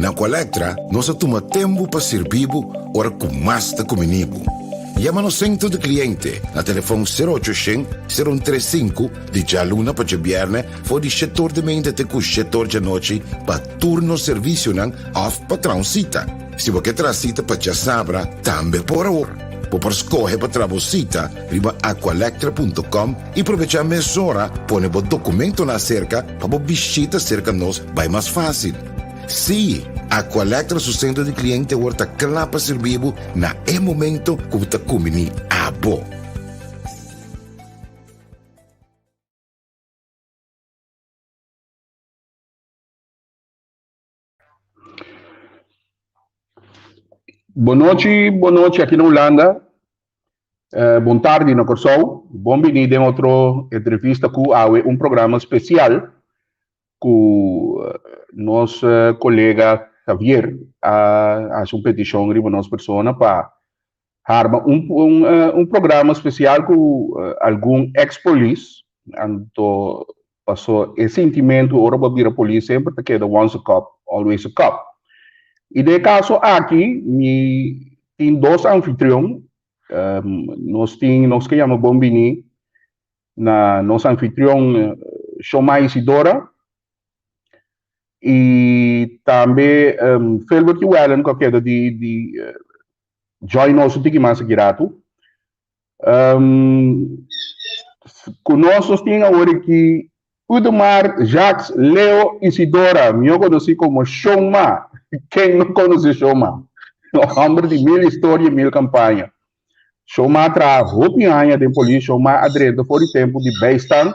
Na Aqualectra nos a tuma tempu pa sirbi bo ora ku mas ta kumini bo. Yama nos sentro di kliente na telefòn sero ocho shen, sero un tres sinku di djaluna pa djabièrnè for di shetor di meinta te ku shetor djanochi pa tur nos servisionan òf pa traha un sita. Si bo ke traha sita pa djasabra tambe por awor. Bo por skohe pa traha bo sita riba aqualectra punto com i probechá mesora pone bo dokumentonan aserka pa bo bishita serka nos bai mas fásil. Sí, Aqualectra su sentro di kliente awor ta kla pa sirbi bo na e momento ku bo ta kumbiní abo. Bonochi, bonochi aki na Hulanda. Eh, bon tardi na Kòrsou. Bon bini den otro entrevista ku awe un programa spesial ku nos kolega Javier a hasi un petishon riba nos persona pa harma un un un programa spesial ku algun eks polis anto paso e sintimentu ora bo a bira polis semper ta keda once a cop always a cop i den e kaso aki mi tin dos anfitrion nos tin nos ke yama bon bini na nos anfitrion Shomay Isidora i tambe Philbert Llewellyn ku a keda di di join nos un tiki mas aki ratu. Ku nos nos tin awor aki Udemar Jacques Leo Isidora, mihó konosí komo Shoma. Ken no konosé Shoma? Un hòmber di mil historia i mil kampaña. Shoma a traha hopi aña den polis, Shoma a drenta for di tempu di bijstand.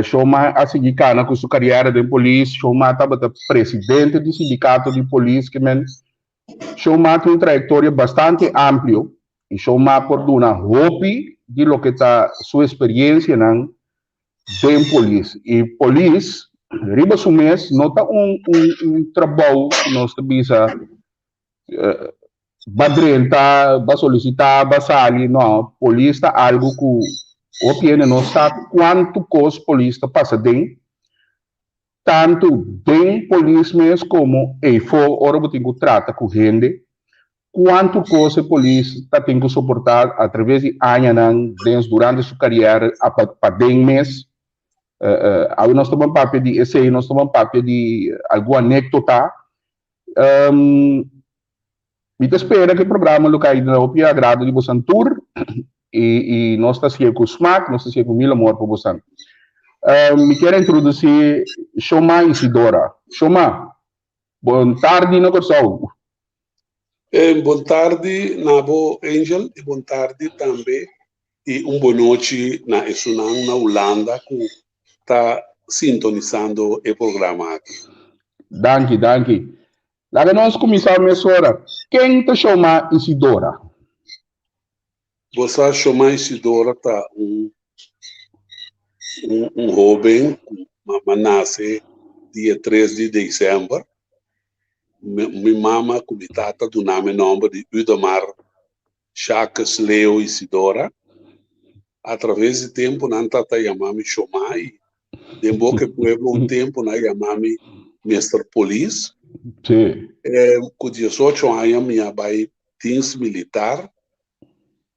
Shoma a sigui kana ku su kariera den polis, Shoma tabata presidente di sindikato di polis, ke men Shoma tin un trayektoria bastante amplio i Shoma por duna hopi di loke ta su esperiensianan den polis. I polis riba su mes no ta un un trabou ku nos ta bisa ba drenta, ba solisitá, ba sali, no. Polis ta algu ku hopi hende no sa kuantu kos polis ta pasa den. Tantu den polis mes komo eyfo ora bo tin ku trata ku hende, kuantu kos e polis ta tin ku soportá atraves di añanan den durante su kariera paden mes. Awe nos ta ban papia di esei, nos ta ban papia di algun anekdota. Mi ta spera ku e programa lo kai na hopi agrado di bosan tur i i nos ta hasié ku smak, nos ta hasié ku mil amor pa bosan. Mi kier a introdusí Shoma Isidora. Shoma, bon tardi na Kòrsou. Bon tardi na bo Angel i bon tardi tambe i un bonochi na esunnan na Hulanda ku ta sintonisando e programa aki. Danki, danki. Laga nos kuminsá mesora. Ken ta Shoma Isidora? Bo sa Shoma Isidora ta un un hóben ku mama nase dia tres di desèmber. Mi mama ku mi tata duna mi nòmber di Udemar Jacques Leo Isidora. Atraves di tempu nan ta ta yama mi Shoma i den boka e pueblo un tempu nan a yama mi Mister Polis. Sí. Ku diesocho aña mi a bai dienst militar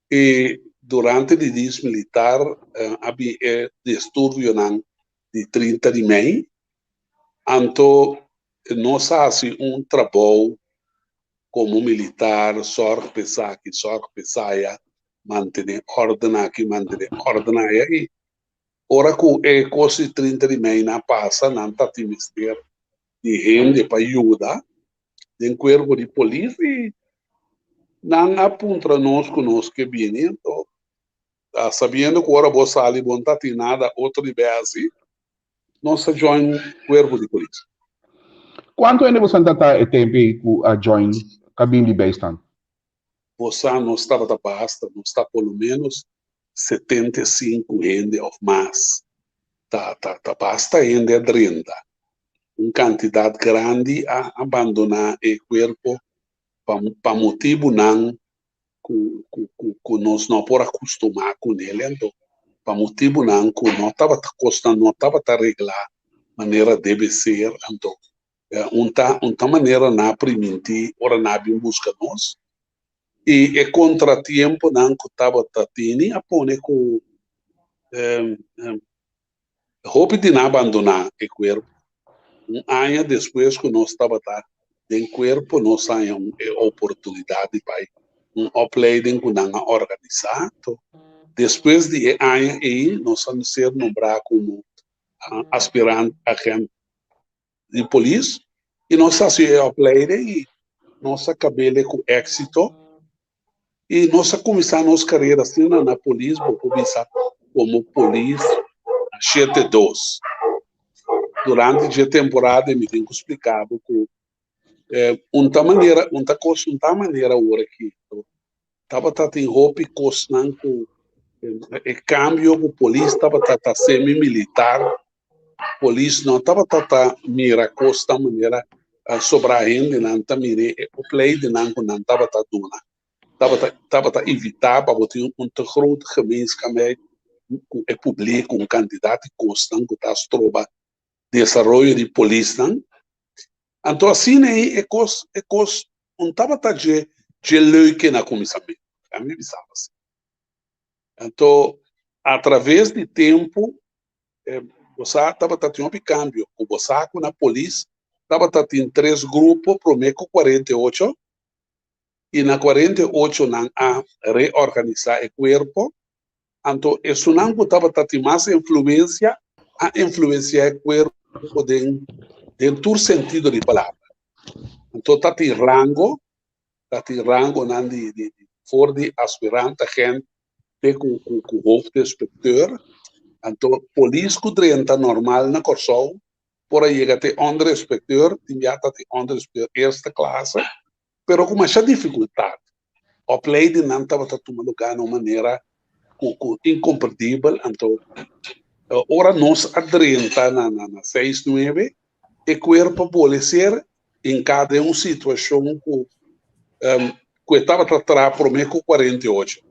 i durante di dienst militar a bin e disturbionan di trinta di mei. Anto nos a hasi un trabou komo militar, sòrg pa esaki, sòrg pa esaya, mantené órden aki, mantené órden aya i ora ku e kos di trinta di mei nan pasa nan ta tin mester di hende pa yuda den kuerpo di polis i nan a puntra nos ku nos ke bini anto sabiendo ku ora bo sali bo no ta tin nada otro di bai hasi nos a join kuerpo di polis. Kuantu hende boso ta ta e tempu ei ku a join kabin di bijstand? Bo sa nos tabata basta, nos ta por lo menos 75 hende of mas. Ta ta ta basta hende a drenta. Un kantidat grandi a abandoná e kuerpo pa pa motibunan ku ku ku ku nos no por a kustumá kuné. Anto pa motibunan ku no tabata kosnan no tabata reglá manera debe ser. Anto. Un ta un ta manera nan a primintí ora nan a bin buska nos. I e kontratiemponan ku tabata tini a pone ku hopi di nan a bandoná e kuerpo. Un aña despues ku nos tabata den kuerpo nos a haña e oportunidat di bai un opleiding ku nan a organisá. Despues di e aña ei nos a ser nombrá komo aspirant agent di polis i nos a hasi e opleiding i nos a kab'el ku éksito i nos a kuminsá nos karera asina na polis, bo por bisa komo polis na shete dos. Durante dje temporada mi tin ku splika bo ku un ta manera, un ta kos, un ta manera awor aki. Tabata tin hopi kosnan ku e kambio ku polis tabata ta semi militar, polis no tabata ta mira kosnan manera sobra hendenan ta mira e opleidenan ku nan tabata duna. Tabata tabata evitá pa bo tin un te grote gemeenschapheid ku e publiko, un kantidat di kosnan ku ta stroba desaroyo di polisnan. Anto asina ei e kos e kos un tabata dje dje leuke na kuminsamentu, ami bisaba asina. Anto atraves di tempu bo sa tabata tin hopi kambio ku bo sa ku na polis tabata tin tres grupo prome ku 48 i na 48 nan a reorganisa e kuerpo. Anto esunnan ku tabata tin mas influensia a influensiá e kuerpo den den tur sentido di palabra. Anto ta tin rango, ta tin rangonan di di for di aspirant agent te ku ku ku hoofdinspecteur. Anto polis ku drenta normal na Kòrsou por a yega te onderinspecteur, tin bia ta tin onderinspecteur eerste klasse, pero ku masha difikultat. Opleidingnan tabata tuma lugá na un manera ku ku inkomprendibel, anto ora nos a drenta na na na seis nuebe e kuerpo a bole ser hinká den un situashon ku ku e tabata traha promé ku 48.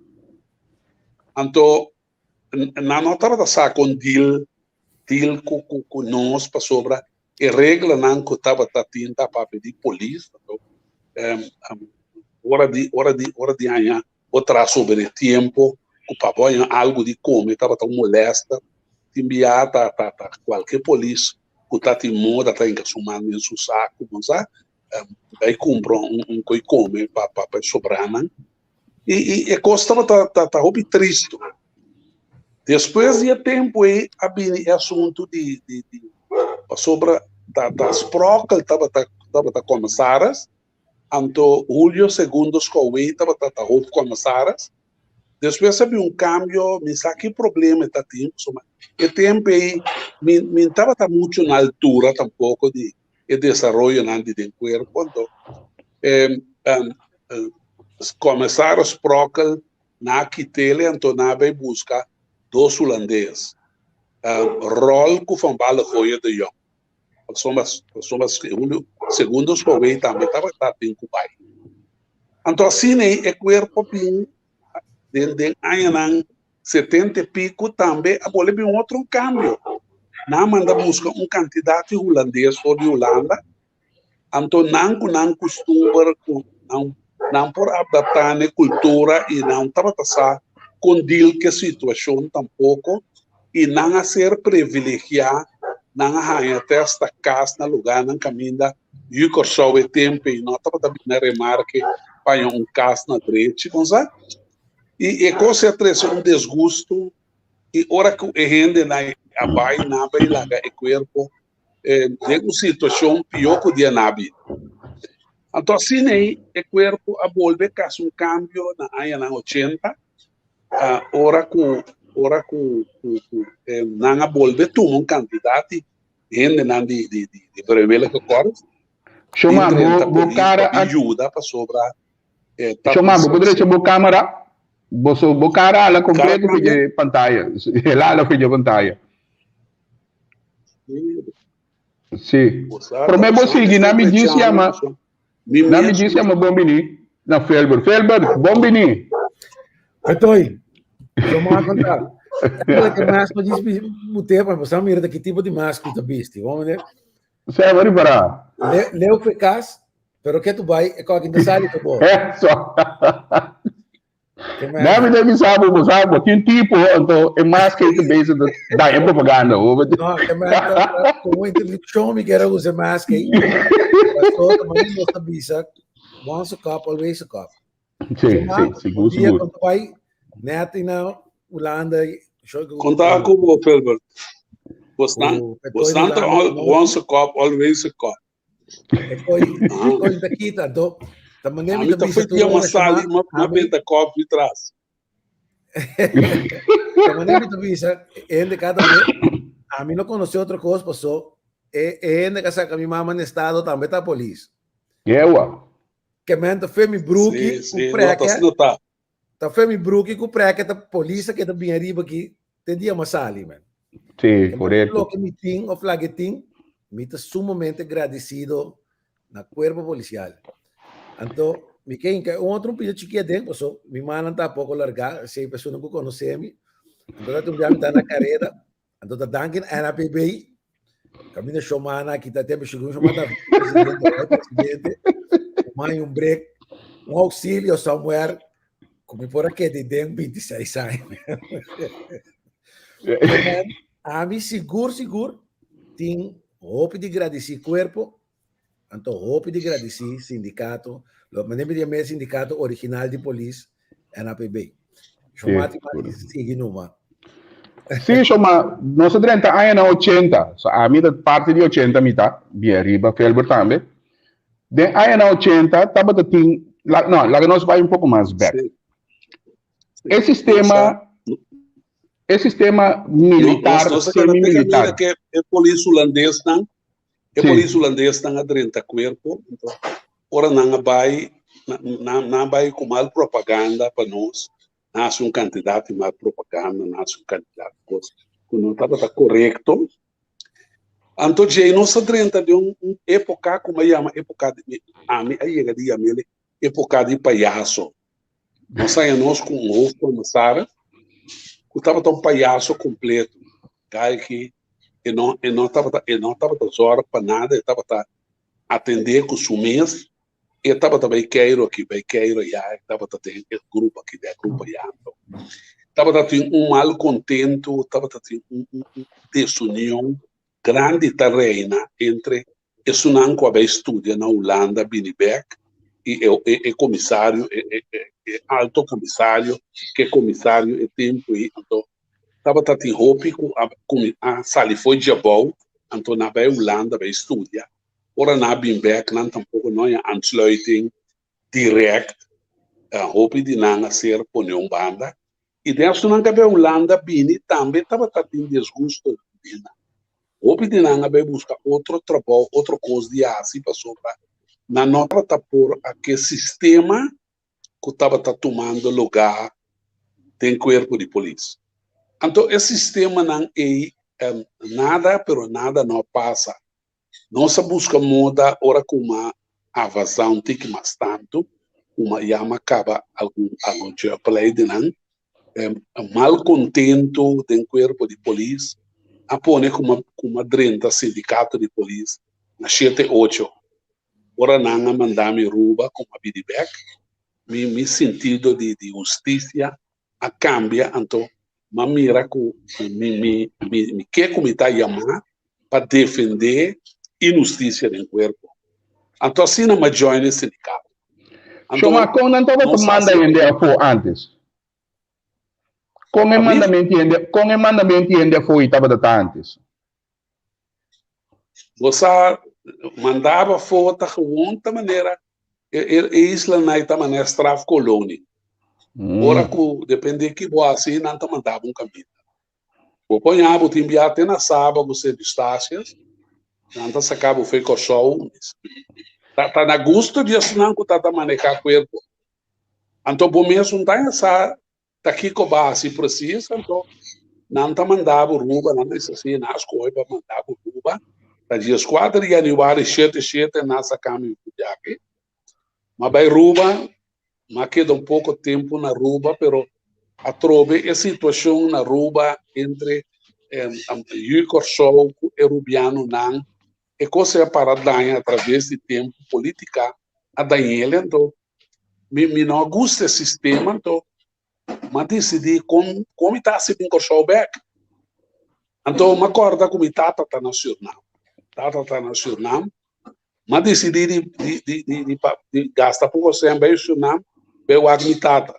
Anto nan no tabata sa kon deal deal ku ku ku nos pasobra e reglanan ku tabata tin ta papia di polis anto ora di ora di ora di haña bo traha sobre e tiempo ku pa bo haña algu di kome tabata un molèster tin bia ta ta ta kualke polis ku ta tin moda ta hinka su man den su saku bo sa bai kumpra un un koi kome pa pa pa e sobranan. I i e kos tabata ta ta hopi tristu. Despues di e tempu ei a bini e asuntu di di di pasobra ta ta Sprockel tabata tabata komisaris, anto Julio Segundo Skouwey tabata ta hoofdcommissaris. Despues a bin un kambio, mi sa ki problema e ta tin, pasobra e tempu ei mi mi no tabata muchu na altura tampoko di e desaroyonan di den kuerpo, anto Komisaris Sprockel na kit'el anto nan a bai buska dos hulandes, Rol ku Van Ballegooijen de Jong, pasobra pasobra Julio Segundo Schouwey tambe tabata tin ku bai. Anto asina ei e kuerpo bin den den añanan setenta e pico tambe a bole bin otro cambio. Nan a manda busca un cantidad di hulandes for di Hulanda, anto nan cu nan custumber cu nan nan por adapta n'e cultura y nan tabata sa con deal cu e situacion tampoco y nan a ser privilegia, nan a haña te hasta cas na lugarnan caminda yu Corsou e tempo ey no tabata bin na remarke pa haña un cas na drechi, con sa? I e kos a trese un desgusto i ora ku e hendenan a bai nan a bai laga e kuerpo den un situashon pió ku dia nan a bini. Anto asina ei e kuerpo a bolbe kasa un kambio na añanan ochenta ora ku ora ku nan a bolbe tuma un kantidat di hendenan di di di vrijwillige korps Shoma, bo kara a yuda pasobra Shoma, bo por drecha bo camera? Bo so bo cara ala completo fi dje pantaya. El ala fi dje pantaya. Sí. Prome bo sigui, na mi djis yama, na mi djis yama bon bini na Felbert. Felbert, bon bini. Etoy, Shoma a conta. Ela que mais pa djis bute pa sa mira ki tipo di mas ku ta bisti. Vamos ver. Sê, bo ripará. Leu fe kas, pero ke tu bai, e koki ta sali pa bo. Eso. Nami ta bisa bo, bo sa, bo tin tipo, anto e mas ke ta bezig ta daña propaganda. No, e mas como introducción mi quiero usa mas ke. Pastor, ta mani nos ta bisa, once a cop, always a cop. Sí, sí, sigur, sigur. Cuando bai, net na Hulanda, Conta ku bo, Philbert. Bosnan ta once a cop, always a cop. E koi, e koi ta kita, anto, ta manera mi ta bisa tur ora sali, ma ma benta kop di tras. Ta manera mi ta bisa, hende kada vez, a mi no conoce otro cos, paso, e, e hende ka saca mi mama na estado tambe ta polis. Ewa. Ke men ta fe mi bruki Sí, sí, ku no ta, preke. no ta. Ta fe mi bruki ku preke ta polis a keda bin ariba aki te dia mi a sali man. Sí, korekto. Loke mi tin of lage tin, mi ta sumamente gradisido na kuerpo polisial. Anto mi ke hinka un otro pida chiki aden paso mi mannan ta poko larga, esei persona ku konosé mi. Anto ta un bia mi ta na kareda, Anto ta danki na NAPB. Kaminda Shomana aki ta tempo segun Shomana ta presidente, bai presidente. Mai un break, un auxilio somewhere. Ku mi por a keda den 26 aña. Ami sigur sigur tin hopi di gradisí kuerpo, anto hopi di gradisí sindikato, lo mane mi yam'é sindikato original di polis, NAPB. Shoma ti sigui numa. Sí, Shoma, nos a drenta añanan ochenta, so ami ta parti di ochenta mi ta, bien riba Felbert tambe. Den añanan ochenta tabata tin, la, no, laga nos bai un poko mas bek. E sistema, e sistema militar, Nos, nos a semi-militar. ke e polis hulandesnan, e polis hulandesnan a drenta kuerpo, enton ora nan a bai, nan a bai ku mal propaganda pa nos, nan hasi un kantidat di mal propaganda, nan hasi un kantidat di kos ku no tabata korekto. Anto djei nos a drenta den un epoka ku mi a yama epoka di, ami a yega di yam'el epoka di payaso. Nos haña nos ku un hoofdcommissaris ku tabata un payaso kompleto. Guy ki e no e no tabata e no tabata zòrg pa nada, e tabata atendé ku su mes, e tabata bai keiro aki, bai keiro ayá, e tabata den e grupo aki, den e grupo ayá. Anto tabata tin un malkontentu, tabata tin un un un desunion grandi ta reina entre esunnan ku a bai studia na Hulanda bini bek i e e e komisario e e e e alto komisario ke komisario e tempu ei anto tabata tin hopi ku a a sali for djabou anto nan a bai Hulanda bai studia ora nan a bin bek nan tampoko no haña aansluiting direct hopi di nan a ser pone un banda i den esunnan ku a bai Hulanda bini tambe tabata tin disgusto den nan. Hopi di nan a bai buska otro trabou, otro kos di hasi pasobra nan no tabata por a ke sistema ku tabata tumando lugá den kuerpo di polis. Anto e sistemanan ei nada pero nada no a pasa. Nos a buska moda ora ku m'a avansá un tiki mas tantu, ku m'a yama kaba algun algun jeugdbeleidnan, malkontentu den kuerpo di polis a pone ku m'a ku m'a drenta sindikato di polis na shete ocho. Ora nan a manda mi Ruba ku m'a bini bèk, mi mi sintido di di hustisia a kambia anto m'a mira ku mi mi mi mi ke ku mi ta yamá pa defendé inhustisia den kuerpo. Anto asina m'a join e sindikato. Anto Shoma, kon nan tabata nos manda hasi hende afó antes? Kon e mandamento hende, kon e mandamento hende afó i tabata ta antes? Bo sa mandaba afó ta gewoon ta manera e e islanan ta manera strafkolonie. Ora ku depende ki bo hasi nan ta mandaba un kaminda. Bo por ña bo tin bia te na Saba ku Sint Eustatius, nan ta saka bo fe Kòrsou. Ta ta na gusto di esnan ku ta ta manehá kuerpo. Anto bo mes un ta sa ta kiko bo a hasi presis, anto nan ta manda bo Ruba, nan ta bisa si nan a skohe pa manda bo Ruba. Ta dieskuater di yanüari shete shete nan a saka mi for di aki. M'a bai Ruba, m'a keda un poko tempu na Ruba, pero atrobe e situashon na Ruba entre yu Kòrsou ku e rubianonan. E kos ei a para daña atraves di tempu, polítika a dañ'el, anto mi mi no a gusta e sistema, anto m'a disidí kon kon mi ta hasi bin Kòrsou bèk. Anto m'a kòrda ku mi tata ta na Sürnam, tata ta na Sürnam, m'a disidí di di di di di pa di gasta poko sèn bai Sürnam bai wak mi tata.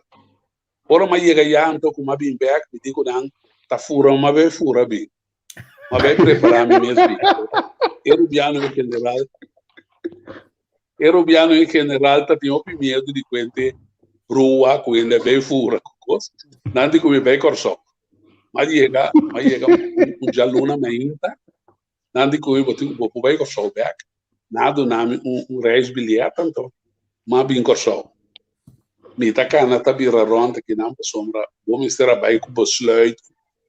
Ora m'a yega ya anto ku m'a bin bèk mi di ku nan ta fura m'a bai fura bin. M'a bai prepará mi mes bin. E rubiano en general, e rubiano en general ta tin hopi miedu di kuente brua ku hende a bai fura ku kos. Nan di ku mi bai Kòrsou. M'a yega, m'a yega un djaluna mainta, nan di ku mi bo tin bo por bai Kòrsou bèk. Nan a duna mi un un reisbiljet anto m'a bin Kòrsou. Mi ta kana ta bira rònt akinan pasobra bo mester a bai ku besluit,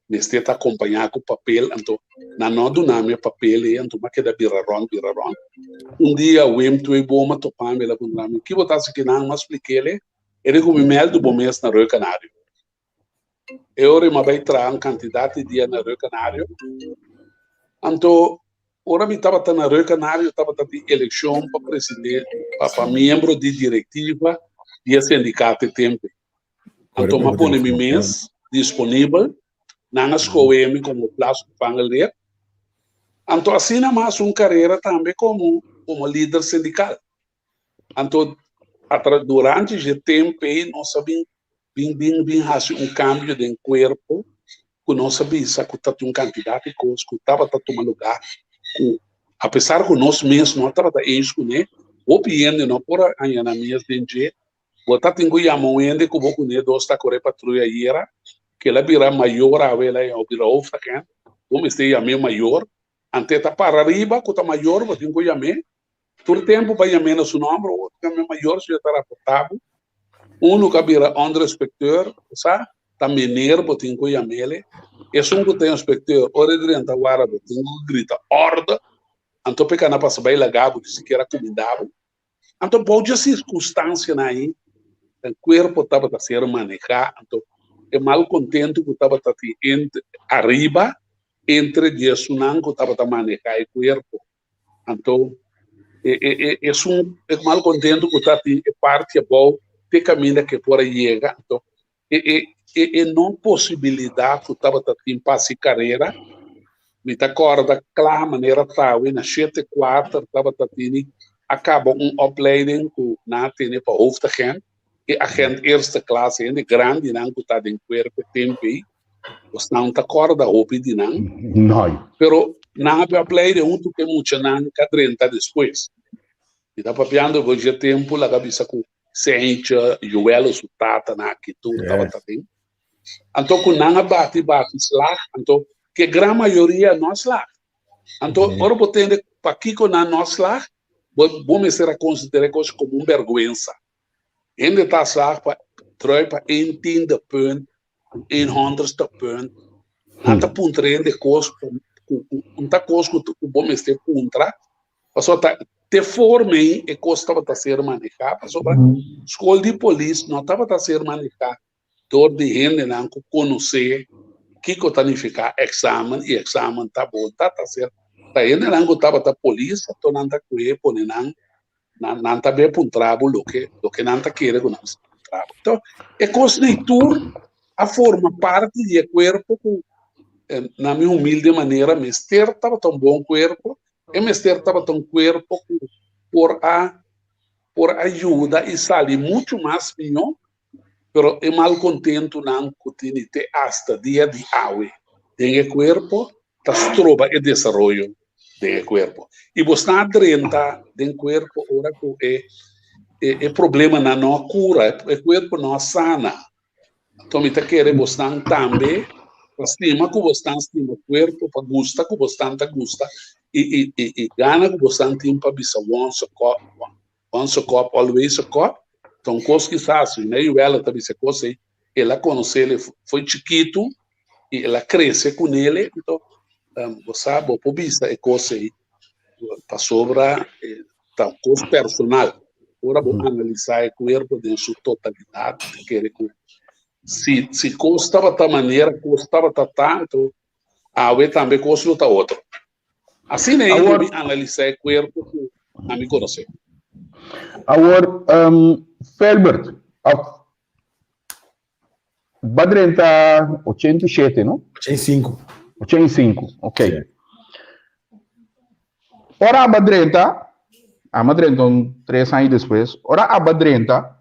mester ta akompañá ku papel, anto nan no a duna mi e papel ei, anto m'a keda bira rònt, bira rònt. Un dia Wim Tweeboom a topa mi, el a puntra mi, Ki bo ta hasi akinan? M'a splik'el e, e di ku mi mèldu bo mes na Reu Kanario. E ora mi a bai traha un kantidat di dia na Reu Kanario. Anto ora mi tabata na Reu Kanario tabata tin elekshon pa presidente, pa pa miembro di direktiva di e sindikato e tempu. Anto mi a pone mi mes disponibel, nan a skohe mi komo plaatsvervanger lid. Anto asina mi a hasi un karera tambe komo komo lider sindikal. Anto atra durante dje tempu ei nos a bin bin bin bin hasi un kambio den kuerpo ku nos a bisa ku ta tin un kantidat di kos ku tabata tuma lugá ku apesar ku nos mes no tabata eens kuné, hopi hende no por a haña nan mes den dje. Bo ta tin ku yama un hende ku bo kuné dos ta kore patruya ayera, ku el a bira mayor awe, el a bira hoofdagent, bo mester yam'é mayor, ante e ta para riba ku ta mayor bo tin ku yam'é. Tur tempu pa yam'é na su nòmber, otro ku yam'é mayor si e ta raportá bo. Unu ku a bira ònderspekteur, bo sa, ta meneer bo tin ku yam'é. Esun ku ta inspekteur, ora e drenta wara bo tin ku grita òrde, anto p'e kana pasa bai laga bo, ni sikiera kumindá bo. Anto bou dje sirkunstansianan ei, e kuerpo tabata ser manehá, anto e malkontentu ku tabata tin entre ariba entre di esunnan ku tabata manehá e kuerpo. Anto e e e esun e malkontentu ku ta tin e parti abou te kaminda ke por a yega. Anto e e e e no posibilidat ku tabata tin pa hasi karera. Mi ta kòrda kla manera tawe na shete kuater tabata tini a kaba un opleiding ku nan a tene pa hoofdagent, e agent eerste klas, hende grandinan ku ta den kuerpo e tempu ei. Bosnan ta kòrda hopi di nan. Noi. Pero nan a bia plei de huntu ku e muchanan ka drenta despues. Mi ta papiando bo dje tempu laga bisa ku Sentje, Joël su tata nan aki tur tabata den. Anto ku nan a bati bati slag, anto ku e gran mayoria no a slag. Anto ora bo tende pakiko nan no a slag, bo bo mester a konsidera e kos komo un bèrgwensa. Hende ta slag pa trui pa één tiende punt Een honderdste punt. Nan ta puntra hende kos ku ku un ta kos ku ku bo mester puntra. Pasobra ta te forma ei e kos tabata ser manehá. Pasobra skol di polis no tabata ser manehá dor di hendenan ku konosé kiko ta nifiká eksamen i eksamen ta bon. Ta ta ser ta hendenan ku tabata polis anto nan ta kohe pone nan Nan, nan ta be puntra bo loke, loke nan ta kere ku nan mester puntra bo. Enton, e kosnan tur a forma parti di e kuerpo ku, na mi humilde manera, mester tabata un bon kuerpo, e mester tabata un kuerpo ku por a, por a yuda i sali muchu mas mihó, pero e malkontentunan ku tini te asta dia di awe den e kuerpo ta stroba e desaroyo den e kuerpo. I bo sta drenta den kuerpo ora ku e e problemanan no a kura, e kuerpo no a sana. Anto mi ta kere bosnan tambe pa stima ku bosnan stima kuerpo, pa gusta ku bosnan ta gusta i i i gana ku bosnan tin pa bisa once a kop, Once a cop, always a cop. Ta un kos kisas, si Mary Weller ta bisa e kos ei, el a konosé el foi chikitu i el a krese kunele, anto bo sa bo por bisa e kos ei pasobra ta un kos personal. Ora bo analisá e kuerpo den su totalidat, ta kere ku si si kos tabata manera kos tabata ta, anto awe tambe kos lo ta otro. Asina ei lo mi analisá e kuerpo ku ami konosé. Awor, Felbert, òf Ba drenta 87, no? 85. 85, ok. Ora aba drenta, ama drenta un tres aña despues, ora aba drenta,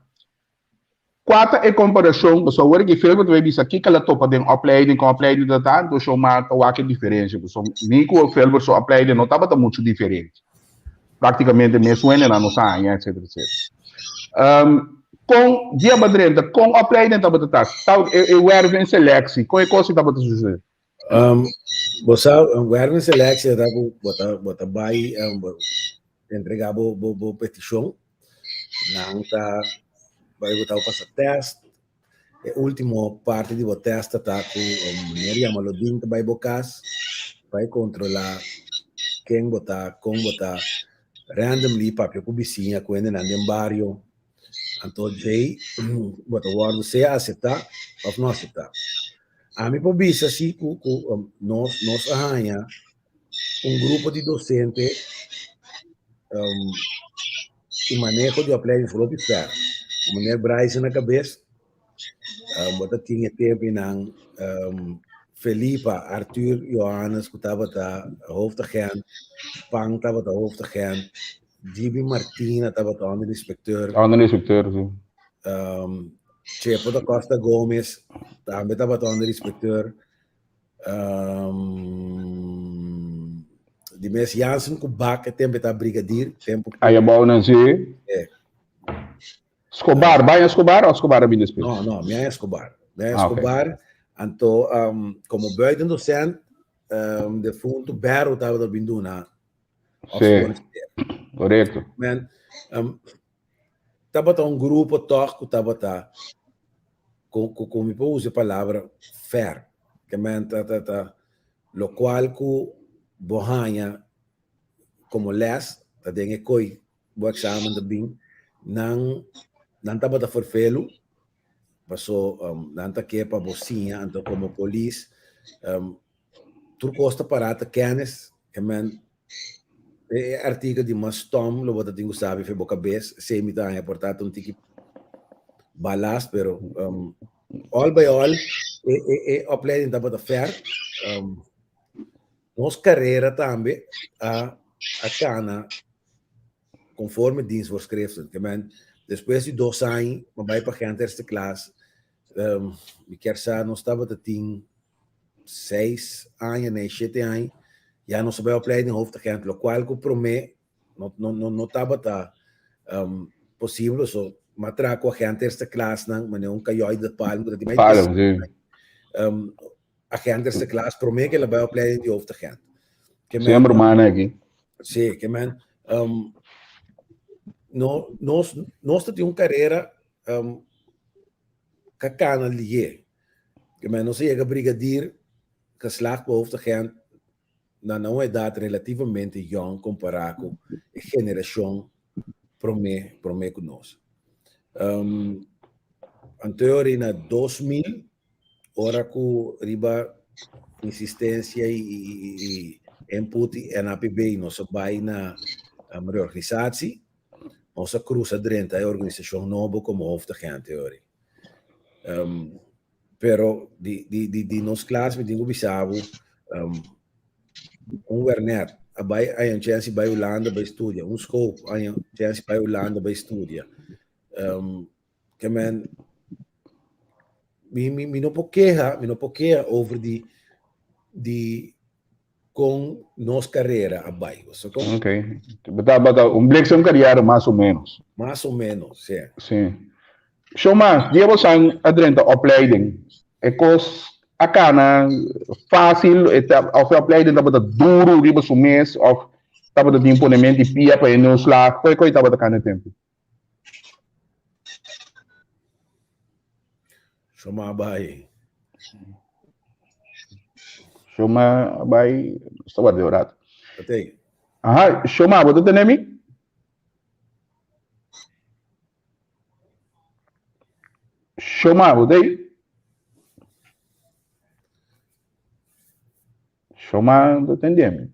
kua ta e komparashon, pasobra awor ki Felbert ta bay bisa kiko el a topa den opleiding, kon opleiding ta ta, anto Shomar ta wak e diferensia, pasobra mi ku Felbert su opleiding no tabata muchu diferente. Práktikamente mes wendenan nos a haña, etcétera, etcétera. Um, kon dia ba drenta, kon opleiding tabata ta? Ta e, e werving selectie, kon e kos tabata suceder? Um, bo sa, um, werving selectie ta ku bo ta bo ta bai um, bo entrega bo bo bo petishon. Nan ta bai bo ta pasa test. E último parti di bo test ta ku meneer Jamaludin ta bai bo kas bai kontrolá ken bo ta, kon bo ta, randomly papia ku bisiña ku hendenan den bario. Anto djei bo ta wòrdu sea aseptá òf no aseptá. Ami por bisa si ku ku nos nos a haña un grupo di dosente i maneho di opleiding hopi fèr. Ku meneer Bryson na kabes, bo ta tin e tempunan Felipa, Arthur Johannes ku tabata hoofdagent, Pan tabata hoofdagent, Gibi Martina tabata onderinspecteur. Onderinspecteur, si. Chepo da Costa Gomez tambe tabata onderinspecteur. Di mes Jansen ku Bak e tempo ta brigadier tempo ku Aya bou nan si. Eh. Escobar, bai Escobar of Escobar a bin despues? No, no, mi a Escobar. Mi a Escobar. Ah, okay. Anto um, como buiten docent, um, defunto Berro tabata bin duna. Sí. Correcto. Men, um, tabata un grupo toch ku tabata ku ku ku mi por usa e palabra fair ke men ta ta ta lokual ku bo haña komo les ta den e koi bo eksamen ta bin nan nan tabata ferfelu paso nan ta ke pa bo siña anto komo polis Tur kos ta pará ta kennis, e men e artikel di mas stom lo bo ta tin ku sabi fe bo kabes, esei mi ta haña por ta un tiki balast, pero um, all by all e, e, e opleiding tabata fair. Um, nos karera tambe a, a kana conforme dienstvoorschriften. Ke men, despues di dos aña, mi bai pa Gent eerste klas, um, mi kier sa nos tabata tin seis aña, nee, shete aña, ya nos a bai opleiding hoofdagent, locual cu prome no, no, no, no tabata um, posible, so ma traha cu agent eerste klas nan, mane un kayoy de palm, cu ta tin mai Palm, sí. um, agent eerste klas, prome que la bai opleiding di hoofdagent. Ke men, Siempre man aki. Sí, ke men, um, no, nos, nos ta tin un carrera um, ka kana lié. Ke men nos a yega brigadier geslaagd pa hoofdagent na na un edat relativamente yong kompará ku e generashon promé promé ku nos. Um, anterior na 2000, ora ku riba insistensia i, i, i, i input di NAPB nos a bai na um, reorganisatie, nos a krusa drenta e organisashon nobo komo hoofdagent teori. Um, pero di, di, di, di nos klas mi tin ku bisa bo, um, un wernet a bai a un chance bai Hulanda bai studia, un scope a un chance bai Hulanda bai studia. Um, ke men, mi, mi, mi no por keha, mi no por keha over di, di kon nos karera a bai. Bo sa kon? Ok. Bata, bata, un bliksem carrière mas o menos. Mas o menos, sí. Sí. Shoma, dia bo san a drenta opleiding, e kos a kana fácil, e ta, of e opleiding tabata duru riba su mes, of tabata tin ponement di pia pa e no slaag, koi koi tabata kana e tempu? Shoma bai. Shoma bai, sta warda un rato. Atei. Aha, Shoma, bo ta tene mi? Shoma, bo ta ei? Shoma ta tende mi.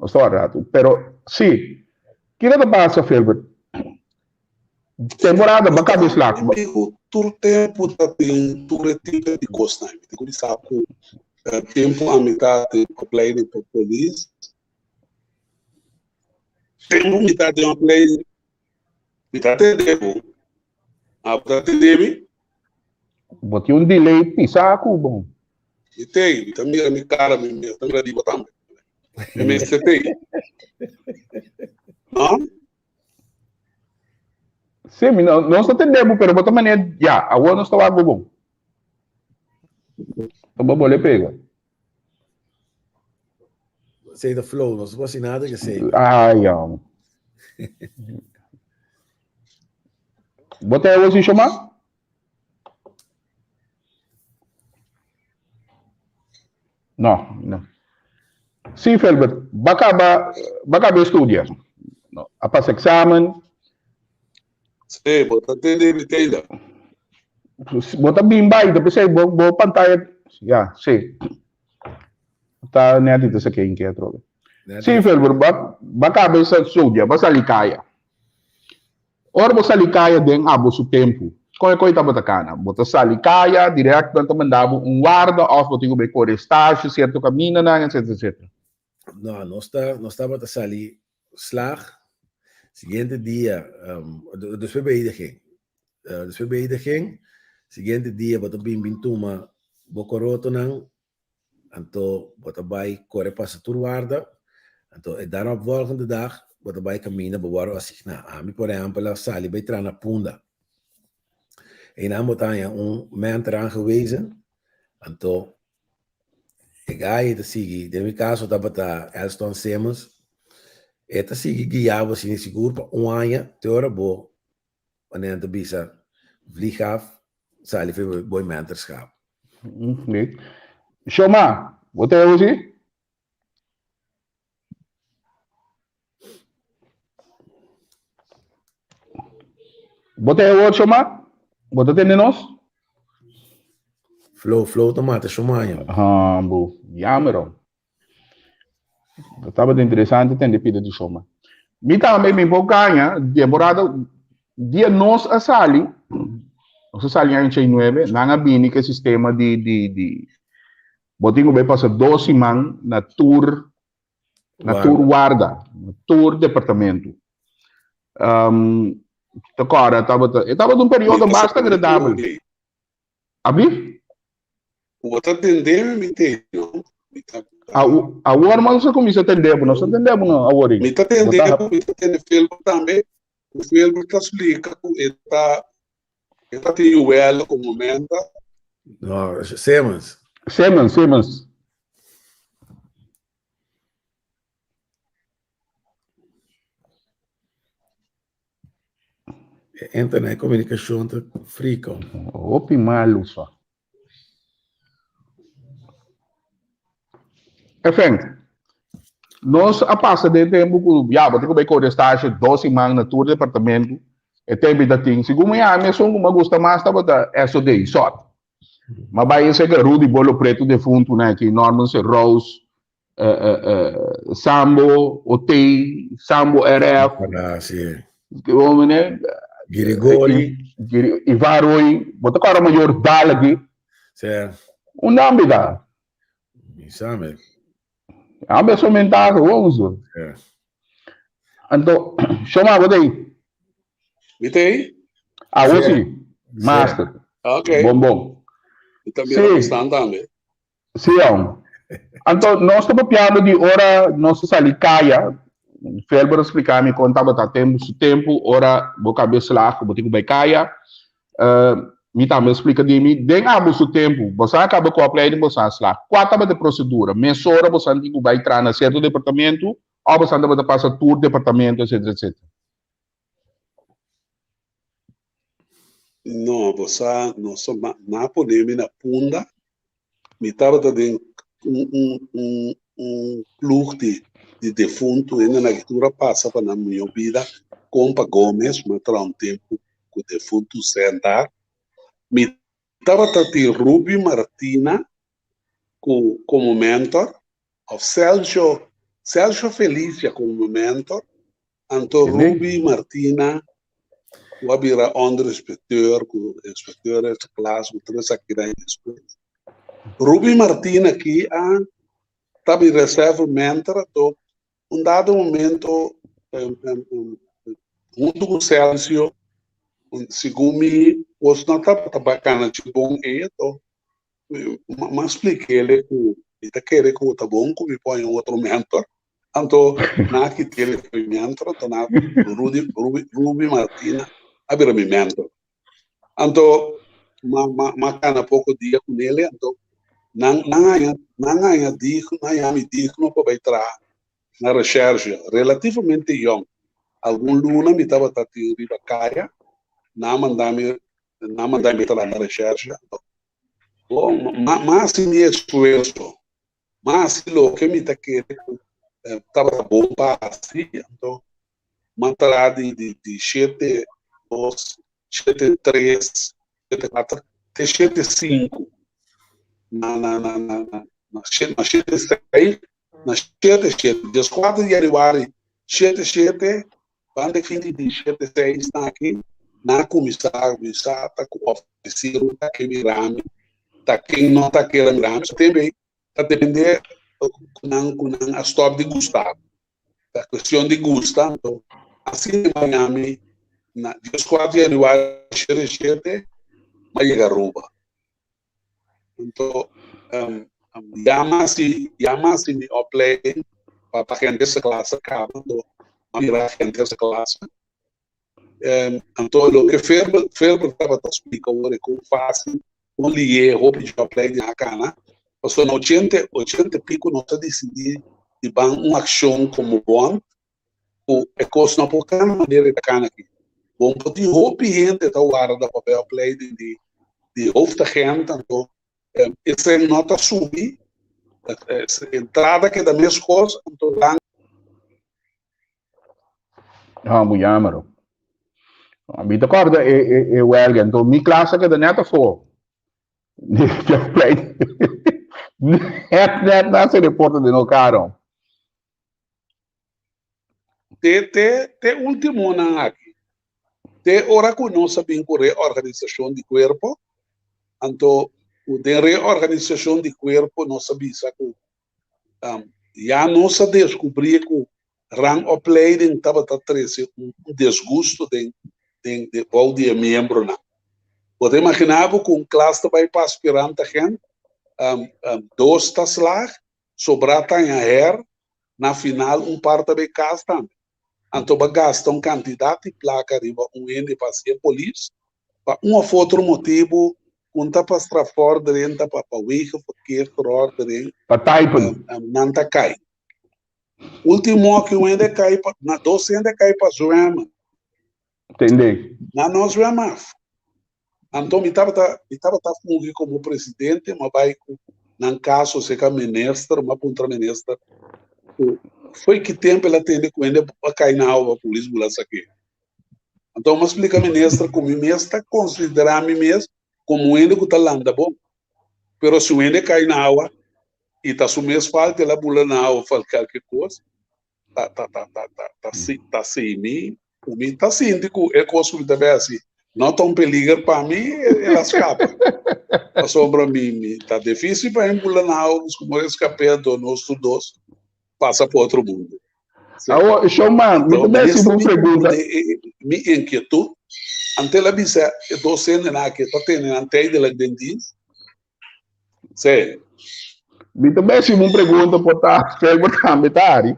Nos ta warda ratu. Pero si, kiko ta pasa Philbert? Temporada ba kabe slag. Mi ku tur tempu ta tin tur e tipo di kosnan. Mi tin ku bisa ku tempu ami ta den opleiding pa polis, tempu mi ta den opleiding, mi ta tende bo. Abo ta tende mi? Bo tin un delay pisa ku bo. Mi tei, mi ta mira mi kara, mi mi ta mira di bo tambe. Mi mester tei. No? Sí, mi no, nos ta tende bo, pero bo ta manera, ya, awor nos ta wak bo bon. Ta bo bole pega. Sei ta flow, no se puede hacer nada que sei. Ai, jong. Bo ta ewo si shoma? No, no. Sí, Felbert, ba kaba, ba kaba estudia. No, a pasa examen. Sí, bo ta tende mi tenda. Bo ta bin bai, ta pensei bo, bo pantalla, ya, sí. Ta net ta sa ken ke atrobe. Sí, Felbert, ba, ba kaba estudia, ba sali kaya. Ora bo sali kaya den abo su tempu, kon e koi tabata kana? Bo ta sali kaya, dirèkt nan ta manda bo un warda òf bo tin ku bai kore stasje sierto kamindanan, etcetera, etcetera. No, nos ta, nos tabata sali slag, siguiente dia, despues beëdiging, despues beëdiging, siguiente dia bo ta bin bin tuma bo korotonan Anto bo ta bai kore pasa tur warda, anto e daaropvolgende dag bo ta bai kaminda bo wòrdu asigná. Ami por ehèmpel a sali bai traha na Punda. Einan bo ta haña un mentor aangewezen, anto e gai ta sigui, den mi kaso tabata Elston Simmons, e ta sigui guia bo asina sigur pa un aña te ora bo Wanneer nan ta bisa vlieg af, sali for bo mentorschap. Okay. Shoma, bo ta osi? Bo ta hoor, Shoma? Bo ta tende nos? Flow, flow ta mata Shoma ya. Ah, bo. Jammer, hoor. Tabata interesante tende pida di shoma. Mi tambe mi por gaña temporada dia nos a sali, nos a sali aña ochenta i nuebe, nan a bini ku e sistema di di di bo tin ku bai pasa dos siman na tur na tur warda, na tur departamento. Ta kòrda tabata e tabata un periodo basta agradabel. Abi? Bo ta tende mi, mi te, no? Mi ta. Awor nos a cuminsa tende bo, nos ta tende bo no awor ei. Mi ta tende bo, mi ta tende Filbert tambe. Ku Filbert ta splika ku e ta e ta tin yuwelo komo menta. No, Simmons. Simmons, Simmons. E internet komunikashon ta friko. Hopi malu sa. Enfin, nos a pasa den tempu ku ya bo tin ku bai kore stasje dos siman na tur departamento. E tempu ta tin. Segun mi ami esun ku mi a gusta mas tabata SOD, sot. Mi a bai esei Rudy Bolo Preto defuntu nan aki, Norman Serrous, Sambo OT, Sambo RF. Ah, sí. Girigori. Ivan Roy. Bo ta kòrda mayor Dal aki? Sí. Un namber ta? Mi sabe. Ambe so menta gewoon zo. Sí. Anto, shoma bo ta ei? Mi ta ei? Awo sí. Master. Ok. Bon bon. Mi ta mira bastante tambe. Sí, aun. Anto, nos ta papiando di ora nos ta sali kaya. Felber a splika mi kon tabata tempu su tempu ora bo kabia slag ku bo tin ku bai kaya. Mi tambe a splika di mi, den abo su tempu, boso a kaba ku opleiding, boso a slag. Kua tabata e prosedura? Mesora boso tin ku bai traha na sierto departamentu òf boso tabata pasa tur departamentu, etsetera, etsetera? No, bo sa, nos a ma pone mi na Punda. Mi tabata den un un un un ploeg di di defuntu hende na tur a pasa pa nan mihó bida. Kompa Gomez, mi a traha un tempu ku defuntu Sendar. Mi tabata tin Ruby Martina ku komo mentor òf Sergio. Celso Felicia komo mi mentor, anto Ruby Martina ku a bira onderinspecteur, ku inspecteur eerste klas, ku tur esaki nan despues. Ruby Martina aki a ta mi reserve mentor, anto un dado momento huntu ku Celcio, segun mi kos no tabata bakana dje bon ei, anto M'a splik'é ku mi ta kere ku ta bon ku mi pon un otro mentor. Anto nan a kit'é for mi mentor, anto nan Rudy, Ruby, Ruby Martina a bira mi mentor. Anto m'a m'a m'a kana poko dia ku nele, anto nan nan haña nan haña digno, nan haña mi digno pa bai traha na recherche, relativamente yòn. Algun luna mi tabata tin riba kaya, nan a manda mi Nan manda mi traha na recherche. Bon, m'a hasi mi esfuerso, m'a hasi loke mi ta kere ku tabata bon pa hasi. Anto m'a traha di di shete dos, shete tres, shete kuater te shete sinku. Na na na na na shete seis, na shete shete, dieskuater di yanüari shete shete Banda e fin di shete seis nan aki, nan a kuminsá bisa ta ku ofisier ta ke mira mi, ta ken no ta kere mira mi. So tempu ei ta dependé ku nan ku nan a stòp di gusta mi. Ta kuestion di gusta. Anto asina e Miami na dieskuater di yanüari shete shete m'a yega Aruba. Anto ya m'a hasi ya m'a hasi mi opleiding pa pa agente eerste klasse kaba anto m'a bira agente eerste klasse. Anto loke Ferber Ferber tabata splika ora kon fásil kon lié hopi di opleiding a kana pasobra na ochenta ochenta i piko nos a disidí di ban un akshon komo bond ku e kos no por kana manera e ta kana aki. Bon por tin hopi hende ta warda pa bai opleiding di di hoofdagent, anto esei no ta subi, entrada keda meskos, anto nan. Ha, bo yamero. Mi ta kòrda e e e wèlga, anto mi klas a keda nèt afó. Di opleiding. Nèt nèt nan a sera e porta den elkar. Te te te ultimonan aki, te ora ku nos a bin ku reorganisashon di kuerpo, anto ku den reorganisashon di kuerpo nos a bisa ku ya nos a deskubrí ku rangopleiding tabata trese un desgusto den den bou di e miembronan. Bo ta imaginá bo ku un klas ta bai pa aspirant agent, dos ta slag, Sobrá taña her, na final un par ta bay cas tambe. Anto ba gasta un cantidad di placa riba un hende pa hacié polis, pa un of otro motibu cu un ta pa strafvordering, ta pa pa wegenverkeersverordening, Pa typen. nan ta cay. Ultimo aki un hende a cay pa, na dos hende a cay pa zwemmen. Tende. Nan no zwem af. Anto mi tabata mi tabata fungi komo presidente, m'a bai ku nan kaso serka minister, m'a puntra minister ku foi ki tempu el a tende ku hende a kai na awa pa polis bula sak'é. Anto m'a splika minister ku mi mes ta konsiderá mi mes komo un hende ku ta landa bon, pero si un hende kai na awa i ta su mes falta el a bula na awa òf kalke kos, ta ta ta ta ta ta si ta si mi ku mi ta sinti ku e kos ku mi ta bai hasi no ta un peliger pa mi el a skapa pasobra mi mi ta difisil pa mi bula na awa pues komo el skap'é anto nos tur dos pasa pa otro mundo. Sí. Awo, showman, mi ta bai hasi un pregunta. Mi inquietud, ante el a bisa e dos hendenan aki ta tene nan tijdelijk den dienst, Sí. Mi ta besi un pregunta por ta Felber tambe ta ari.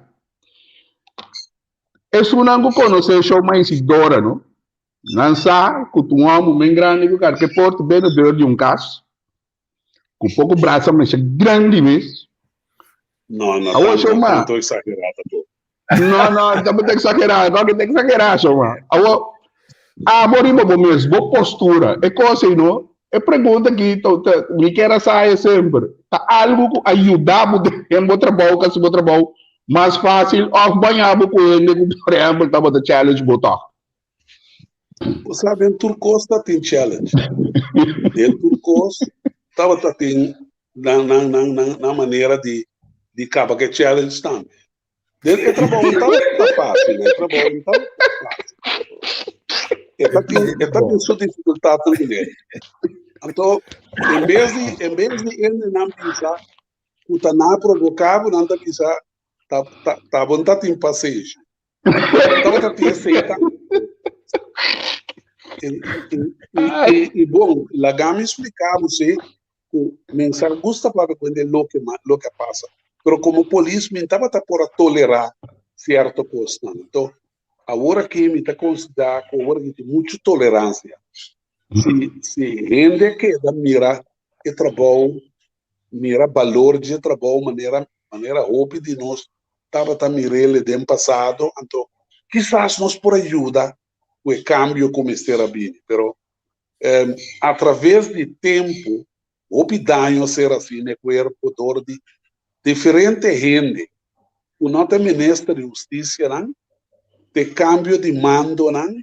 Esunnan ku konosé show ma Isidora, no? Nan sa ku ta un hòmber men grandi ku karke porta bene deur di un kas, ku poko brasa masha grandi mes. No, no Awor, tanto, showman. tanto exagerá tampoco. No, no, tampoco ta exagerá, no que ta exagerá, showman. Awor, abo riba bo mes, bo postura, e cosa ei, no? E pregunta aki, ta, ta, mi kier a sa e semper. Ta algo ku a yuda bo den bo trabou, kasi bo trabou mas fácil, òf baña bo ku hende ku, por ehèmpel, tabata challenge bo tòg? Bo sa, den tur kos ta tin challenge. Den tur kos tabata tin nan, nan, nan, nan, nan manera di, di kaba ku e challenge tambe. Den e trabou no tabata fácil, e trabou no tabata fácil. E ta tin, e ta tin su dificultadnan kuné. Anto, en bes di, en bes di hendenan bisa ku ta nan a provoká bo, nan ta bisa ta, ta, ta bo no ta tin pasenshi. Tabata tin esei tambe. I, i, i, i, i bon, laga mi splika bo si ku mi sa gusta papia ku hende loke ma, loke a pasa. Pero komo polis mi tabata por a tolerá sierto kosnan. Anto, awor aki mi ta konsiderá ku awor aki tin muchu toleransia. Si, si hende keda mira e trabou, mira balor dje trabou manera, manera hopi di nos tabata mir'el den pasado, anto kisas nos por a yuda ku e kambio ku mester a bini. Pero atraves di tempu hopi daño a ser hasi na e kuerpo dor di diferente hende ku no ta e minister di hustisianan, te kambio di mandonan.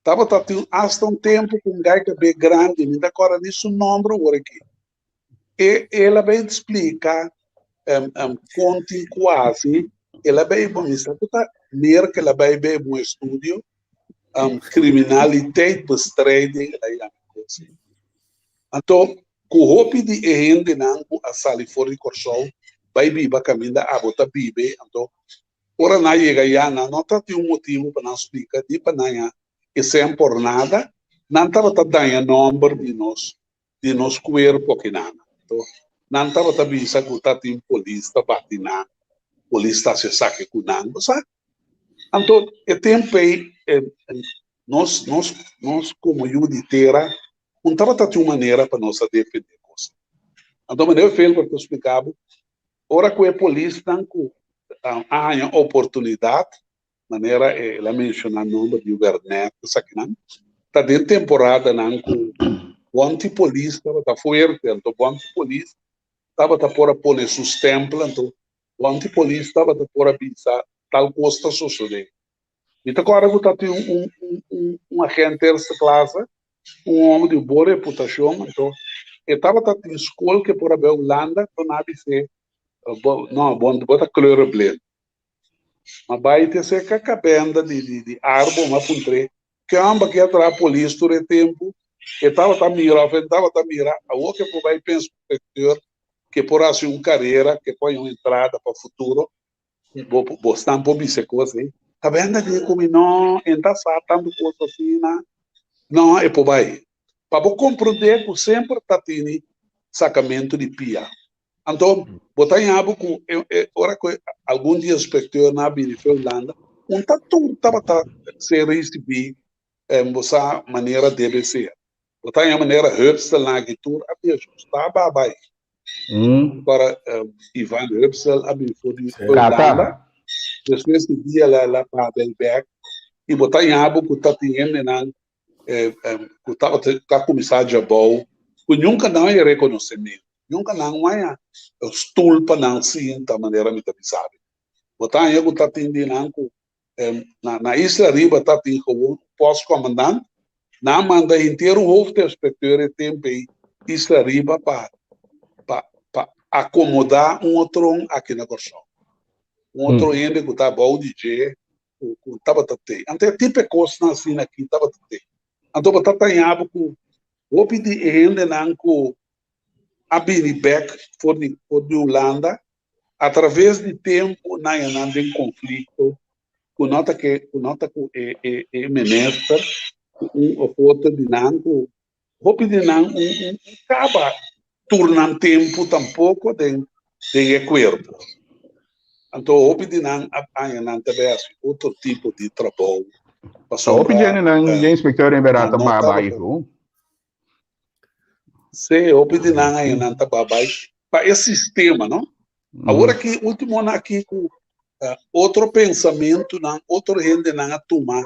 Tabata tin asta un tempu ku un gai kab'é grandi, mi ta kòrda ni su nòmber awor aki, E el a bay splica con tin cu haci, el a bay bo mester cu ta Merca el a bay bay un estudio criminaliteit bestrijding el a yama e cos ey. Anto cu hopi di e hendenan cu a sali for di Corsou bay biba caminda abo ta bibe anto ora nan yega ya nan no ta tin un motibo pa nan splica ni pa nan ya esey por nada nan tabata daña nomber di nos di nos cuerpo akinan. Anto nan tabata bisa cu ta tin polis ta bati nan, polis ta haci esaki cu nan, bo sa. Anto e tempo ey nos, nos, nos como yu di tera un tabata tin un manera pa nos a defende cos. Anto meneer Velber ta splica bo, ora cu e polisnan cu a haña oportunidad manera el a menciona nomber di Wernet esakinan, ta den temporadanan cu Bonti Polis tabata fuerte, anto Bonti Polis tabata por a pone su stempel, anto Bonti Polis tabata por a bisa tal cos ta sosode. Mi ta corda cu tatin un, un, un, un agente eerste klasse, un homber di bon reputacion, anto e tabata tin scol cu e por a bay Hulanda, anto nan a bis'é, bo, no, bo, bo ta kleurenblind. Ma bai te serka kabenda di di arbo ma puntr'é ke hòmber ke a traha polis tur e tempu e tabata mira òf e no tabata mira awor ke por bai pa inspekteur ke por hasi un karera ke por haña un entrada pa futuro bo bosnan por bisa e kos ei kabenda di ku mi no e no ta sa tantu kos asina no e por bai pa bo komprondé ku semper ta tini sakamentu di pia. Anto, bo ta haña bo ku e, e, ora ku algun di inspekteurnan a bini for Hulanda, un ta tur tabata ser risibí en bo sa manera debe ser. Bo ta haña manera Hupstelnan aki tur a desgustá babay. Para Ivan Hupstel a bini for di Hulanda, despues di dia el a babay bèk, i bo ta haña bo ku ta tin hendenan ku tabata ta kuminsá djabou ku nunka nan a rekonosementu, nunka nan a haña stul pa nan sinta manera mi ta bisa bo. Bo ta haña ku ta tin di nan ku na Isla Riba ta tin gewoon un pòstkomandant, nan a manda henter un hoofdinspecteur e tempu ei Isla Riba pa pa pa akomodá un otron aki na Kòrsou, un otro hende ku ta abou di dje ku ku tabata te. Anto e tipo e kosnan asina aki tabata te. Anto bo ta taña bo ku hopi di e hendenan ku a bini bek for di for di Hulanda atraves di tempu nan ya nan den konflikto ku no ta ke ku no ta ku e e e minister ku un of otro di nan ku Hopi di nan un un kaba tur nan tempu tampoko den den e kuerpo. Anto hopi di nan a haña nan ta bai hasi otro tipo di trabou Hopi pasobra djende-nan dje inspektor en bèrdat nan ta no ba bai tabata. ku. Sí, hopi di nan haña nan ta ba bai pa e sistema, no? Awor aki ultimonan aki ku otro pensamentunan, otro hendenan a tuma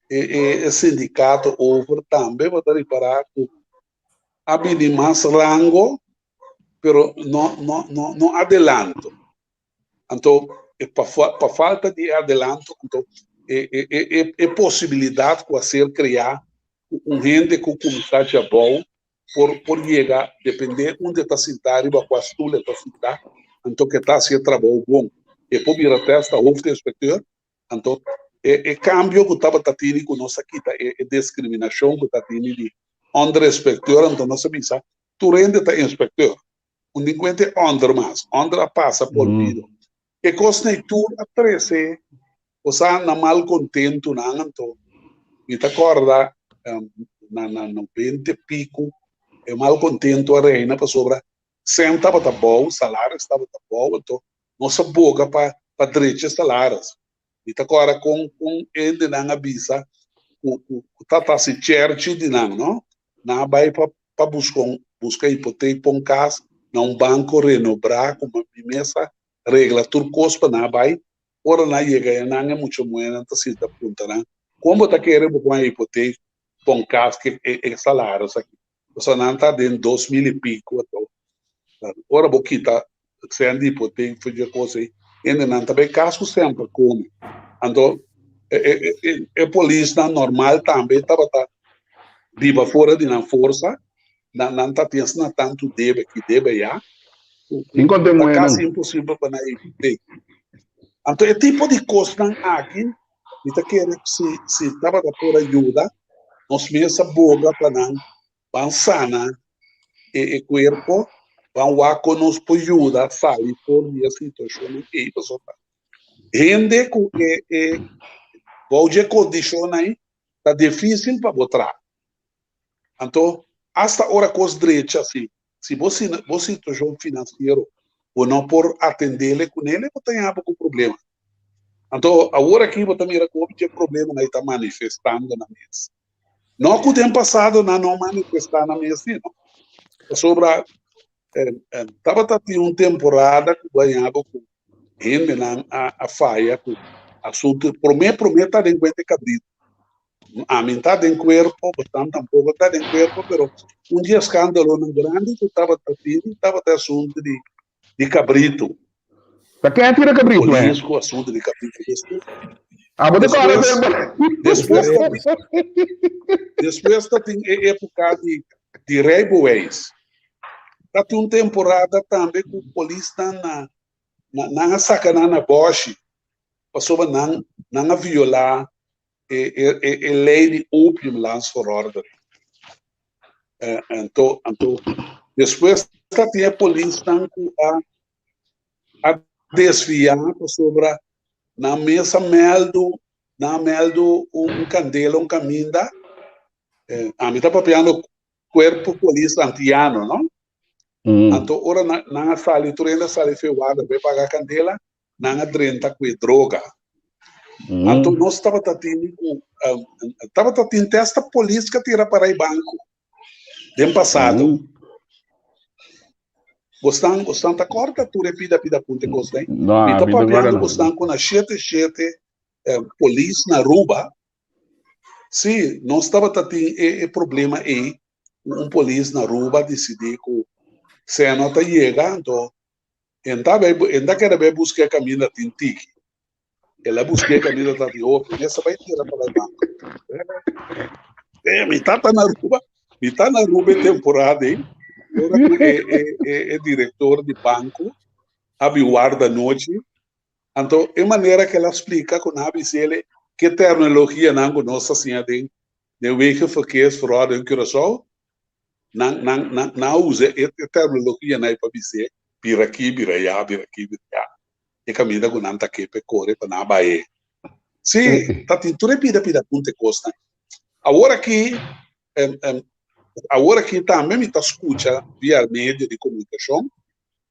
e e sindikato over tambe bo ta ripará ku a bini mas rango pero no no no no adelanto. Anto e pa pa falta di e adelanto anto e e e e posibilidat ku a ser kreá ku un hende ku kuminsá djabou por por yega depende unda e ta sintá riba kua stul e ta sintá anto ke ta hasi e trabou bon. E por bira testa hoofdinspecteur, anto e e cambio cu tabata tini cu nos a kita e e discriminacion cu ta tini di onderinspecteur, anto nos a bisa tur hende ta inspecteur. Un dincuente onder mas, onder a pasa por olvido. E cosnan ei tur a trece Osea na mal kontentunan anto mi ta kòrda na na nobenta e piku e mal kontentu a reina pasobra sèn tabata bou, salaris tabata bou anto nos a boga pa pa drecha e salaris. Mi ta kòrda kon kon hendenan a bisa ku ku ku ta hasi chèrchi di nan no, nan a bai pa pa buska un buska hipotek pa un kas na un banko renobrá ku mi mes a regla tur kos pa nan a bai. Ora nan yega e nan e mucha muhernan ta sinta punta nan, Kon bo ta kere bo pon e hipotek pon kas ke e salaris aki? Pasobra nan ta den 2000 i piko ato. Ora bo kita sèn di hipotek for dje kos ei, hendenan ta bai kas ku sèn pa kome. Anto e polisnan normal tambe tabata biba fora di nan forsa. Nan nan ta tin asina tantu debe aki debe aya ku Tin konta e ta muhernan. kasi imposibel pa nan evit'é. Anto e tipo di kosnan aki mi ta kere si si tabata por a yuda nos mes a boga pa nan ban sana e e kuerpo, ban wak kon nos por yuda sali for di e situashonnan ei pasobra hende ku e e bou dje kondishonnan ei ta difisil pa bo traha. Anto, asta ora kos drecha si, si bo bo situashon finansiero bo no por atendele kunele, bo ta yaba ku problema. Anto, awor aki bo ta mira ku hopi dje problemanan ei ta manifestando nan mes. No ku den pasado nan no manifestá nan mes si, no. Pasobra tabata tin un temporada ku bo a yaba ku hendenan a faya ku asuntu, promé promé ta den kuenta e kabritu. Ami ta den cuerpo, botan tampoco ta den cuerpo, pero un di escandalonan grandi cu tabata tin tabata e asunto di di cabrito. Ta ken a tira cabrito, eh? Polis cu asunto di cabrito. Despues, Ah, bo te corda despues, despues, despues ta tin e epoca di di rijbewijs. Ta tin un temporada tambe cu polisnan na nan a saca nan na boshi pasobra nan nan a viola e e e e ley di opium landsverordening. Eh, anto anto despues ta tin e polisnan cu a a desvia pasobra nan mes a meldu nan a meldu un candela un caminda. Eh, ami ta papiando cuerpo polis antiano, no? Anto ora nan nan a sali tur hende a sali fe warda pa e paga candela, nan a drenta ku e droga. Anto nos tabata tin ku tabata tin te hasta polis ka tira para e banko den pasado. Bosnan bosnan ta kòrda tur e pida pida punta e kos ei? No, Mi ta mi no kòrda papiando no. bosnan ku na shete shete polis na Aruba, si nos tabata tin e e problema ei ku un polis na Aruba disidí ku seno ta yega anto En ta bai, en ta kere bai buska e kaminda tin tiki. El a buska e kaminda ta tin hopi. Mester bai tira pa bai banko. Eh, mi tata na Aruba, mi ta na Aruba e temporada ei. Ora ku e, e, e, e direktor di banko a bin warda nochi. Anto e manera ku el a splika ku nan a bisa el ke terminologianan ku nos ta siña den den Wegenverkeersverordening Curaçao, Nan, nan, nan, nan a usa e, e terminologia nan pa bis'é, bira aki, bira ayá, bira aki, bira ayá. E kaminda ku nan ta ke p'e kore pa nan a bai e. Sí, ta tin tur e pida pida punta e kosnan. Awor aki, em, em, awor aki tambe mi ta skucha via medio di komunikashon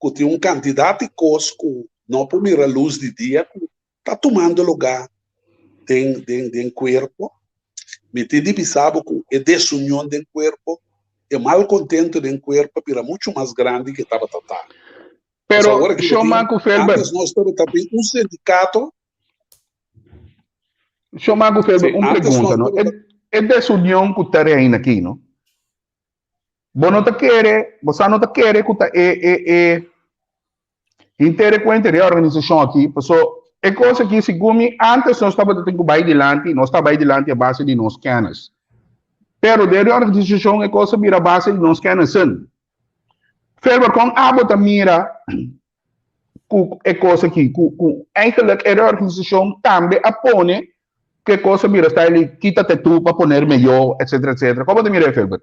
ku tin un kantidat di kos ku no por mira lus di dia ku ta tumando lugá den den den kuerpo. Mi tin di bisa bo ku e desunion den kuerpo, e malkontento den kuerpo a bira muchu mas grandi ke tabata ta. Pero, Shon Marco Felber. Antes nos tabata tin un sindikato. Shon Marco Felber, un pregunta, no? E desunion ku ta reina aki, no? Bo no ta kere, bo sa no ta kere ku ta e e e henter e kuenta di e organisashon aki, paso e kos aki segun mi antes nos tabata tin ku bai dilanti, nos ta bai dilanti a base di nos kennis. Pero den reorganisashon e kos a bira a base di nos kennissen. Felber, kon abo ta mira? ku e kos aki, ku ku eigenlijk e reorganisashon tambe a pone ku e kos a bira style quítate tú pa ponerme yo, etcétera, etcétera. Kon bo ta mira e, Philbert?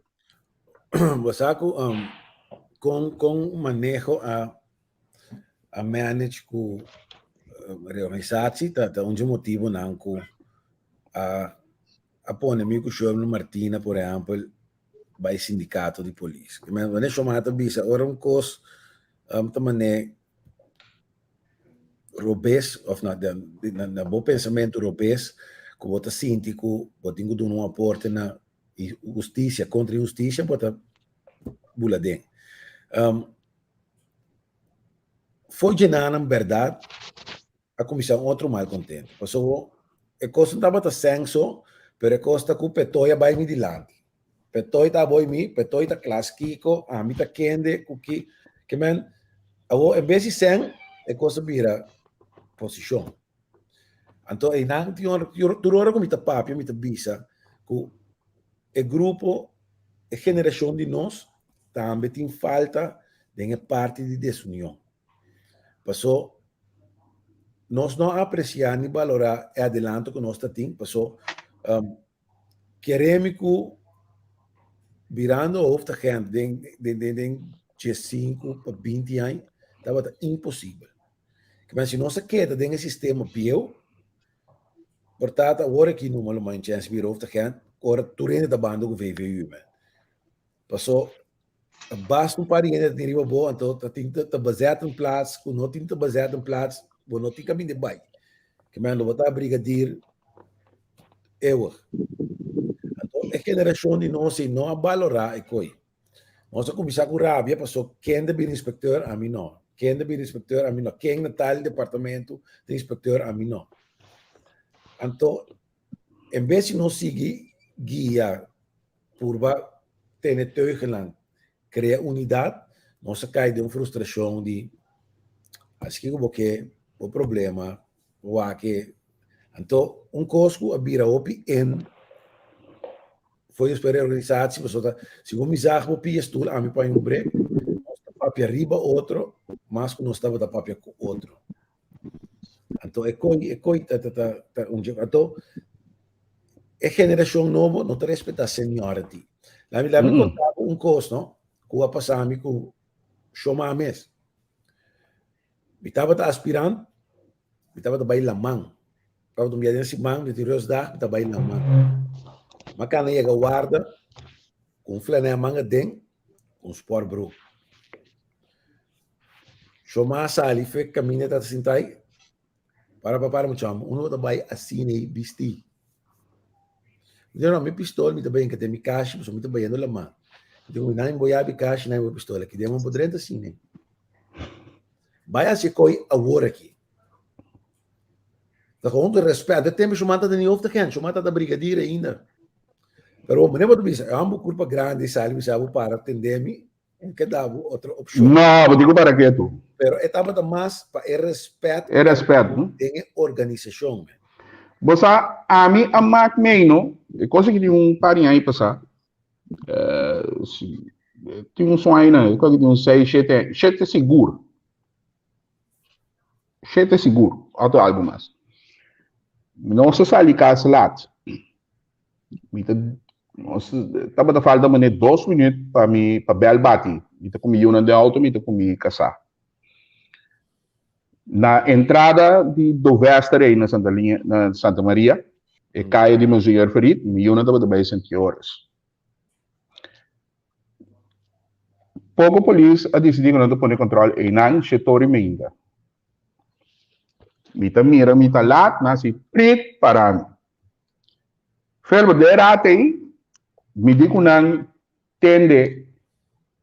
Bo sa ku kon kon maneho a a manage ku reorganisatie ta ta un dje motibonan ku a a pone mi ku Sherman Martina por ehèmpel bai sindikato di polis. Wanneer Sherman ta bisa ora un kos ta mane robes of na na bo pensamentu robes ku bo ta sinti ku bo tin ku duna un aporte na hustisia kontra inhustisia bo ta bula den. Fo'i djenanan bèrdat a kuminsá un otro malkontento. Pasobra e kos no tabata senso, pero e kos ta ku Petoy a bai mi dilanti. Petoy ta aboi mi, Petoy ta klas kiko, ami ta kende ku ki. Ke men, awor en bes di sen, e kos a bira posishon. Anto einan tin ora, tur ora ku mi ta papia mi ta bisa ku e grupo, e generashon di nos tambe tin falta den e parti di desunion. Paso nos no a apresiá ni balorá e adelanto ku nos ta tin, paso kere mi ku birando hoofdagent den den den den diesinku pa binti aña tabata imposibel. Kimen si nos a keda den e sistema bieu, por ta awor aki numa lo man chèns bira hoofdagent ora tur hende ta banda ku VVU men. Paso ta basta un par di hende ta tin riba bo, anto ta tin ta bezet un plaats ku no tin ta bezet un plaats, bo no tin kaminda bai. Ke men lo bo ta brigadier eeuwig. Anto e generashon di nos ei no a balorá e koi. Nos a kuminsá ku rabia paso ken ta bira inspekteur, ami no. Ken ta bira inspekteur, ami no. Ken na tal departamento ta inspekteur, ami no. Anto en bes di nos sigui guia purba tene teugelnan, krea unidat, nos a kai den un frustrashon di hasi kiko bo ke, bo problema, bo wak. Anto un kos ku a bira hopi en for despues reorganisatie, pasobra si bo mizag bo pia stul, ami paña un brek, nos ta papia riba otro mas ku nos tabata papia ku otro. Anto e koi, e koi ta ta ta ta un dje. Anto e generashon nobo no ta respetá seniority. Lami lami mm. konta bo un kos, no? Ku a pasa mi ku Shoma mes. Mi tabata aspirant, mi tabata bai laman. Tabata un bia den siman, mi tin rustdag, mi ta bai laman. Ma kana yega warda, ku un flanel manga den, ku un sportbroek. Shoma a sali fe kaminda ta sinta ai. Para pa para mucha homber, uno ta bai asina ei bisti. Mi di no, mi pistol mi ta bai hinka den mi kashi pasobra mi ta bayendo laman. Mi di nan bo yabi kashi, nan bo pistol aki. Den bo drenta asina ei. Bai hasi e koi awor aki. Ta gewoon ku respet. E tempo Shoma ta den hoofdagent, Shoma ta ta brigadier ainda. Pero meneer bo ta bisa, e homber kurpa grandi sali bisa bo para tende mi. N ke da bo otro opshon. No, bo tin ku para ketu. Pero e tabata mas pa e respet. E respet, no? Den e organisashon, men. Bo sa, ami a mak mei, no? E kos aki tin un par di aña pasá. Tin un son aña, e kos aki tin un seis, shete aña. Shete sigur. Shete sigur, òf algu mas. Nos a sali kas lat. Mi ta nos tabata falta mane dos minuut pa mi pa bel bati. Mi ta ku mi yunan den auto, mi ta ku mi kasá. Na entrada di Dovester ei na Santa Liña, na Santa Maria, e kaya di Monseñor Ferit, mi yunan tabata bai Sint Joris. Poko polis a disidí ku nan ta pone kòntròl einan, shetor i meinda. Mi ta mira mi ta lat, nan hasi prit para mi. Ferber, den rato ei, mi di ku nan tende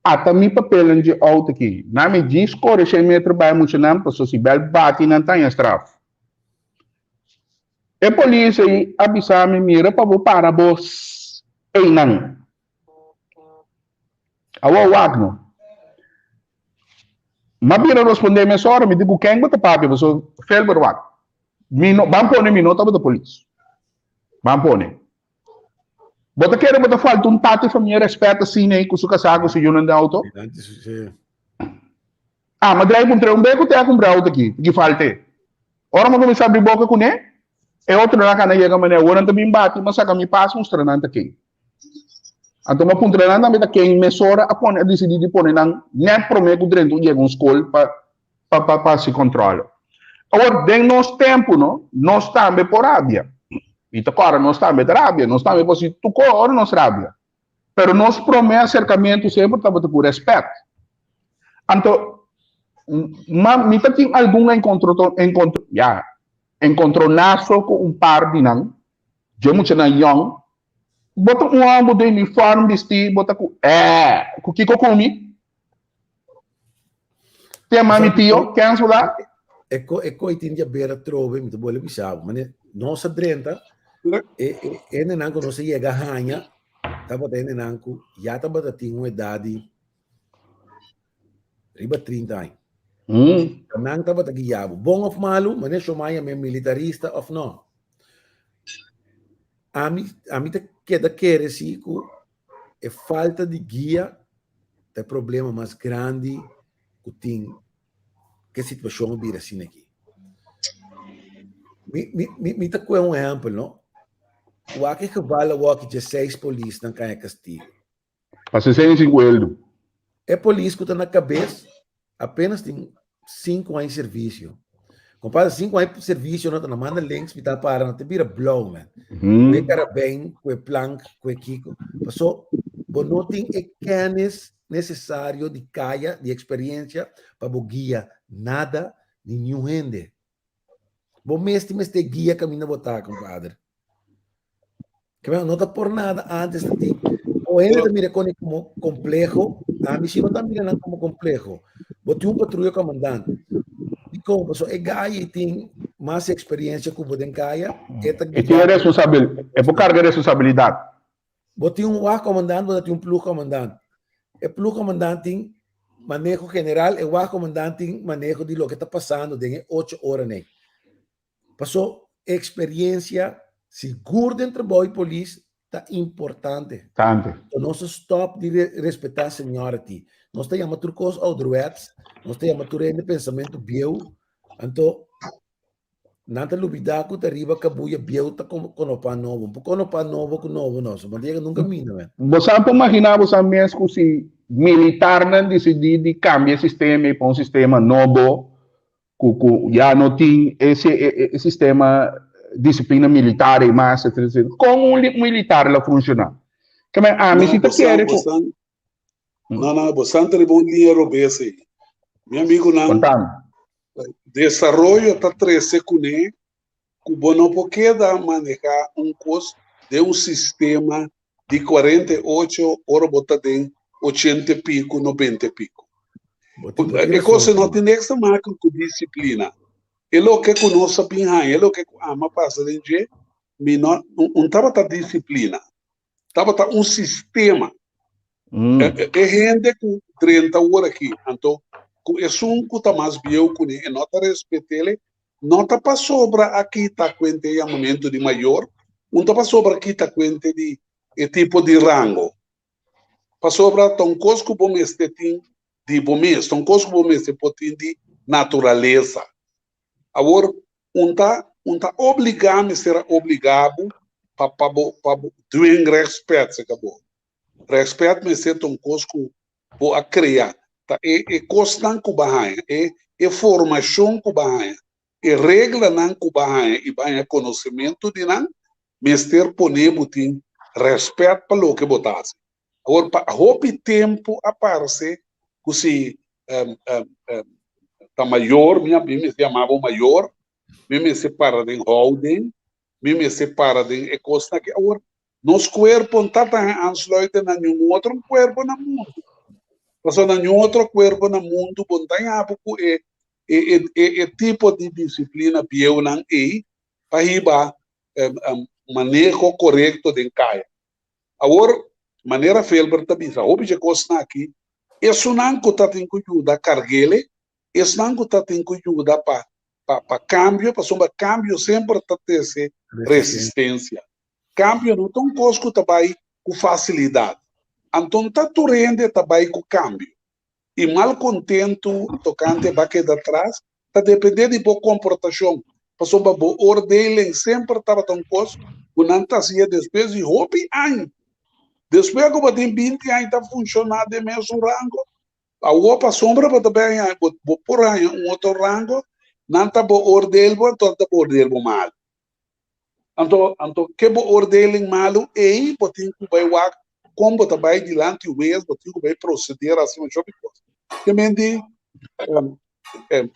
ata mi papelnan dje outo aki. Nan mi djis kore shen metro bai muchanan paso si bel bati nan ta haña straf. E polis ei a bisa mi mira pa bo para bo einan. Awor wak no. M'a bira rospondé mesora, mi di ku ken bo ta papia paso Felber wak. Mi no, ban pone mi no tabata polis. Ban pone. Bo ta kere bo ta falta un tata di famia respet asina ei ku su kasá ku su yunan den auto? Ah, m'a drai puntr'é un be ku te a kumpra outo aki, ki falt'é. Ora m'a kuminsá abri boka kuné, e otronan a kana yega manera awor nan ta bin bati, m'a saka mi pas mustra nan ta ken. Anto m'a puntra nan tambe ta ken mesora a pone a disidí di pone nan nèt promé ku drenta un yega un skol pa pa pa pa hasi kòntròle. Awor den nos tempu no, nos tambe por rabia. Mi ta kòrda nos tambe ta rabia, nos tambe por hasi tur kos ora nos rabia. Pero nos promé aserkamentu semper tabata ku rèspèt. Anto, ma mi ta tin algun enkontro, enkontro, ya, enkontronaso ku un par di nan, dje muchanan yòn, bo ta un hòmber den uniform bistí, bo ta ku, eh, ku kiko ku mi? Te mami tio, kens bo ta? E ko, e koi tin diabera trobe, mi ta bolbe bisa bo. Mane, nos a drenta, e, e, hendenan ku nos a yega haña, tabata hendenan ku ya tabata tin un edat di riba 30 aña. Nan tabata guia bo, bon of malu, mane shomai yam'é militarista of no. Ami, ami ta keda kere si ku e falta di guia ta e problema mas grandi ku tin ku e situashon a bira asina aki. Mi, mi, mi, mi ta kue un ehèmpel, no? Wak e geval awor ki dje seis polisnan kaña kastigo. Pa 65 eldu. E polis ku ta na kabes apenas tin 5 aña servisio. Compadre, 5 aña servisio no ta na manda links, mi ta para, no te bira blauw, man. Ku e karabijn, ku e plank, ku e kiko. Paso, bo no tin e kennis necesario di kaya, di experiencia, pa bo guia nada ni niun hende. Bo mes tin mester guia kaminda bo ta, compadre. Kibera no ta por nada antes ta tin. O hende ta mira koni como complejo, ami si no ta mira nan como complejo. Bo tin un patruya comandante. Dikon? Pasobra e gai tin mas experiencia ku bo den kaya, e ta E tin e responsabil, e por carga e responsabilidad. Bo tin un wachtcommandant, bo ta tin un ploegcommandant. E ploegcommandant tin maneho general, e wachtcommandant tin maneho di loke ta pasando den e ocho oranan. Paso experiencia sigur den trabou di polis ta importante. Tante. So nos a stop di respeta seniority. Nos ta yama tur cos ouderwets, nos ta yama tur hende pensamento bieu. Anto nan ta lubida cu ta riba cabuya bieu ta konopa nobo. Por konopa nobo cu nobo no, so bo no ta yega nunca mina men. Bo sa por magina bo sa mes cu si militarnan dicidi di cambia e sistema y pon un sistema nobo ku ku ya no tin e e sistema disiplina militar ei mas etcetera etcetera kon un militar lo funshoná ke men ami si ta kere ku No, no, bo san ta riba un liña robes ei. Mi amigunan, Kontami. desaroyo ta trese kuné ku bo no por keda manehá un kos den un sistema di 48 ora bo ta den ochenta i piku, nobenta i piku. E kos no tin niks te maka ku disiplina. E loke ku nos a bin haña, e loke ku ami a pasa den dje, mi no, un tabata disiplina, tabata un sistema. E hende ku drenta awor aki, anto ku esun ku ta mas bieu kuné e no ta respet'el, No ta pasobra a kita kuente e yamamentu di mayor, un ta pasobra a kita kuente di e tipo di rango. Pasobra ta un kos ku bo mester tin di bo mes, ta un kos ku bo mester por tin di naturalesa. Awor, un ta un ta obligá, mester a obligá bo pa pa bo pa bo dwing rèspèt serka bo. Rèspèt mester ta un kos ku bo a krea, ta e e kosnan ku bo a haña, e e formashon ku bo a haña, e reglanan ku bo a haña i bo a haña konosementu di nan, mester pone bo tin rèspèt pa loke bo ta hasi. Awor, pa hopi tempu a parse ku si ta mayor, mi mi mester yama bo mayor, mi mester para den houding, mi mester para den e kosnan aki. Awor, Nos kuerpo no ta tan aansluiten na niun otro kuerpo na mundu. Pasobra na niun otro kuerpo na mundu bo no ta haña ku e e e e tipo di disiplina bieunan ei pa hiba maneho korekto den kaya. Awor, manera Felber ta bisa, hopi dje kosnan aki, esunnan ku ta tin ku yuda karg'el, esnan ku ta tin ku yuda pa pa pa kambio, pasobra kambio semper ta trese resistensia. Kambio no ta un kos ku ta bai ku fasilidat. Anto no ta tur hende ta bai ku kambio. I malkontentu tokante ba keda atras ta dependé di bo komportashon, pasobra bo oordeling semper tabata un kos ku nan ta hasié despues di hopi aña. Despues ku bo tin binti aña ta funshoná den mesun rango, awor pasobra bo ta bai haña, bo por haña un otro rango, nan ta beoordeel bo, anto nan ta beoordeel bo malu. Anto, anto ke beoordeling malu ei bo tin ku bai wak kon bo ta bai dilanti hues, bo tin ku bai proseder hasi masha hopi kos. Te men di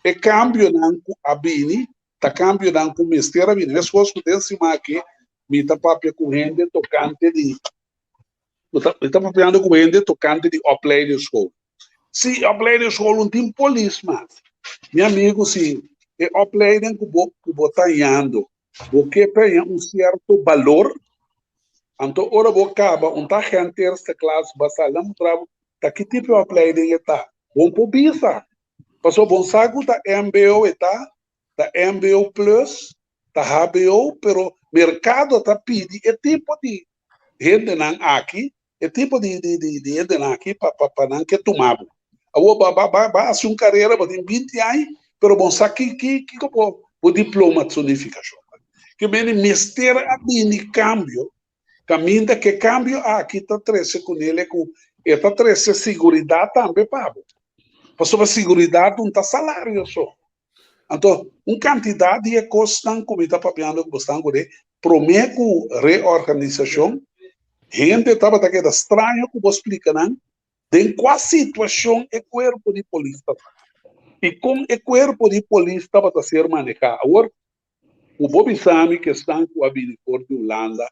e kambionan ku a bini ta kambionan ku mester a bini. Meskos ku den siman aki mi ta papia ku hende tokante di mi ta papiando ku hende tokante di opleidingsschool. Si opleidingsschool no tin polis mas, mi amigu, si e opleiding ku bo ku bo ta hañando bo ke peña un sierto balor, anto ora bo kaba un ta agent eerste klas ba sali nan mutra bo ta ki tipo di opleiding e ta. Bo no por bisa, pasobra bo no sa ku ta mbo e ta, ta mbo plus, ta hbo, pero merkado ta pidi e tipo di hendenan aki E tipo di di di di hendenan aki pa pa pa nan ke tuma bo. Awor ba ba ba ba hasi un karera bo tin binti aña pero bo no sa ki ki kiko bo bo diploma su nifikashon. Ke mende mester a bini kambio kaminda ke kambio aki ta trese kunele ku e ta trese siguridat tambe pa bo. Pasobra siguridat no ta salario so. Anto, un kantidat di e kosnan ku mi ta papiando ku bosnan kuné, promé ku reorganisashon, hende tabata keda straño ku bo splika nan den kua situashon e kuerpo di polis ta traha i kon e kuerpo di polis tabata ser manehá. Awor, ku bo bisa mi ku esnan ku a bini for di Hulanda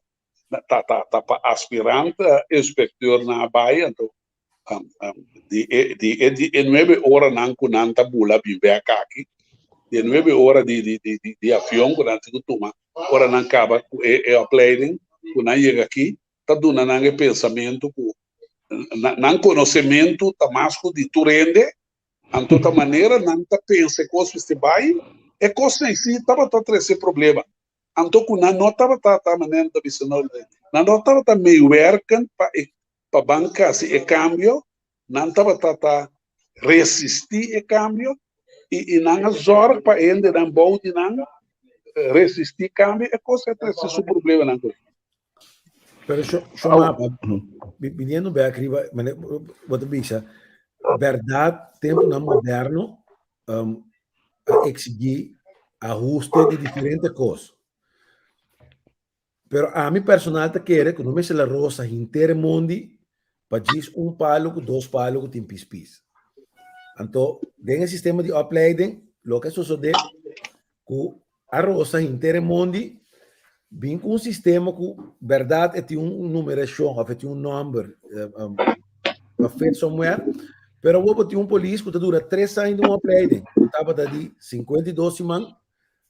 ta ta ta pa aspirant inspekteurnan a bai, anto di e di e di e nuebe oranan ku nan ta bula bin bek aki, di e nuebe ora di di di di di avion ku nan tin ku tuma ora nan kaba ku e e opleiding ku nan yega aki, ta duna nan e pensamentu ku nan konosementu ta mas ku di tur hende, anto ta manera nan ta pensa e kos mester bai, e kosnan si tabata trese problema. Anto ku nan no tabata ta manera nan ta bisa no, nan no tabata meewerken pa e pa ban kasi e kambio, nan tabata ta resistí e kambio i i nan a zòrg pa e hendenan bou di nan resistí kambio, e kos a trese su problemanan ku. Pero sho, sho mapa, viniendo bek riba, mane, bo ta bisa, bèrdat tempunan moderno um, a eksigí ahuste di diferente kos. Pero ami personal ta kere ku no mester la rosa hinter e mondi pa djis un palo ku dos palo ku tin pis pis. Anto den e sistema di opleiding loke a sosode ku a rosa hinter e mondi bin ku un sistema ku bèrdat e tin un numerashon òf e tin un nòmber pa fit somewhere pero awor bo tin un polis ku ta dura tres aña den un opleiding ku tabata di 52 siman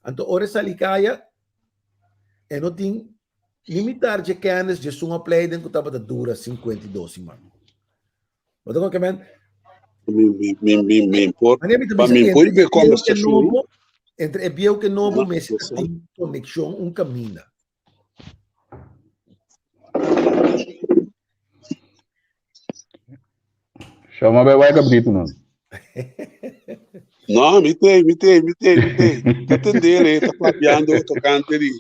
anto ora e sali kaya E no tin ni mitar dje kennis dje sun opleiding ku tabata dura 52 siman. Bo ta kon men? Mi mi mi mi mi por Wanneer mi ta pa bisa mi por entre be e bieu ke conversacion. nobo, entre e bieu ke nobo No, mester yo sé. tin konekshon un kaminda. Chama bij wijk cabrito man. No, mi te, mi te, mi te, mi te. Ta tendele, ta papiando tocante di.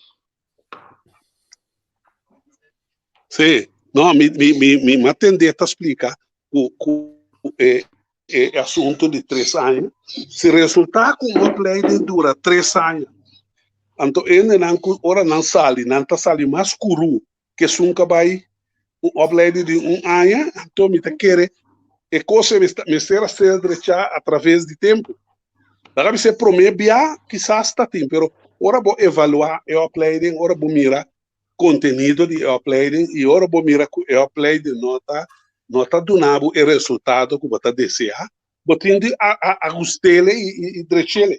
Sí, no, mi, mi, mi, mi ma tende ta explica ku, ku e, e asunto di tres aña. Si resulta ku un opleiding dura tres aña, anto hendenan ku ora nan sali, nan ta sali mas kuru Kesun ka bai un opleiding di un aña, anto mi ta kere e kos ei mester a ser drechá atraves di tempu. Laga bisa e promé bia kisas ta tin, pero ora bo evaluá e opleiding, ora bo mira kontenido di e opleiding i ora bo mira ku e opleiding no ta no ta duna bo e resultado ku bo ta deseá, bo tin di ahust'é i drech'é.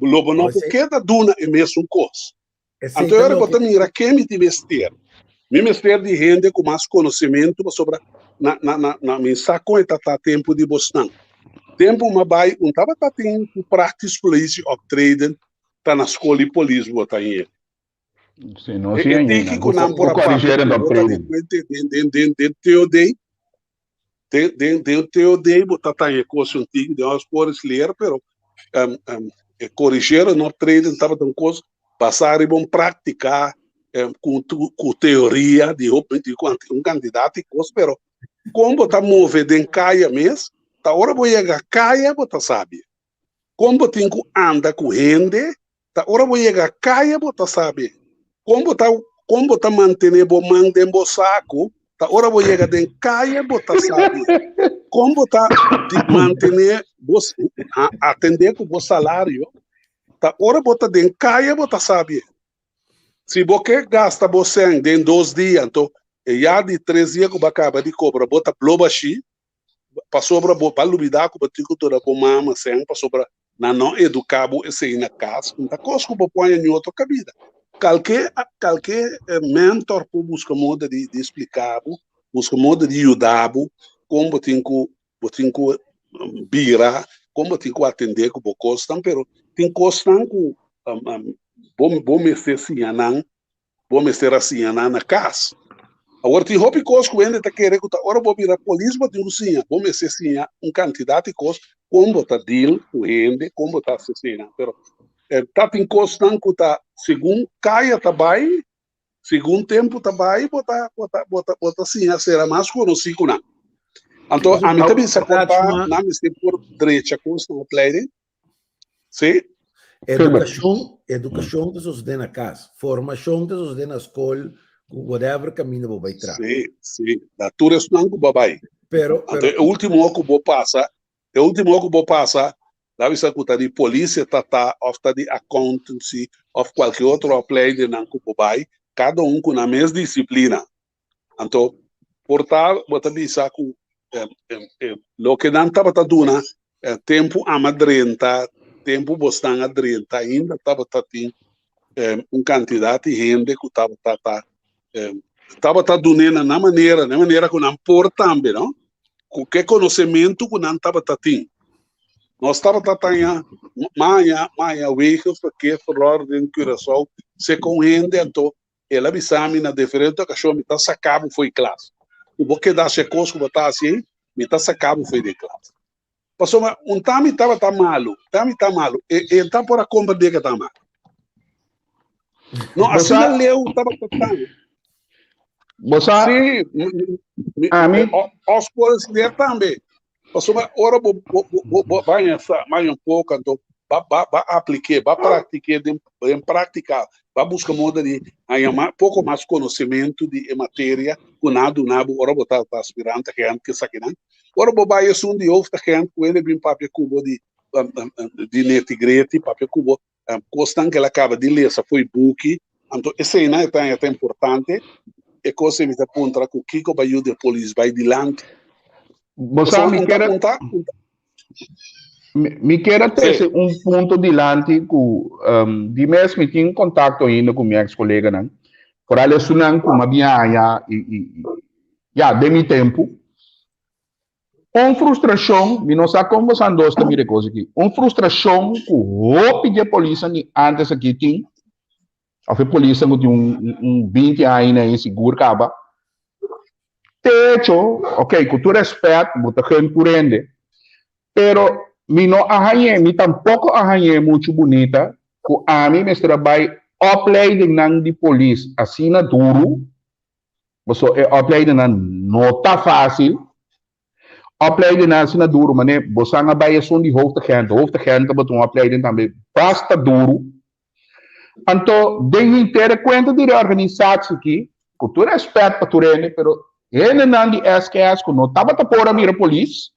Lo bo no por keda duna e mesun kos. Esei Anto ta ora bo loke ta mira ken mi tin mester. Mi mester di hende ku mas konosementu pasobra na na na na mi sa kon e ta ta tempu di bosnan. Tempu mi a bai un tabata tin ku praktisch politie optreden ta na skol di polis bo ta hende. Sí, no E sí e ainda. tiki ku nan por a papia Corrigerend ku bo ta optreden. den den den den den TOD. Den den den TOD bo ta taña e kos un tiki den nos por leer pero um, um, e corrigeren en optreden tabata un kos basá riba un práktika um, ku, ku teoria di hopi di un kantidat di kos pero kon bo ta move den kaya mes ta ora bo yega kaya bo ta sabi kon bo tin ku anda ku hende Ta ora bo yega kaya bo ta sabi kon bo ta kon bo ta mantene bo man den bo saku, ta ora bo yega den kaya bo ta sabi kon bo ta di mantene bo atende ku bo salario, ta ora bo ta den kaya bo ta sabi. Si bo ke gasta bo sèn den dos dia, anto e ya di tres dia ku bo a kaba di kobra bo ta blo bashí, pasobra bo ba lubida ku bo tin ku duna bo mama sèn pasobra nan no eduká bo esei na kas, un ta kos ku bo por haña otro kabida. Kalke kalke mentor por buska moda di di splika bo, buska moda di yuda bo kon bo tin ku bo tin ku bira, kon bo tin ku atendé ku bo kosnan, pero tin kosnan ku bo bo mester siña nan bo mester a siña nan na kas. Awor tin hopi kos ku hende ta kere ku ta ora bo bira polis bo tin ku siña. Bo mester siña un kantidat di kos kon bo ta deal ku hende, kon bo ta hasi asina. Pero ta tin kosnan ku ta segun kaya ta bai, segun tempu ta bai bo ta bo ta bo ta bo ta siña sera mas konosí ku nan. Anto ami ta bisa por ta nan mester por drecha kos na opleiding. Sí. Edukashon, edukashon ta sosodé na kas. Formashon ta sosodé na skol, ku whatever kaminda bo bai tra. Sí, sí. Na tur esnan ku bo bai. Pero, Anto e último ku bo pasa, e último ku bo pasa, la bisa ku ta di policia ta ta, òf ta di accountancy, òf kualke otro opleidingnan ku bo bai, kada un ku nan mes disiplina. Anto, por ta bo ta bisa ku loke nan tabata duna tempu ama drenta, tempu bosnan a drenta ainda tabata tin un kantidat di hende ku tabata ta tabata dun'é na nan manera, na e manera ku nan por tambe, no? Ku ke konosementu ku nan tabata tin. Nos tabata taña maña maña wegenverkeerverordening Curaçao se kon hende anto El a bisa mi na diferente okashon, Mi ta saka bo fo'i klas. Ku bo keda hasi e kos ku bo ta hasi ei, mi ta saka bo fo'i di klas. Pasobra un ta mi tabata malu, ta mi ta malu, e e ta por a komprendé ke ta malu. No, asina leu tabata tan. Bo sa, Sí, mi, ami, os por estudiar tambe. Pasobra ora bo bo bo bo baña sa baña un poko anto ba ba ba aplik'é ba praktik'é den den práktika ba buska moda di haña mas poko mas konosementu di e materia ku nan a duna bo ora bo ta ta aspirante agent ke esakinan. Ora bo bai esun di hoofdagent ku hende bin papia ku bo di di neti greti papia ku bo Kosnan ku el a kaba di lesa fo'i buki, anto eseinan e ta haña ta importante. E kos ei mi ta puntra ku kiko bai yuda e polis bai dilanti. Bo sa, mi kier a, mi kier a trese un punto dilanti ku di mes mi tin kontakto ainda ku mi eks koleganan, foral esunnan ku mi a bin haña i ya den mi tempu. Un frustrashon, mi no sa kon bosan dos ta mira e kos aki, un frustrashon ku hopi di e polisnan di antes aki tin, òf e polisnan ku tin un un binti aña na ei sigur kaba, te echo, ok, ku tur rèspèt, bo ta gen tur hende, pero mi no a hañ'é, mi tampoko a hañ'é muchu bunita ku ami mester a bai opleidingnan di polis asina duru, Paso e opleidingnan no ta fácil. Opleidingnan asina duru, mane bosan a bai esun di hoofdagent. Hoofdagent tabata un opleiding tambe basta duru. Anto, den henter e kuenta di reorganisatie aki, ku tur rèspèt pa tur hende, pero hendenan di SKS ku no tabata por a bira polis,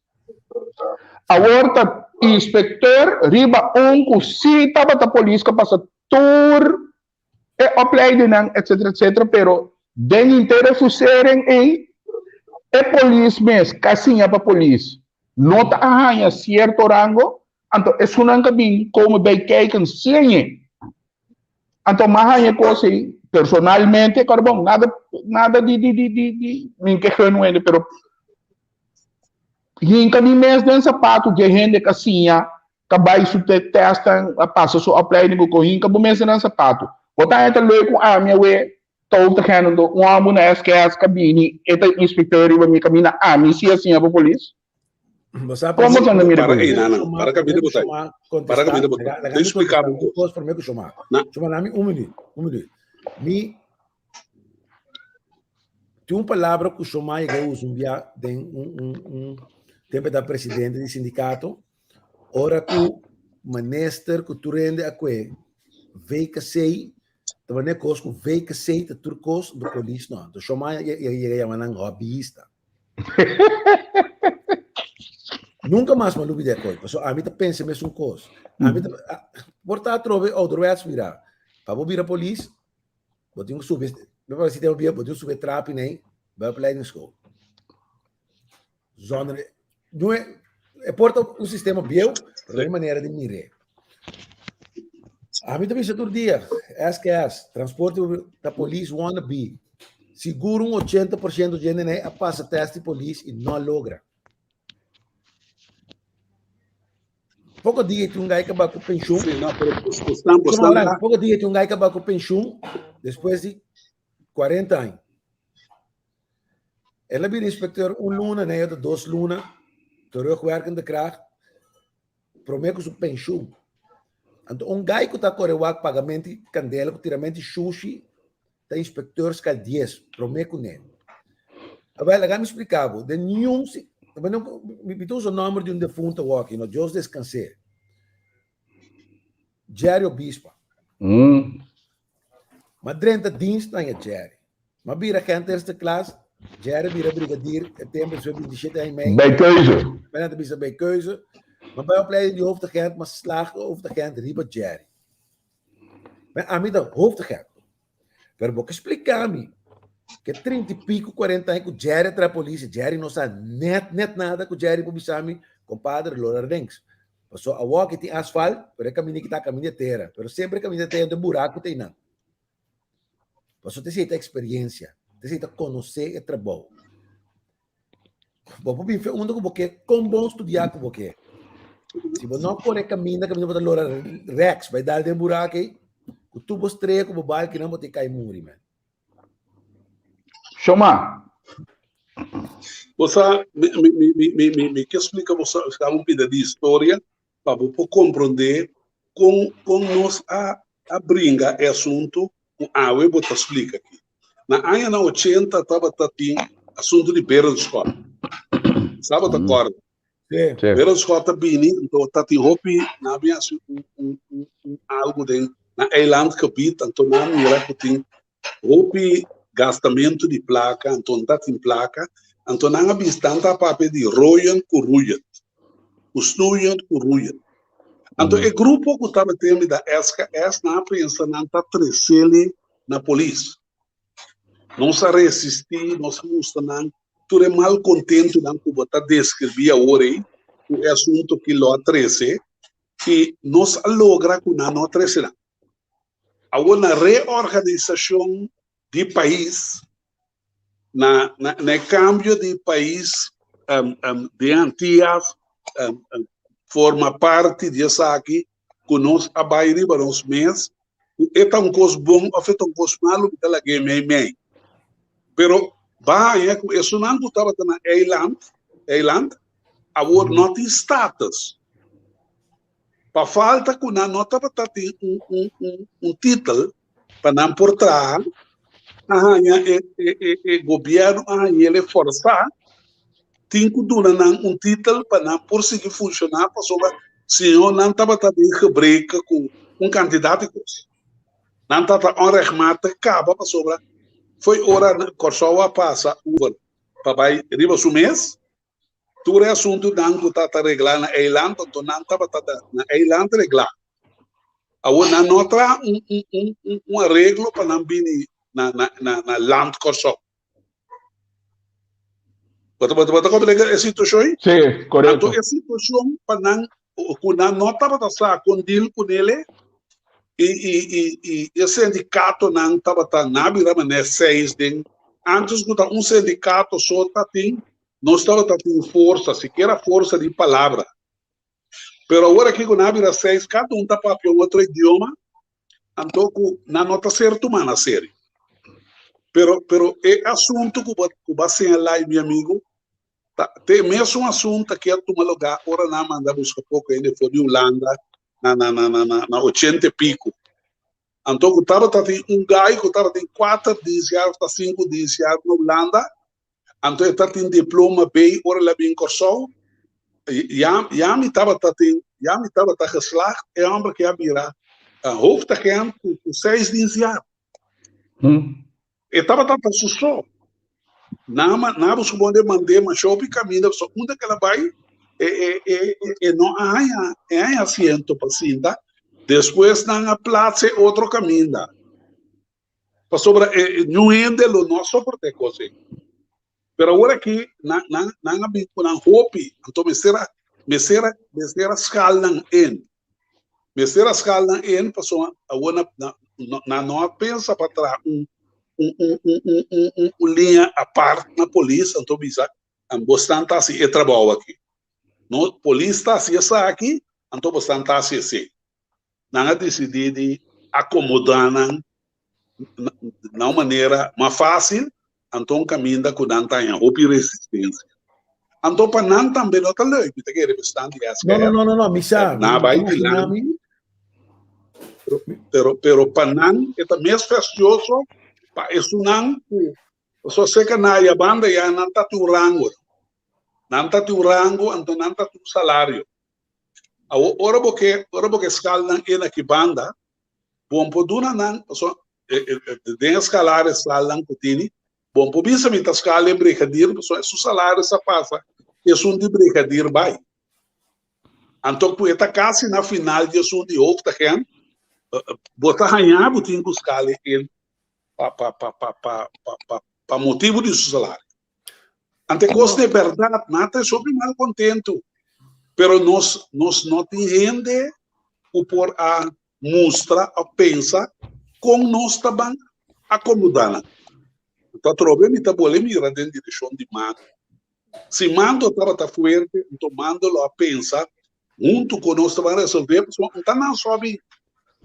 awor ta inspekteur riba un ku sí tabata polis ku a pasa tur e opleidingnan etcetera etcetera pero den henter e fusering ei e polis mes ka siña pa polis no ta a haña cierto rango anto esunnan ka bin komen bij kijken siñe anto m'a haña e kos ei personalmente kòrda bon nada nada di di di di di mi ke gun wende pero hinka mi mes den sapato dje hende ka siña ta bai su testnan, a pasa su opleiding ku kohinka bo mester nan sapatu. Bo ta haña ta leuk ku ami awe. Toutegen anto un hòmber na SKS ka bini e ta inspekteur riba mi kaminda ami si a siña pa polis? Bo sa Kon bo ta mira Para ku ei, nana, para kaminda bo ta ei. Para kaminda bo ta ei. Dei splika bo un kos. Promé ku Shoma. Na. Shoma, na mi un minuut, un minuut. Mi tin un palabra ku Shoma yega usa un bia den un un un tempu e ta presidente di sindikato, ora ku minister ku tur hende a kue VKC Ta wanneer kos ku VKC ta tur kos, de polis no. Anto Shoma yega yama nan hobbyista. Nunca mas mi a lubida e koi, pasobra ami ta pensa mesun kos. Ami ta, por ta atrobe ouderwets mira, pa bo bira polis, bo tin ku subi, mi parece si tempo bieu, bo tin ku subi e trapi nei, bai opleidingsschool. Zonder, no e, e por ta un sistema bieu, pero no hay manera di mir'é. Ami ta bisa tur dia, SKS, transporte ta polis wannabe. Sigur un 80% di hende nei a pasa test di polis i no a logra. Poko dia tin un gai ka ba ku penshun. Sí, no, pero bosnan, bosnan, Shoma, poko dia tin un gai ka ba ku penshun despues di 40 aña. El a bira inspecteur un luna, nee, otro dos luna, terugwerkende kracht, prome ku su pensioen. Anto un gai ku ta kore wak pagamento di kandela ku tiramento di shushi ta inspecteur skal dies, prome ku ne. Awel, laga mi splika bo, den niun si, mi ta usa nomber di un defunto awor aki, no, Dios descans'é. Jerry Obispa. Ma drenta dienst nan ya Jerry. Ma bira agent eerste klas, Jerry bira brigadier e tempo despues 27 aña y mei. Bij keuze. Bijna te bisa bij keuze. Ma bij opleiding di hoofdagent, ma slaag de hoofdagent riba Jerry. Maar ami ta hoofdagent. Pero bo ke splika mi ke 30 y pico, 40 aña ku Jerry a traha policia, Jerry no sa net net nada ku Jerry por bisa mi, compadre, lora links. Paso awor ki tin asfalt, pero e kaminda ki ta kaminda di tera. Pero semper e kaminda di tera tin buraku ta einan. Paso te ta experiencia, te ta konosé e trabou. Bo por bin fe unda ku bo ke, kon bon studiá ku bo ke. Si bo no kore kaminda, kaminda bo ta lora reks, bai dal den buraku ei, ku tur bo strea ku bo balkinan bo ta kai muri, man. Shoma. Bo sa, mi, mi, mi, mi, mi, mi, mi ke splika bo sa, sa un pida di historia pa bo por komprondé kon, kon nos a, a bringa e asuntu ku awe bo ta splika aki. Na añanan ochenta tabata tin asuntu di Berenschot. Sa bo ta kòrda? Sí. Sí. Berenschot a bini, anto ta tin hopi, nan a bin hasi un, un, un, un algu den na eilandgebied, anto nan a mira ku tin hopi gastamentu di plaka, anto no ta tin plaka, anto nan a bisa, nan ta papia di rooien ku roeien, ku snoeien ku roeien. Anto e grupo ku tabatin mi da SKS, nan a pensa nan ta tresele na polis. Nos a resistí, nos a mustra nan tur e malkontentunan ku bo ta deskribí awor ei, ku e asuntu ki lo a trese, i nos a logra ku nan no a trese nan. Awor na reorganisashon di pais, na na na e kambio di pais den Antias forma parti di esaki ku nos a bai riba nos mes, ku e ta un kos bon òf e ta un kos malu, mi ta lag'é mei mei. Pero bo a haña ku esunnan ku tabata na eiland, eiland, awor no tin status. Pa falta ku nan no tabata tin un un un un titel pa nan por traha, a haña e e e e gobièrnu a hañ'el e forsá tin ku duna nan un titel pa nan por sigui funshoná pasobra si no nan tabata den gebrek ku un kantidat di kos. Nan tabata onrechtmatig kaba pasobra foi ora Kòrsou a pasa over pa bai riba su mes, tur e asuntunan ku tabata reglá na eiland, anto nan tabata na eiland reglá. Awor nan no a traha un un un un areglo pa nan bini na na na land Kòrsou. Bo ta, bo ta comprende e situacion ei? Sí, correcto. Anto e situacion pa nan, ku nan no tabata sa kon deal ku nele, i, i, i, i e sindikatonan tabata na bira manera seis den, antes ku ta un sindikato so ta tin, nos tabata tin forsa, sikiera forsa di palabra. Pero awor aki ku nan a bira seis, kada un ta papia un otro idioma, anto ku nan no ta ser tumá na serio. Pero, pero e asunto ku bo, ku bo a señalá, mi amigo, ta, te mesun asunto aki a tuma lugá ora nan a manda buska poko hende for di Hulanda na, na, na, na, na, na ochenta e pico. Anto ku tabata tin un gai ku tabatin kuater dienstjaar of ta sinku dienstjaar na Hulanda, anto e tabatin diploma B ora el a bin Kòrsou. Ya, ya mi tabata tin, ya mi tabata geslaagd, e hòmber ke a bira hoofdagent ku, ku seis dienstjaar. E tabata ta su so. Nan a nan a busca bon de mand'é masha hopi caminda pasobra unda cu el a bai e e e e no a haña e haña asiento pa sinta. Despues nan a plats'é otro caminda pasobra e niun hende lo no a soporta e cos ei. Pero awor aki nan nan nan a bin cu nan hopi anto mester a mester a mester a schaal nan in. Mester a schaal nan in pasobra awor na na nan no a pensa pa traha un un un un un un un un liña apart na polis anto bisa bosnan ta hasi e trabou aki. No polis ta hasi esaki anto bosnan ta hasi esei. Nan a disidí di akomodá nan na un manera mas fásil, anto un kaminda ku nan ta haña hopi resistensia. Anto pa nan tambe no ta leuk, mi ta kere bestan di SKF. No, no, no, no, mi sa. Nan a bai dilanti, pero, pero pa nan e ta mes fastioso pa esunnan ku, pasobra seka na aya banda ya nan ta tin un rango, nan ta tin un rango, anto nan ta tin un salario. Awor, ora bo ke, ora bo ke skal nan e na ki banda, bo por duna nan, pasobra den e skalario sal nan ku tini, bo por bisa mi ta skal e brigadier, pasobra su salario sa pasa esun di brigadier bai. Anto ku e ta kasi na final di esun di hoofdagent, bo ta haña bo tin ku skal e pa pa pa pa pa pa pa motibu di su salario. Ante kos de bèrdat, nan ta hopi mal kontentu, pero nos nos no tin hende ku por a mustra òf pensa kon nos ta ban akomodá nan. Anto atrobe mi ta bole mira den direkshon di Mando. Si Mando tabata fuerte, anto Mando lo a pensa Huntu ku nos ta ban resolvé pasobra un ta nan so a bin.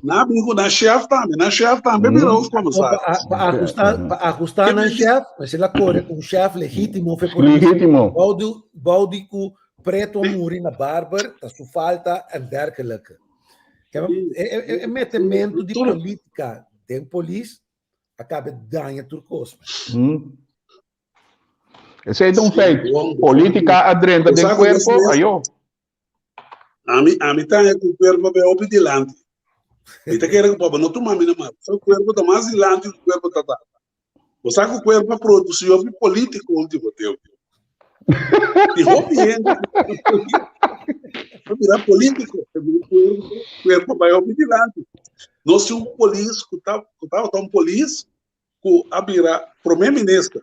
Nan a bin ku nan shèf tambe. Nan shèf tambe bira hoofdcommissaris. Pa ahusta, pa ahusta nan shèf, mester la kore ku un shèf legítimo fe polis. Legítimo. Bou di, bou di ku pretu a muri na Barber ta su falta en dergelijke. E, e, e metementu di politica den polis a kabe daña tur kos. Esei ta un feit. Politica a drenta den cuerpo, ayo. Ami, ami ta ku cuerpo be hopi dilanti. Mi ta kere ku papa no tuma mi na mal. Sa cuerpo ta mas dilanti ku cuerpo ta tata. Bo sa ku cuerpo a produci hopi politico ultimo tempo. I hopi hende a bira politico. Cuerpo bai hopi dilanti. Nos tin un polis ku ta, ku tabata un polis ku a bira prome minister.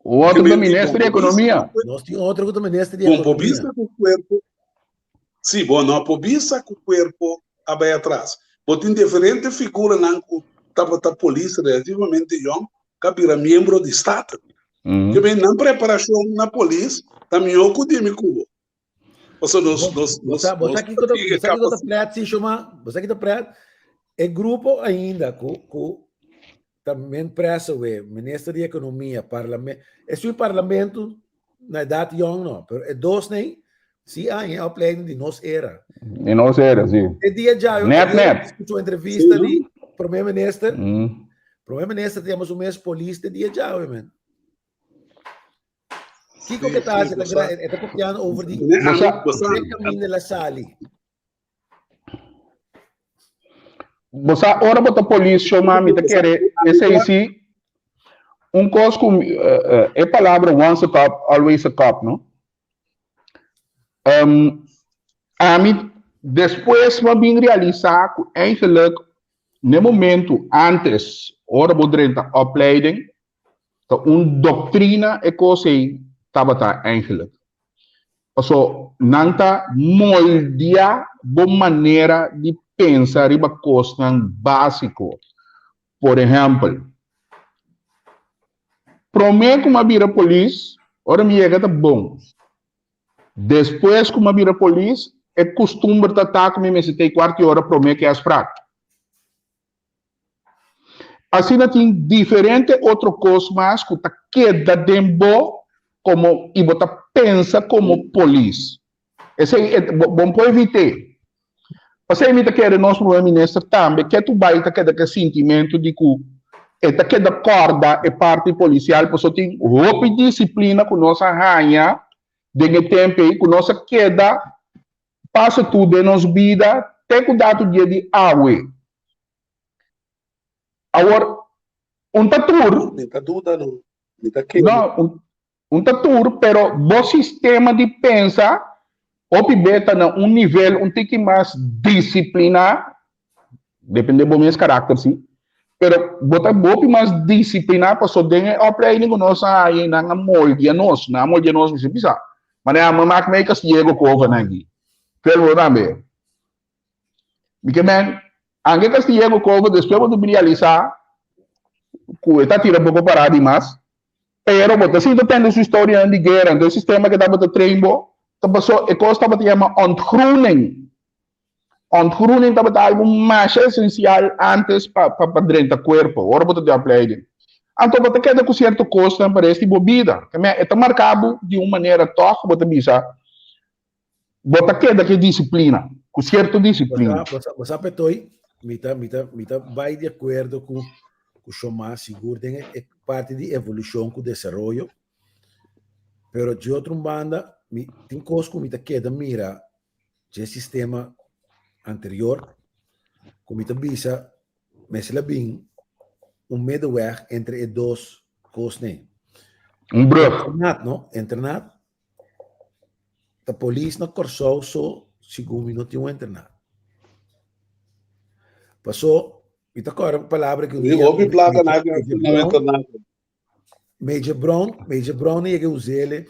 Un otro ta minister di ekonomia. Nos tin otro ku ta minister di ekonomia. Bon por bisa ku kuerpo, si, bo no por bisa ku kuerpo a bai atras. Bo tin diferente figuranan ku tabata polis relativamente yòn ku a bira miembro di Staten. Ke men nan preparashon na polis ta mihó ku di mi ku bo. Pasobra nos, nos, nos, Bo nos sa kiko ta, tin e bo sa kiko ta kapasidat. pret, si, Shoma? Bo sa kiko ta pret? E grupo ainda ku, ku ta men preso we, minister di ekonomia, parlamento, e sui parlamento na edat yong no, pero e dos nei, si a e opleiding di nos era. Di nos era, si. E dia djawe, Net, e dia net. escucho entrevista Sí, no? di prome minister, prome minister ta yama su mes polis te dia djawe, men. Kiko ke ta hasi? E ta papiando over di e kaminda el a sali. Bo sa ora bo ta polis sho mami ta kere esei si un kos ku e palabra once a cop always a cop no. Ami despues mi a bin realisa ku eigenlijk n'e momento antes ora bo drenta opleiding Ta un doctrina e cos ey tabata eigenlijk. Paso nan ta moldia bo manera di pensa riba cosnan basico. Por ehempel, prome cu mi a bira polis, ora mi yega ta bon. Despues cu mi a bira polis, e custumber ta ta cu mi mester ta e cuarto di ora prome cu e afspraak. Asina tin diferente otro kos mas ku ta keda den bo komo i bo ta pensa komo polis. Esei e bo no por evit'é. Pasei mi ta kere nos Prome Minister tambe ketu bai ta keda ku e sintimentu di ku e ta keda kòrda e parti polisial pasobra tin hopi disiplina ku nos a haña den e tempu ei ku nos a keda pasa tur den nos bida te ku datu dia di awe. Awor, un ta tur. Mi ta duda no. Mi ta kere. No, un, un ta tur, pero bo sistema di pensa hopi be ta na un nivel un tiki mas disipliná, depende bo mes karakter si, pero bo ta hopi mas disipliná paso den e opleiding ku nos a haña nan a moldia nos, nan a moldia nos bisa bisa, manera mi mak mei kastiego ku ovenan aki. Pero bo tambe. Mi ke men, anke Castillejo Cova despues bo ta bin realisa ku e ta tira poko pará dimas, pero bo ta sinta tende su historianan di guera, enton e sistema ke tabata train bo ta paso e kos tabata yama ontgroening. Ontgroening tabata algu masha esensial antes pa pa drenta kuerpo ora bo ta den opleiding. Anto bo ta keda ku sierto kosnan pa resti bo bida. Ke men e ta marka bo di un manera tòg ku bo ta bisa Bo ta keda ku e disiplina, ku sierto disiplina. Bo sa Petoy, mi ta mi ta mi ta bai di akuerdo ku ku Shomá sigur den e parti di evolushon ku desaroyo, pero di otro un banda mi tin kos ku mi ta keda mira dje sistema anterior ku mi ta bisa mester a bin un middenweg entre e dos kosnan. Un brug. Internat, no? Internat Ta polis na Kòrsou so segun mi no tin un internat. Paso mi ta kòrda un palabra ku un dia hopi plaka na internat. Major Brown, Major Brown a yega us'ele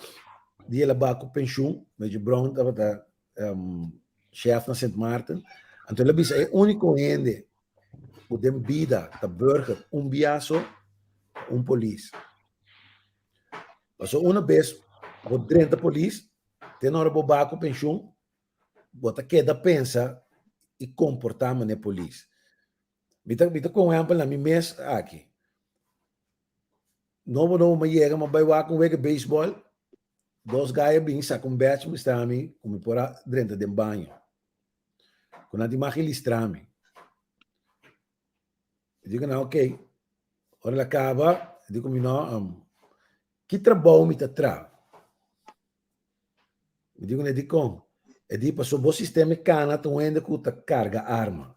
di el a ba ku penshun. Major Brown tabata chef na Sint Maarten. Anto el a bisa e úniko hende ku den bida ta burger un bia so ta un polis. Paso una bes bo drenta polis, te na ora bo ba ku penshun, bo ta keda pensa i komportá manera polis. Mi ta mi ta kon ehèmpel na mi mes aki. Nobo nobo mi a yega mi a bai wak un wega beisbòl, dos gai a bin saka un bèch mustra mi ku mi por a drenta den baño. Ku nan tin mag ilistra mi. Mi di ku nan ok. Ora el a kaba, el di ku mi, No, ki trabou mi ta traha? Mi di ku nan, Dikon? E di, Pasobra bo sistema e kana ta un hende ku ta karga arma.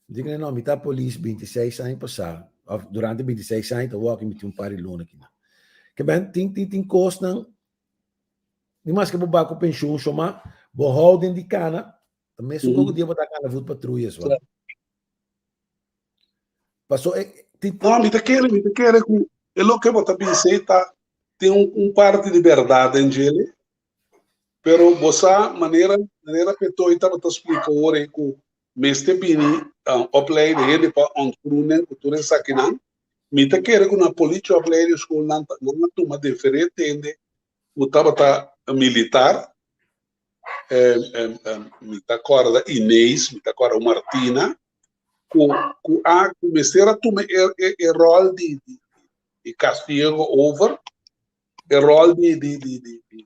Mi di ku nan, No, mi ta polis bintiseis aña pasá, òf durante bintiseis aña ta wòrdu mi tin un par di luna akinan. Ke ben tin tin tin kosnan, ni maske bo bai ku penshun shoma, bo hou den di kana, ta mesun kos ku dia bo ta kana voetpatruyes wak. Paso e ti No, mi ta kere, mi ta kere ku e loke bo ta bisa ei ta tin un, un parti di bèrdat den djele, pero bo sa manera, manera Petoy tabata splika ora ei ku mester bini opleide hende pa ontgroening ku tur esakinan, mi ta kere ku na politieopleidingsschool nan ta, nan a tuma diferente hende ku tabata militar, mi ta kòrda Inés, mi ta kòrda Martina, ku ku a ku mester a tuma e e e ròl di di di kastigo over, e ròl di di di di di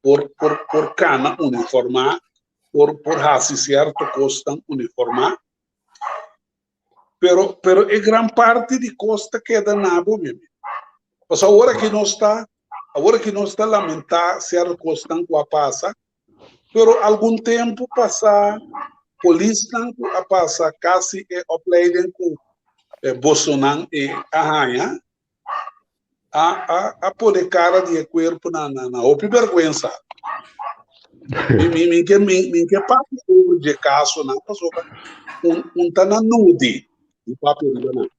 por por por kana uniformá, por por hasi sierto kosnan uniformá. Pero, pero e gran parti di kos ta keda na bo, mi amigo. Pasobra awor aki nos ta, awor aki nos ta lamentá sierto kosnan ku a pasa, pero algun tempu pasá polisnan ku a pasa kasi e opleiding ku bosonan e a haña, a a a pone kara di e kuerpo na na na hopi bèrgwensa. Mi mi mi ke mi mi ke papia over dje kasonan pasobra un un ta na nodi di papia riba nan.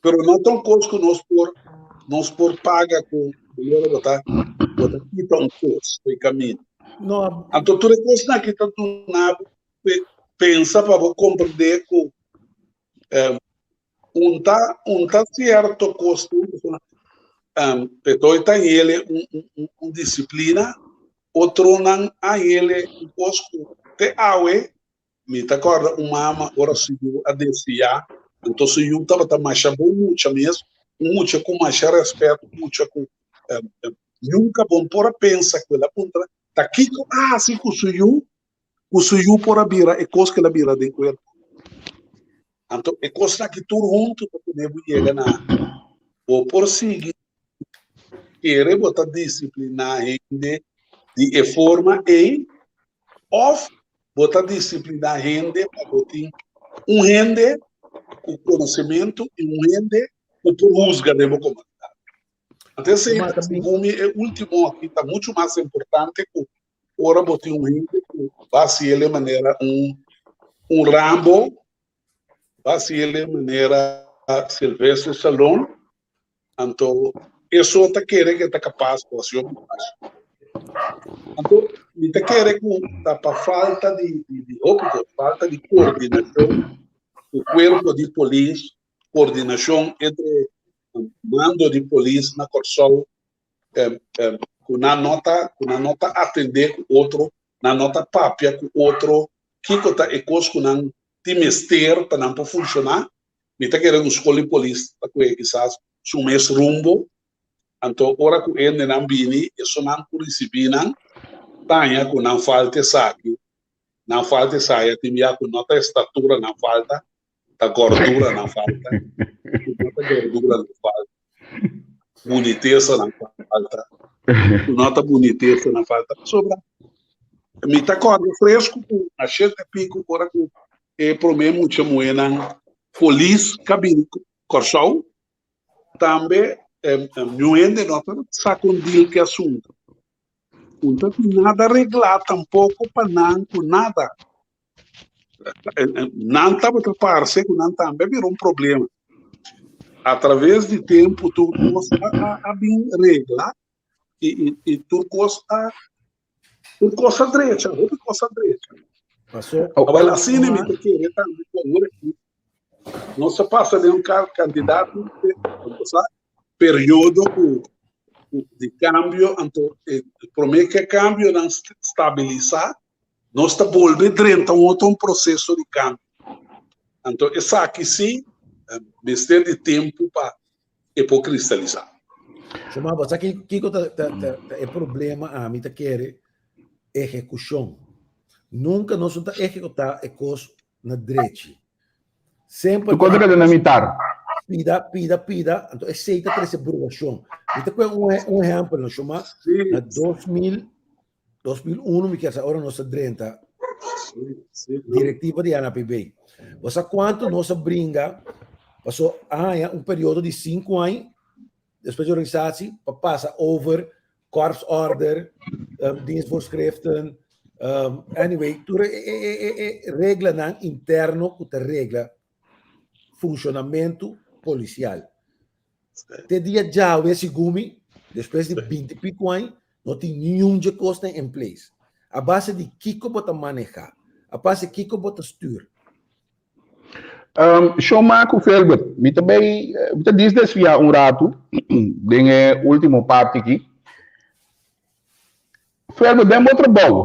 Pero no ta un kos ku nos por nos por paga ku manera bo ta bo ta kita un kos fo'i kaminda. No. Anto tur e kosnan aki ta duna bo pensa pa bo komprendé ku Un ta un ta cierto cosnan pasobra Petoy ta hele un un un disciplina, otronan a hele un cos cu te awe mi ta corda un mama ora su yu a desia. Anto su yu tabata masha bon mucha mes, un mucha ku masha rèspèt, un mucha ku nunka bo por a pensa ku el a puntra ta kiko a hasi ku su yu, ku su yu por a bira e kos ku el a bira den kuerpo. Anto e kosnan aki tur huntu ta pone bo yega na bo por sigui kere bo ta disipliná hende di e forma ei òf bo ta disipliná hende pa bo tin un hende ku konosementu i un hende ku por husga den bo komunidat. Anto esei ta segun mi e último aki ta muchu mas importante ku ora bo tin un hende ku ba hasi el manera un un Rambo, ba hasi el manera Sylvester Stallone, Anto eso ta kere ku e ta kapas pa hasi hopi kos. Anto mi ta kere ku ta pa falta di di hopi kos, falta di koordinashon ku kuerpo di polis, koordinashon entre mando di polis na Kòrsou, ku nan no ta ku nan no ta atendé ku otro, nan no ta papia ku otro kiko ta e kos ku nan tin mester pa nan por funshoná. Mi ta kere ku skol di polis ta kohe kisas su mes rumbo, anto ora ku hendenan bini, esunnan ku risibí nan ta haña ku nan falta esaki, nan falta esaya, tin bia ku no ta estatura nan falta, ta gordura nan falta, ku no ta gordura nan falta, bunitesa nan falta, ku no ta bunitesa nan falta, pasobra mi ta kòrda fresku ku na shete piku ora ku E promé mucha muhénan polis ka bini Kòrsou. Tambe niun hende no ta sa kon dil ku e asuntu. No ta tin nada reglá tampoko pa nan ku nada. Nan tabata parse ku nan tambe a bira un problema. Atraves di tempu tur kos a bin regla i tur kos a Tur kos a drecha, hopi kos a drecha. Pasó. Awel asina mi ta kere tambe ku awor aki nos a pasa den un kantidat di periodo ku di kambio, anto e promé ku e kambionan stabilisá nos ta bolbe drenta un otro proseso di kambio. Anto esaki si mester di tempu pa e por kristalisá. Shoma, bo sa kiko ta ta ta e problema ami ta kere ehekushon. Nunka nos no ta ehekutá e kos na drechi. Semper Tu konta keda na mitar. Pida, pida, pida, anto esei ta trese brugashon. Mi ta kue un un ehèmpel no, Shoma, na 2000, 2001 mi kier sa ora nos a drenta direktiva di NAPB. Bo sa kuantu nos a bringa paso a haña un periodo di sinku aña despues di organisasi pa pasa over korpsorder, um, dienstvoorschriften, um, anyway, tur e, e, e, e reglanan interno ku ta regla funshonamentu polisial. Te dia djawe segun mi, despues di binti pico aña, no tin niun dje kosnan in place. A base di kiko bo ta maneha? A base kiko bo ta stuur? Um, Shoma ku Felbert, mi ta bay, mi ta dis desvia un ratu den e ultimo parti aki. Felbert, den bo trabou,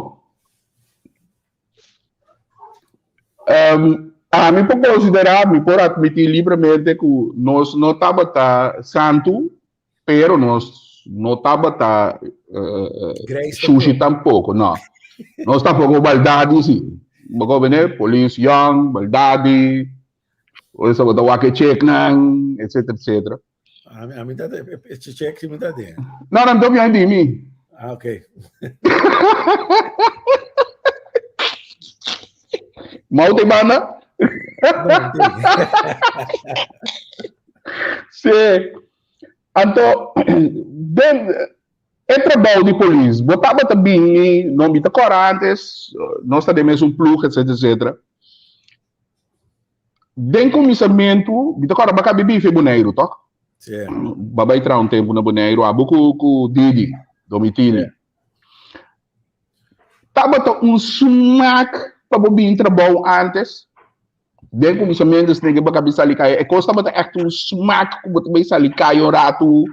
Um, ami por considera, mi por admiti libremente cu nos no tabata santu, pero nos no tabata uh, sushi tampoco, no. Nos tampoco baldadi, sí. Bo bene, police young, baldadi, o sa bota wak e checknan, etc, etc. A mi ta e check si mi ta den. No, no, mi di mi. Ah, ok. Mau te banda? Sí. Anto, den e trabou di polis, bo tabata bini, no mi ta kòrda antes, nos ta den mesun ploeg, etc, etc. Den kuminsamentu, mi ta kòrda baka bibi fe Boneiru, tòg? Sí. Ba bai traha un tempu na Boneiru, abo ku ku Didi, Domitili. Sí. Tabata un smak pa bo bin trabou antes. Den kuminsamentu, esnan ke baka bin sali kaya, e kos tabata ègt un smak ku bo ta bai sali kaya un ratu,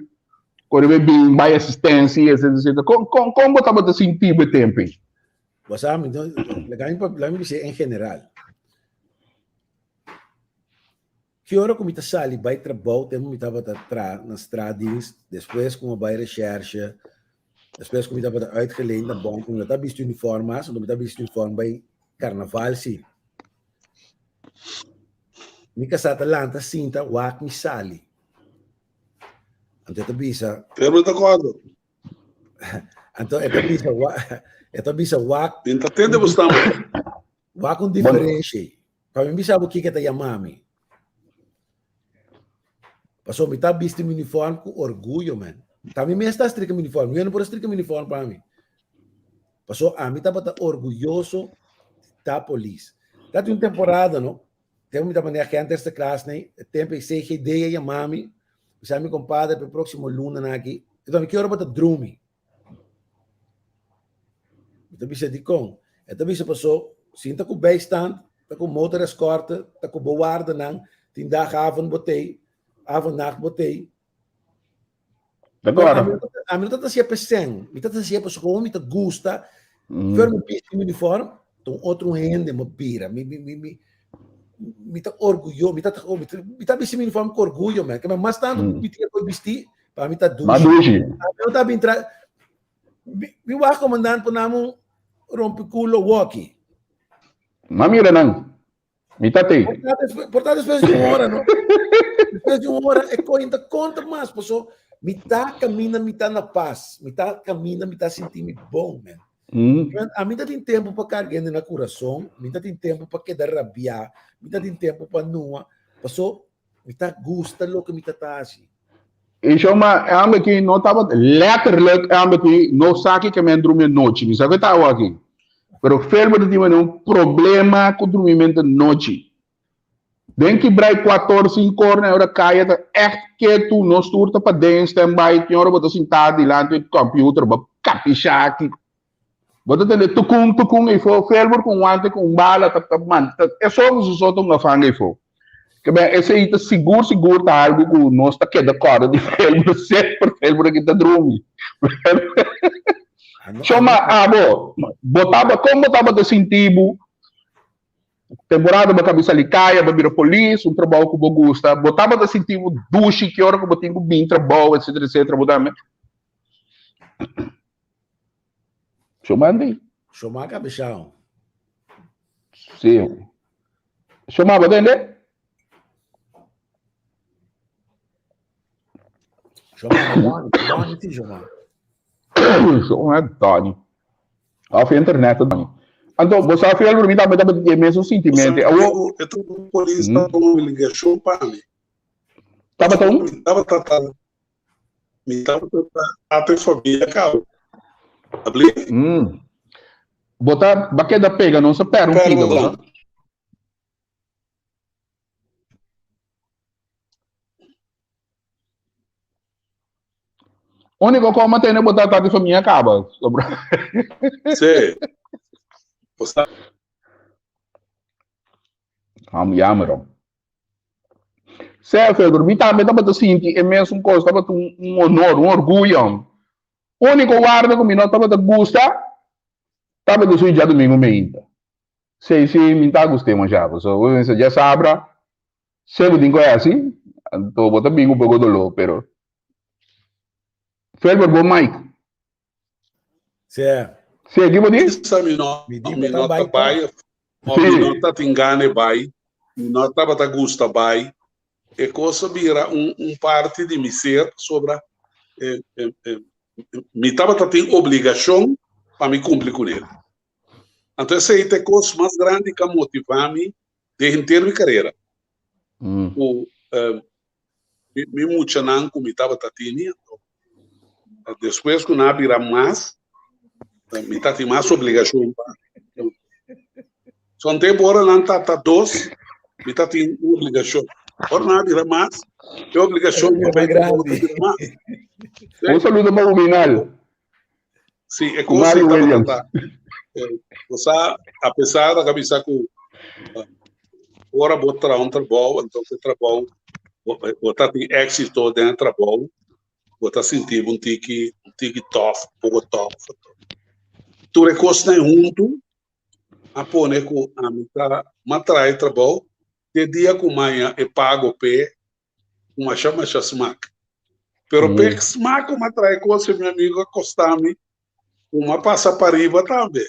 kore bai bin bai asistensia, etcetera, etcetera. Kon kon kon bo tabata sinti bo e tempu ei? Bo sa, mi no, laga mi, laga mi bisa en general. Ki ora ku mi ta sali bai trabou, tempu mi tabata traha na straatdienst, despues ku mi a bai recherche, despues ku mi tabata uitgeleend na Bonk, mi no ta bisti uniform mas, anto mi ta bisti uniform bai karnaval si. Mi kasá ta lanta sinta wak mi sali. Anto e ta bisa. Pero mi ta kòrda. Anto e ta bisa wak, e ta bisa wak. Mi ta tende bo stampa. Wak un diferensha. Pa mi bisa bo kiko ta yama mi. Paso mi ta bisti mi uniform ku orguyo, man. Ta mi mes ta strika mi uniform. Mi no por strika mi uniform pa mi. Paso ami tabata orguyoso ta polis. Ta tin un temporada, no? Tempo mi tabata agente eerste klas, nee. E tempo e CGD a yama mi. Bisa mi compadre, pe próximo luna na aki. Enton mi ki ora bo ta drumi? Mi ta bisa dikon? E ta bisa paso sin ta ku bijstand, ta ku motor escorte, ta ku bo wardanan, tin dag avond bo tei, avond nacht bo tei. Dakor. Ami no ta hasié pa sèn, mi ta hasié paso komo mi ta gusta, mm. mi bisti mi uniform, ta un otro hende mi bira. Mi, mi, mi, mi, mi ta orguyo, mi ta, mi ta, mi ta bisti mi uniform ku orguyo, man. Ke mas tantu mm. mi tin ku bisti, Pa mi ta dushi. Ma dushi. Mi no ta bin tra... Mi, mi wak comandant por nam un rompiculo woki. Ma mira nan. Mi ta te. Por ta después di un hora, no? Después di un hora, e coin ta conta mas. Paso, mi ta camina, mi ta na paz. Mi ta camina, mi ta sinti mi bon, man. Mm. A mi ta tin tempo pa carga hende na corazón. Mi ta tin tempo pa keda rabia. Mi ta tin tempo pa nua. Paso, Mi ta gusta loke mi ta ta hasi. E shoma, e homber aki no tabata, letterlijk e homber aki no sa kiko men drumi anochi. Mi sa ku e ta awa aki. Pero Felber ta tin un problema ku drumimento anochi. Den ki brai kuator, sinkor na e ora kaya ta ègt ketu, nos tur ta paden standby, tin ora bo ta sintá dilanti di computer, bo kapisha aki. Bo ta tende tukun tukun eifo, Felber ku un wante ku un bala ta ta man ta e so ku su so ta un afanga eifo. Ke ben esei ta sigur sigur ta algu ku nos ta keda kòrda di Felber semper Felber aki ta drumi. Shoma abo bo taba kon bo tabata sinti bo temporada bo kabi sali kaya bo bira polis un trabou ku bo gusta bo tabata sinti bo dushi ki ora ku bo tin ku bin trabou etcetera etcetera bo tambe. Shoma di. Shoma kabeshao. Sí. Shoma, bo tende? Shoma, Doni, Doni si Shoma. Shoma, Doni. Of internet, Doni. Anto, bo sa fiel, mi tambe tabata tin e mesun sintimento. Awo, E ta un polis ta un obligashon pa mi. Tabata un? Tabata ta Mi tabata ta ate famia cabo. Abli? Mm. Bo ta ba keda pega, nos a perde un pida, bo sa. Único como tene bo ta tati famia caba. Sobra. Sí. Bo sa. Am jammer. Sè, Felber, mi tambe tabata sinti e mesun kos, tabata un un honor, un orguyo. Úniko warda ku mi no tabata gusta tabata su djadumingu meinta. Sei si mi ta gust'é masha, pasobra bo pensa djasabra se bo tin ku hasi, anto bo ta bin ku poko doló, pero Felber bo mic. Sè. Sè, ki bo di? Bisa mi no, Mi di mi bo ta no ta bai bai, tòg. o mi Sí. no ta tin gana e bai, mi no tabata gusta bai. E kos a bira un un parti di mi ser pasobra e e e mi tabata tin obligashon pa mi kumpli kuné. Anto esei ta e kos mas grandi ku a motivá mi den henter mi karera. Ku mi muchanan ku mi tabata tini, anto despues ku nan a bira mas, mi ta tin mas obligashon pa. Son tempu ora nan ta ta dos, mi ta tin un obligashon. Ora nan a bira mas, e obligashon pa bai trabou ta bira mas. Un saludo pa Ubinal. Sí, e kos Mario tabata Williams. ta. Bo sa, a pesar da bisa ku ora bo traha un trabou, anto e trabou, bo ta tin éxito den e trabou, bo ta sinti bo un tiki, un tiki tof, un poko tof. Tur e kosnan huntu a pone ku ami ta, m'a traha e trabou. Te dia ku maña e pago p'e, ku masha masha smak. Pero p'e smak ku m'a trae kos mi amigo a kosta mi ku m'a pasa pariba tambe.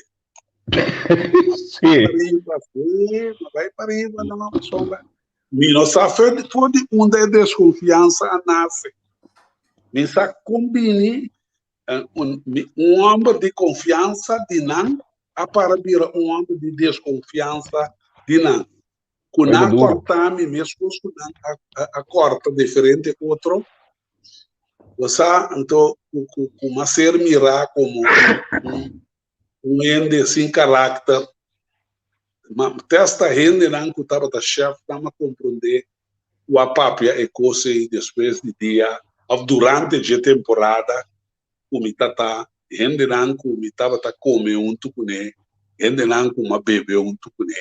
Sí. Pariba, sí, m'a bai pariba no, pasobra mi no sa for di unda e deskonfiansa a nase. Mi sa kon bini Un hòmber di konfiansa di nan a para bira un hòmber di deskonfiansa di nan. Ku nan a kòrta mi meskos ku nan a kòrta diferente otro. Bo sa anto ku mi a ser mirá komo un hende sin karakter. Ma te asta hendenan ku tabata shèfnan a komprondé ku a papia e kos ei despues di dia òf durante dje temporada ku mi ta ta hendenan ku mi tabata kome huntu kuné, hendenan ku mi a bebe huntu kuné.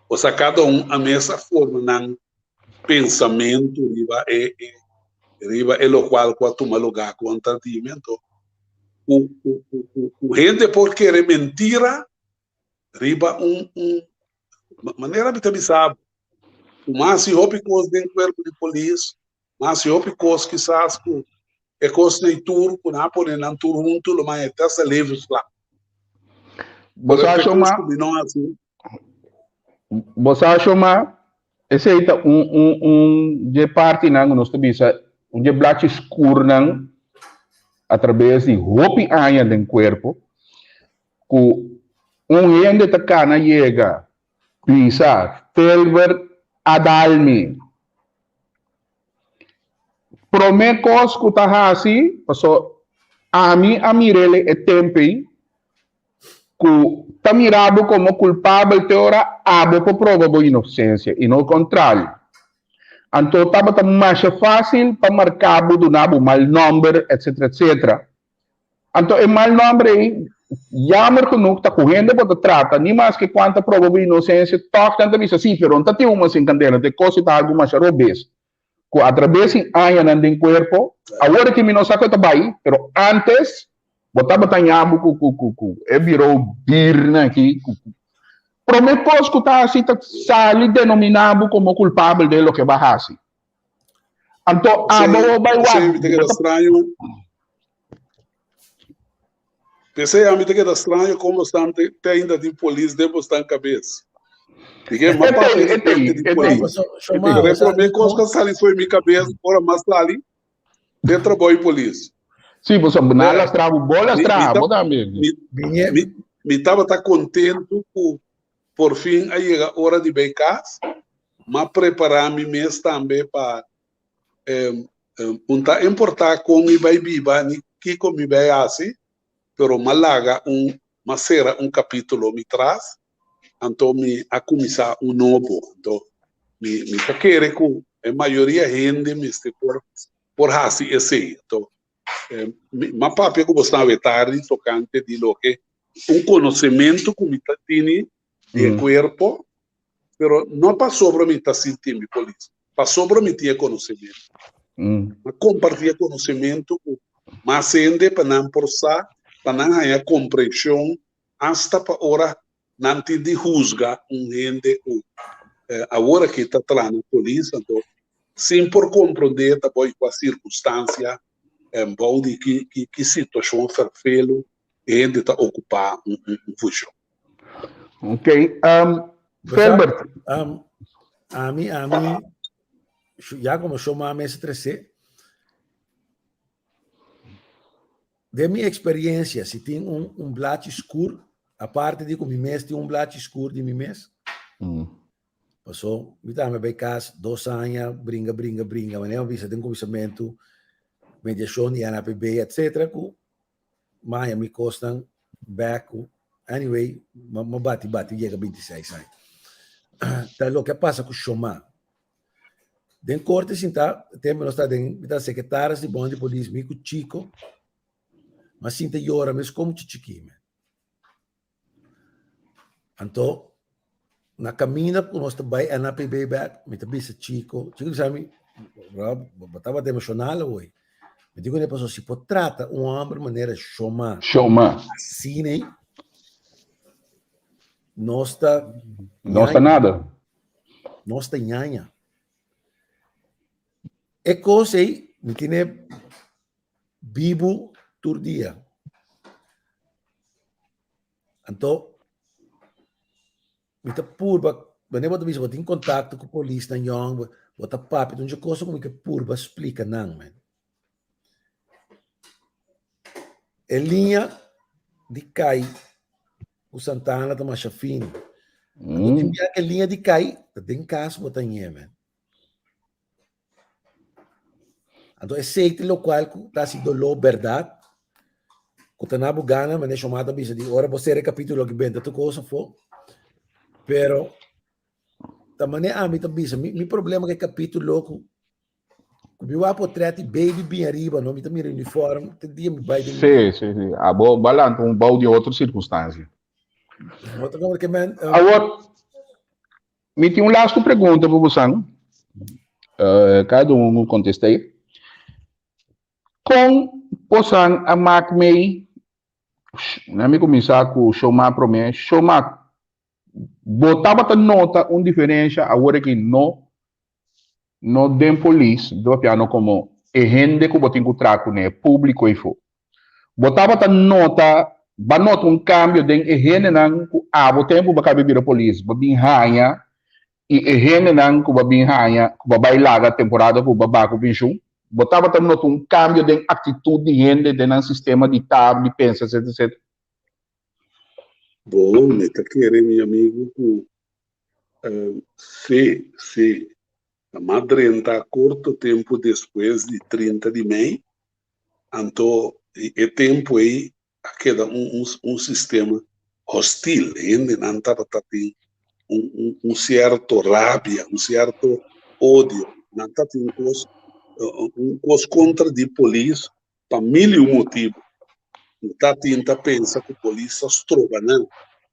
Osea kada un a mes a forma nan pensamentu riba e riba e lokual ku a tuma lugá kontra di mi. Anto ku ku hende por kere mentira riba un un manera mi ta bisa bo ku mas i hopi kos den kuerpo di polis, mas i hopi kos kisas ku e kosnan i tur ku nan a pone nan tur huntu lo mas e ta sa levenslang. Bo sa shoma, bo sa shoma, esei ta un un un dje partinan ku nos ta bisa un dje blachi skurnan atrabes di hopi aña den kuerpo ku un hende ta kana yega Bisa, Filbert a dal mi. Prome kos ku ta hasi, paso ami a mir'el e tempu ei, ku ta mira bo komo kulpabel te ora abo por proba bo inosensia, i no kontrario. Anto tabata masha fásil pa marka bo, duna bo mal nòmber, etsetera, etsetera. Anto e mal nomber ei, jammer genoeg ta ku hende bo ta trata, ni maske kuanta proba bo inosensia, tòg nan ta bisa sí, pero no ta tin un sin kandela, te kos ta algu masha robes, ku atrabes di añanan den kuerpo, awor aki mi no sa ku e ta bai, pero antes bo tabata ña bo ku ku ku ku e birou birnan aki, ku ku prome kos ku ta hasi ta sali denominá bo komo kulpabel den loke bo a hasi. Anto abo bo bai wak. P'esei mi ta keda straño. P'esei ami ta keda straño kon bosnan te ainda tin polis den bosnan kabes. Dije, m'a papia di frente di polis. Pero e promé kos ku a sali fo'i mi kabes ora m'a sali, te trabou di polis. Sí, pasobra bo nan a lastra bo, bo lastra bo tambe. Mi tabata kontentu ku Por fin a yega ora di bay cas, m'a prepara mi mes tambe pa un ta importa con mi bay biba ni kico mi bay haci, pero m'a laga un, m'a cera un capitulo mi tras, anto mi a cuminsa un nobo. Anto mi mi ta kere cu e mayoria hende mester por por haci esey. Anto M'a papia ku bo sabe tardi tokante di loke un konosementu ku mi ta tini di e kuerpo, pero no pasobra mi ta sinti mi polis, pasobra mi tin e konosementu. M'a kompartí e konosementu ku mas hende pa nan por sa, pa nan haña komprenshon asta pa ora nan tin di husga un hende ku awor aki ta traha na polis, anto sin por komprondé ta bou kua sirkunstansia, bou di ki situashon ferfelu e hende ta okupá un funshon. Ok, Felbert. Ami, ami, ya komo sho mama mester tresé, Den mi experiencia, si tin un, un blachi skur, aparte di ku mi mes tin un blachi skur di mi mes, mm. Paso, mi tambe bai kas dos aña, bringa, bringa, bringa, wanneer mi bisa den kuminsamentu, mediashon di NAPB, etcetera, ku maya mi kosnan back ku, anyway, ma bati bati yega 26 aña. Ta loke a pasa ku Shoma. Den korte sintá, tempu nos ta den, mi ta sekretaris di bond di polis, mi ku Chico, m'a sinta yora mes komo chichikí men. Anto, na kaminda ku nos ta bai NAPB bèk, mi ta bisa Chico, Chico bisa mi, Rob, bo tabata emoshonal awoy. Mi di kuné, pasobra si por trata un hòmber manera Shoma, Shoma. asina ei, nos ta Nos ta nada. Nos ta ñaña. E kos ei mi tine bibu tur dia. Anto mi ta purba, wanneer bo ta bisa bo tin kontakto ku polisnan yòn, bo ta papia, ta un dje kosa ku mi ke purba splika nan, men. E liña di kai ku Santana ta masha fini. Anto tin bia ke liña di kai ta den kas bo ta ñe, men. Anto esei ta lokual ku ta hasi doló bèrdat, ku ta na bo gana, manera Shomar ta bisa di ora bo sera e kapítulo aki benta tur kos afó. Pero ta manera ami ta bisa, mi mi problema ku e kapítulo ku ku mi wak potrèt di baby bin ariba no, mi ta mira uniform te dia mi bai den. Sí, sí, sí. Abo bo a lanta un bou di otro sirkunstansia. No ta como ke men. Awor, Mi tin un lastu pregunta pa bosan. Kada un kontest'é. Kon bosan a mak mei, na mi kuminsá ku Shoma promé. Shoma, bo tabata nota un diferensha awor aki no no den polis, mi ta papiando komo e hende ku bo tin ku traha kuné, públiko ei fo. Bo tabata nota, bo a nota un kambio den e hendenan ku abo tempu bo a kabe bira polis, bo bin haña i e hendenan ku bo a bin haña ku bo a bai laga temporada ku bo a baha ku penshun? Bo tabata nota un kambio den aktitut di hende, den nan sistema di ta, di pensa, etcetera, etcetera? Bon, mi ta kere, mi amigu, ku si, si. Ta mas drenta korto tempu despues di 30 di mei, Anto e tempu ei a keda un sistema hostil, hendenan tabata tin un sierto rabia, un sierto odio, nan tabatin un kos un kos kontra di polis pa mil i un motibu. Nan tabatin ta pensa ku polis ta stroba nan,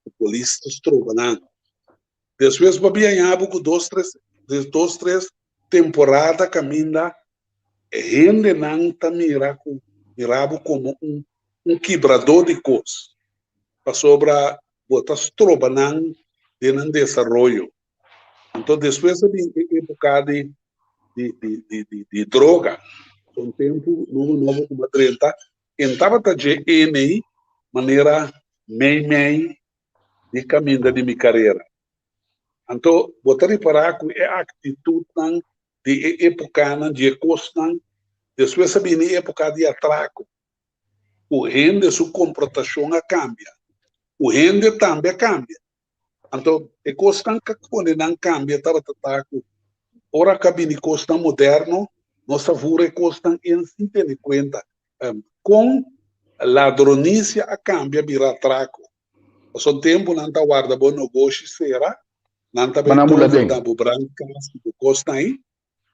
ku polis ta stroba nan. Despues bo a biaña bo ku dos tres dos tres temporada kaminda E hendenan ta mira ku mira bo komo un un kibradó di kos, pasobra bo ta stroba nan den nan desaroyo. Anto despues a bin e epoka di di di di di di droga. Un tempu nobo nobo ku bo a drenta, en tabata dje ene manera mei mei di kaminda di mi karera. Anto bo ta ripará ku e aktitutnan di e epokanan di e kosnan, despues a bini e epoka di atrako, ku hende su komportashon a kambia, ku hende tambe a kambia. Anto e kosnan ku a pone nan kambia tabata ta ku ora ku a bini kosnan moderno, nos a vura e kosnan en sin tene kuenta kon ladronisia a kambia bira atrako. Pasobra tempu nan ta warda bo nogoshi sera, nan ta bai tover na bo brand kas ku bo kosnan ei.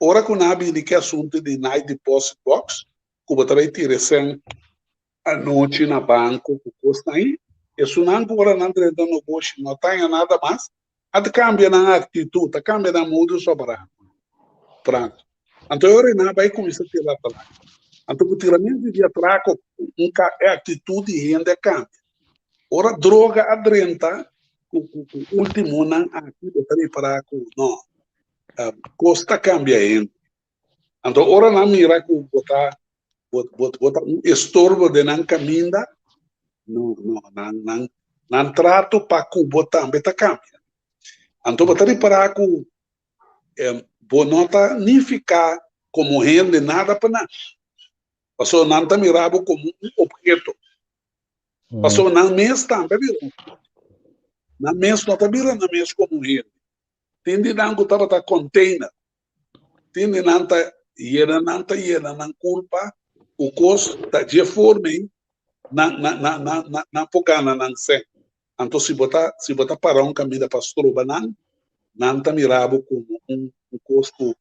Ora ku nan a bini ku e asuntu di night deposit box, ku bo ta bai tira e sèn anochi na banko ku kosnan ei, esunnan ku ora nan drenta nogoshi no ta haña nada mas, a ta kambia nan aktitut, a kambia nan modus operandi. Anto e ora ei nan a bai kuminsá tira atrako. Anto ku tiramentu di atrako, un ka e aktitut di hende a kambia. Ora droga a drenta ku ku ku últimonan aki bo ta ripará ku no, kos ta kambia hende. Anto ora nan mira ku bo ta bo bo bo ta un estorbo den nan kaminda, no no nan nan nan trato pa ku bo tambe ta kambia. Anto bo ta ripará ku bo no ta nifiká komo hende nada pa nan, pasobra nan ta mira bo komo un opheto. Pasobra nan mes tambe a bira un opheto. Nan mes no ta bira nan mes komo un hende. Tin di nan ku tabata container, tin di nan ta yena nan ta yena nan kurpa ku kos ta dje forma ei nan nan nan nan por gana nan sèn. Anto si bo ta si bo ta para un kaminda pa stroba nan, nan ta mira bo komo un un kos ku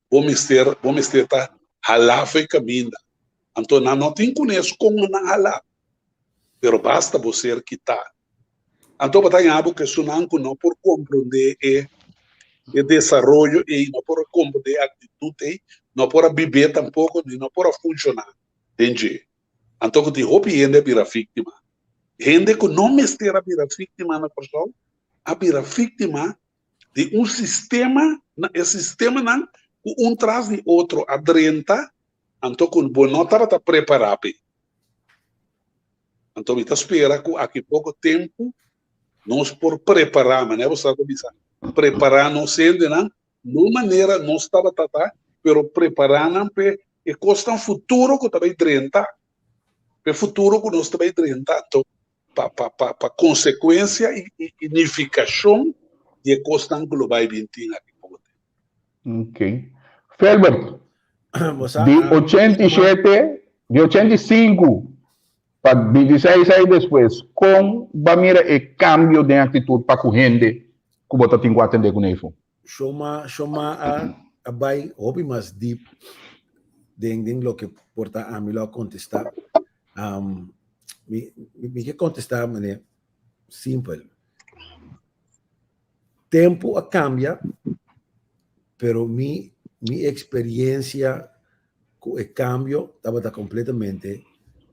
bo mester bo mester ta halá for e kaminda. Anto nan no tin kunes kon nan halá, pero basta bo ser kitá. Anto bo ta haña bo ku esunnan ku no por komprondé e e desaroyo ei, no por komprondé e aktitut ei, no por a bib'é tampoko ni no por a funshoná den dje. Anto ku tin hopi hende a bira víktima. Hende ku no mester a bira víktima na Kòrsou a bira víktima. Di un sistema, e sistemanan ku un tras di otro a drenta, anto ku bo no tabata prepará p'e. Anto mi ta spera ku aki poko tempu nos por prepará, manera bo sa ta bisa, prepará nos hendenan, no manera nos tabata ta, pero prepará nan p'e e kosnan futuro ku ta bai drenta, p'e futuro ku nos ta bai drenta. Anto pa pa pa pa konsekuensia i i nifikashon di e kosnan ku lo bai bin tin aki poko tempu. Ok. Felbert, di 87, di 85 pa 26 aña despues, kon bo a mira e kambio den aktitut pa ku hende ku bo ta tin ku atendé kuné efo? Shoma, Shoma a a bai hopi mas deep den den loke por ta ami lo a kontestá. Um, mi, mi ke kontestá manera simpel. Tempu a kambia, pero mi mi eksperiencia ku e kambio tabata kompletamente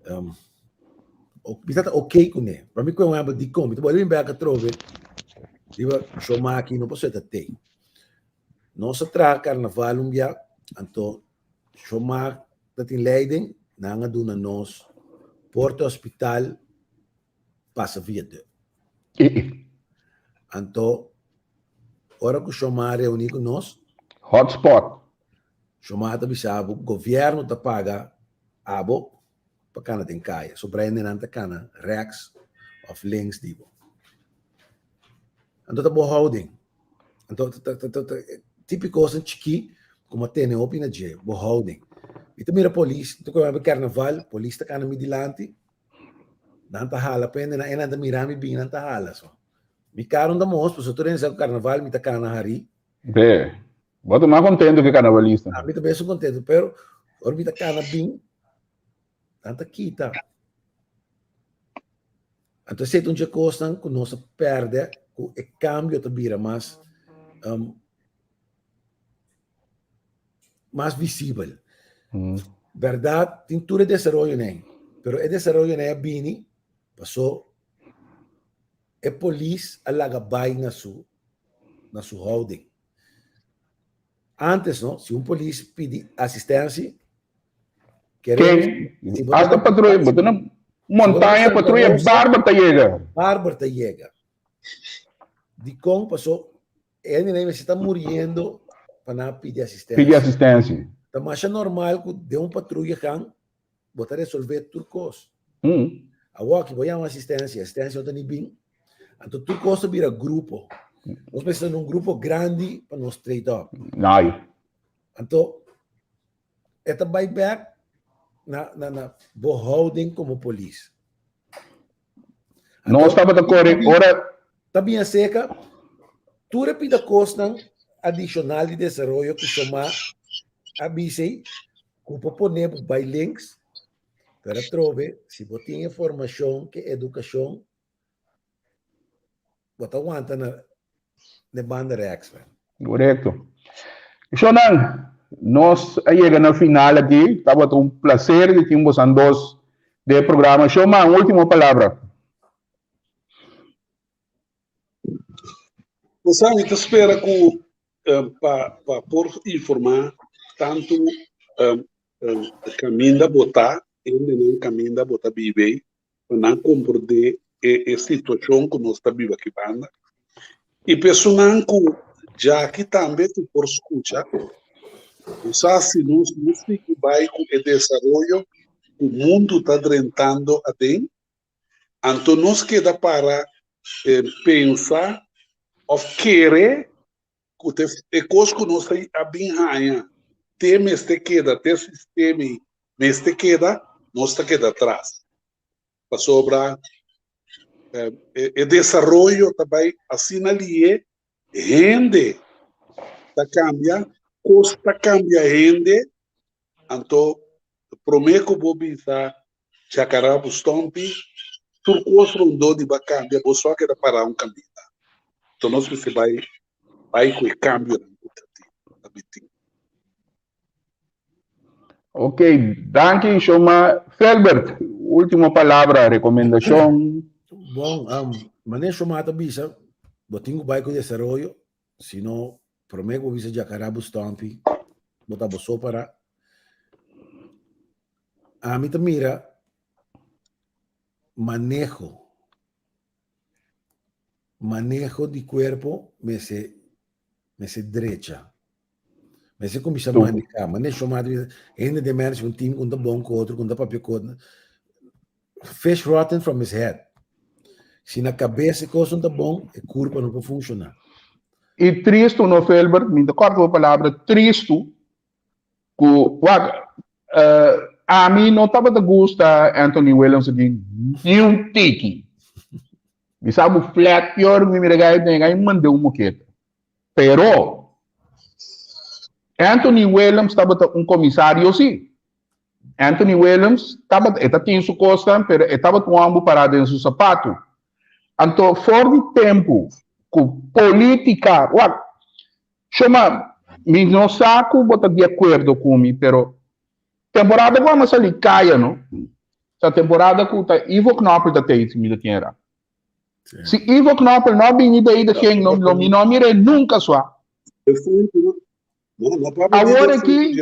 um, mi tabata ok kuné. Pa mi ku un ehèmpel dikon, mi ta bolbe bin bèk atrobe riba shoma aki no pasobra ta tei. Nos a traha karnaval un bia, anto shoma ta tin leiding, nan a duna nos porta hospital pasa via de. Anto, ora ku Shomar reuní ku nos, Hotspot. Shomar ta bisa bo, gobièrnu ta paga abo pa kana den kaya. Sobra hendenan ta kana rèks òf links di bo. Anto ta bo houding. Anto ta ta ta ta típiko kosnan chikí ku mi a tene hopi na dje, bo houding. Mi ta mira polis, mi ta kome karnaval, polis ta kana mi dilanti, Nan ta hala pende nan e nan ta mira mi bin nan ta hala so. Mi karo ta mos pasobra tur hende sa ku karnaval mi ta kana hari. Be, bo ta mas kontento ke karnavalista. Mi ta mesun kontento pero ora mi ta kana bin nan ta kita. Anto esei ta un dje kosnan ku nos a pèrdè ku e kambio ta bira mas um, mas visibel. Berdad tin tur e desaroyonan, pero e desaroyonan a bini paso e polis a laga bai na su na su houding. Antes no, si un polis pidi asistensia, Ken? Hasta patruya, bo ta na montaña patruya barber ta yega. Barber ta yega. Dikon? Paso E hendenan mester ta muriendo pa nan pidi asistencia. Pidi asistencia. Ta masha normal ku den un patruya kan bo ta resolve tur kos. Awor aki bo yama asistencia, asistencia no ta ni bin. Anto tur kos ta bira grupo. Nos mester ta na un grupo grandi pa nos trade up. Nai. Anto e ta bai bek na na na bo houding komo polis. Nos tabata kore ora. Ta bien seka, tur e pida kosnan adishonal di desaroyo ku Shomá a bisa ei, ku por pone bo bai links, pero atrobe si bo tin e formashon ku e edukashon, bo ta wanta na ne banda rechts man. Korekto. Shonnan, nos a yega na final aki. Tabata un placer di tin bosan dos den e programa. Shonman, un ultimo palabra. Bosan, mi ta spera ku pa pa por informá tantu kaminda bo ta, hendenan kaminda bo ta biba ei, pa nan komprendé e e situashon ku nos ta biba aki banda. I personan ku djaki tambe ku por skucha, bo sa si nos no sigui bai ku e desaroyo ku mundu ta drentando aden, anto nos keda para pensa òf kere ku te e kos ku nos a bin haña te mester keda, te sistema ei mester keda, nos ta keda atras. Pasobra e desaroyo ta bai asina lié, hende ta kambia, kos ta kambia hende, anto promé ku bo bisa Chacará bo stompi, tur kos rondó di bo a kambia, bo so a keda pará un kaminda. Enton nos mester bai bai ku e kambionan ku ta tin, ta bin tin. Ok, danki Shoma. Felbert, ultimo palabra, rekomendashon. Bon, um, manera Shoma ta bisa, bo tin ku bai ku desaroyo. Sino promé ku bo bisa djakará bo stòmpi, bo ta bo so pará. Ami ta mira maneho, maneho di kuerpo mester mester drecha. Mester kuminsá manehá. Maneho shomá ta bisa hende den management team ku no ta bon ku otro, ku no ta papia ku otro. Fish rotten from his head. Si na kabes e kos no ta bon, e kurpa no por funshoná. I tristu no Felbert, mi ta kòrta bo palabra, tristu ku wak ami no tabata gusta Anthony Williams aki ni un tiki. Mi sa bo flat pior mi mira gai den gai manda un moketa. Pero Anthony Williams tabata un komisario si. Anthony Williams tabata, e ta tin su kosnan, pero e tabata un hòmber pará den su sapatu. Anto for di tempu ku polítika, wak, shoma, mi no sa ku bo ta di akuerdo ku mi, pero temporada ku amo sali kaya no, ta temporada ku ta Ivo Knoppel ta tei si mi ta tin era. Si Ivo Knoppel no a bini bei de gen, no, lo mi no a mir'é nunka sua. Awor aki,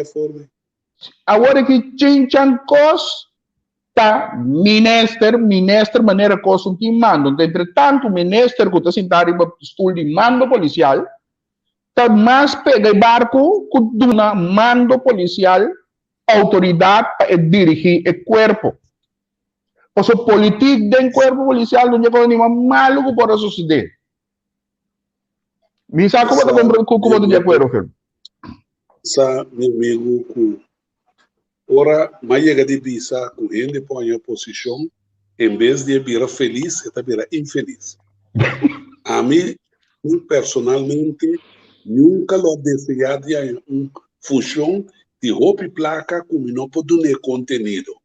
Awor aki chinchan kos ta minister, minister manera kos un tin mando. Entonces, entre tanto minister ku ta sinta riba stul di mando polisial ta mas pega e barku ku duna mando polisial outoridat pa e dirigi e kuerpo. Pasobra politik den kuerpo polisial no dje kos ni mas malu ku por a sosode. Mi sa ku bo ta kompre ku bo ta di akuerdo, Germ. Sa, mi amigu, ku ora m'a yega di bisa ku hende por haña posishon, en bes di e bira felis, e ta bira infelis. Ami, mi personalmente, nunka lo a deseá di haña un funshon di hopi plaka ku mi no por dun'é kontenido.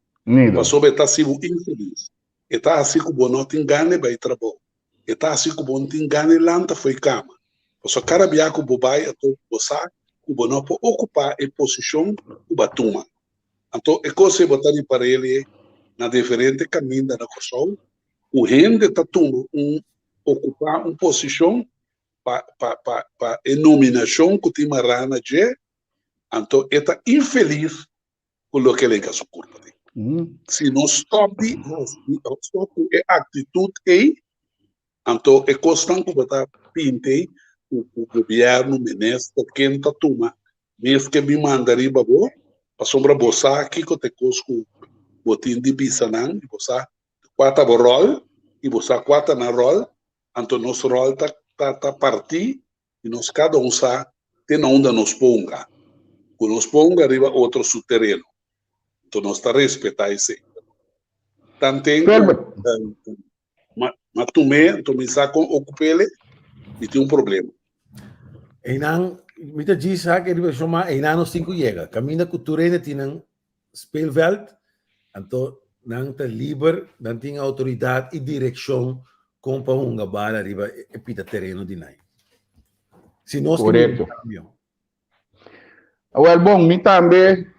Pasobra e ta hasi bo infelis. E ta hasi ku bo no tin gana di bai trabou. E ta hasi ku bo no tin gana di lanta fo'i kama. Pasobra kada bia ku bo bai ato bo sa ku bo no por okupá e posishon ku bo a tuma. Anto e kos ei bo ta ripar'el na diferente kaminda na Kòrsou ku hende ta tuma un okupá un posishon pa pa pa pa e nominashon ku tin mará na dje, anto e ta infelis ku loke el hinka su kurpa den. Si nos stòp di stòp ku e aktitut ei, anto e kosnan ku bo ta pinta ei, ku ku gobièrnu, minister, ken ta tuma mes ke bin manda riba bo, pasobra bo sa kiko ta e kos ku bo tin di bisa nan, i bo sa kua ta bo ròl, i bo sa kua ta nan ròl, anto nos ròl ta ta partí i nos kada un sa te na unda nos ponga, ku nos ponga riba otro su tereno. Enton nos ta respetá esei. Tanten ku m'a tum'é, enton mi sa kon okup'ele, mi tin un problema. Einan, mi ta djis sa ke riba shon, ma einan nos tin ku yega. Kaminda ku tur hende tin nan speelveld, anto nan ta liber, nan tin outoridat i direkshon kon pa hunga bala riba e pita tereno di nai. Si nos tin un kambio. Awel bon, mi tambe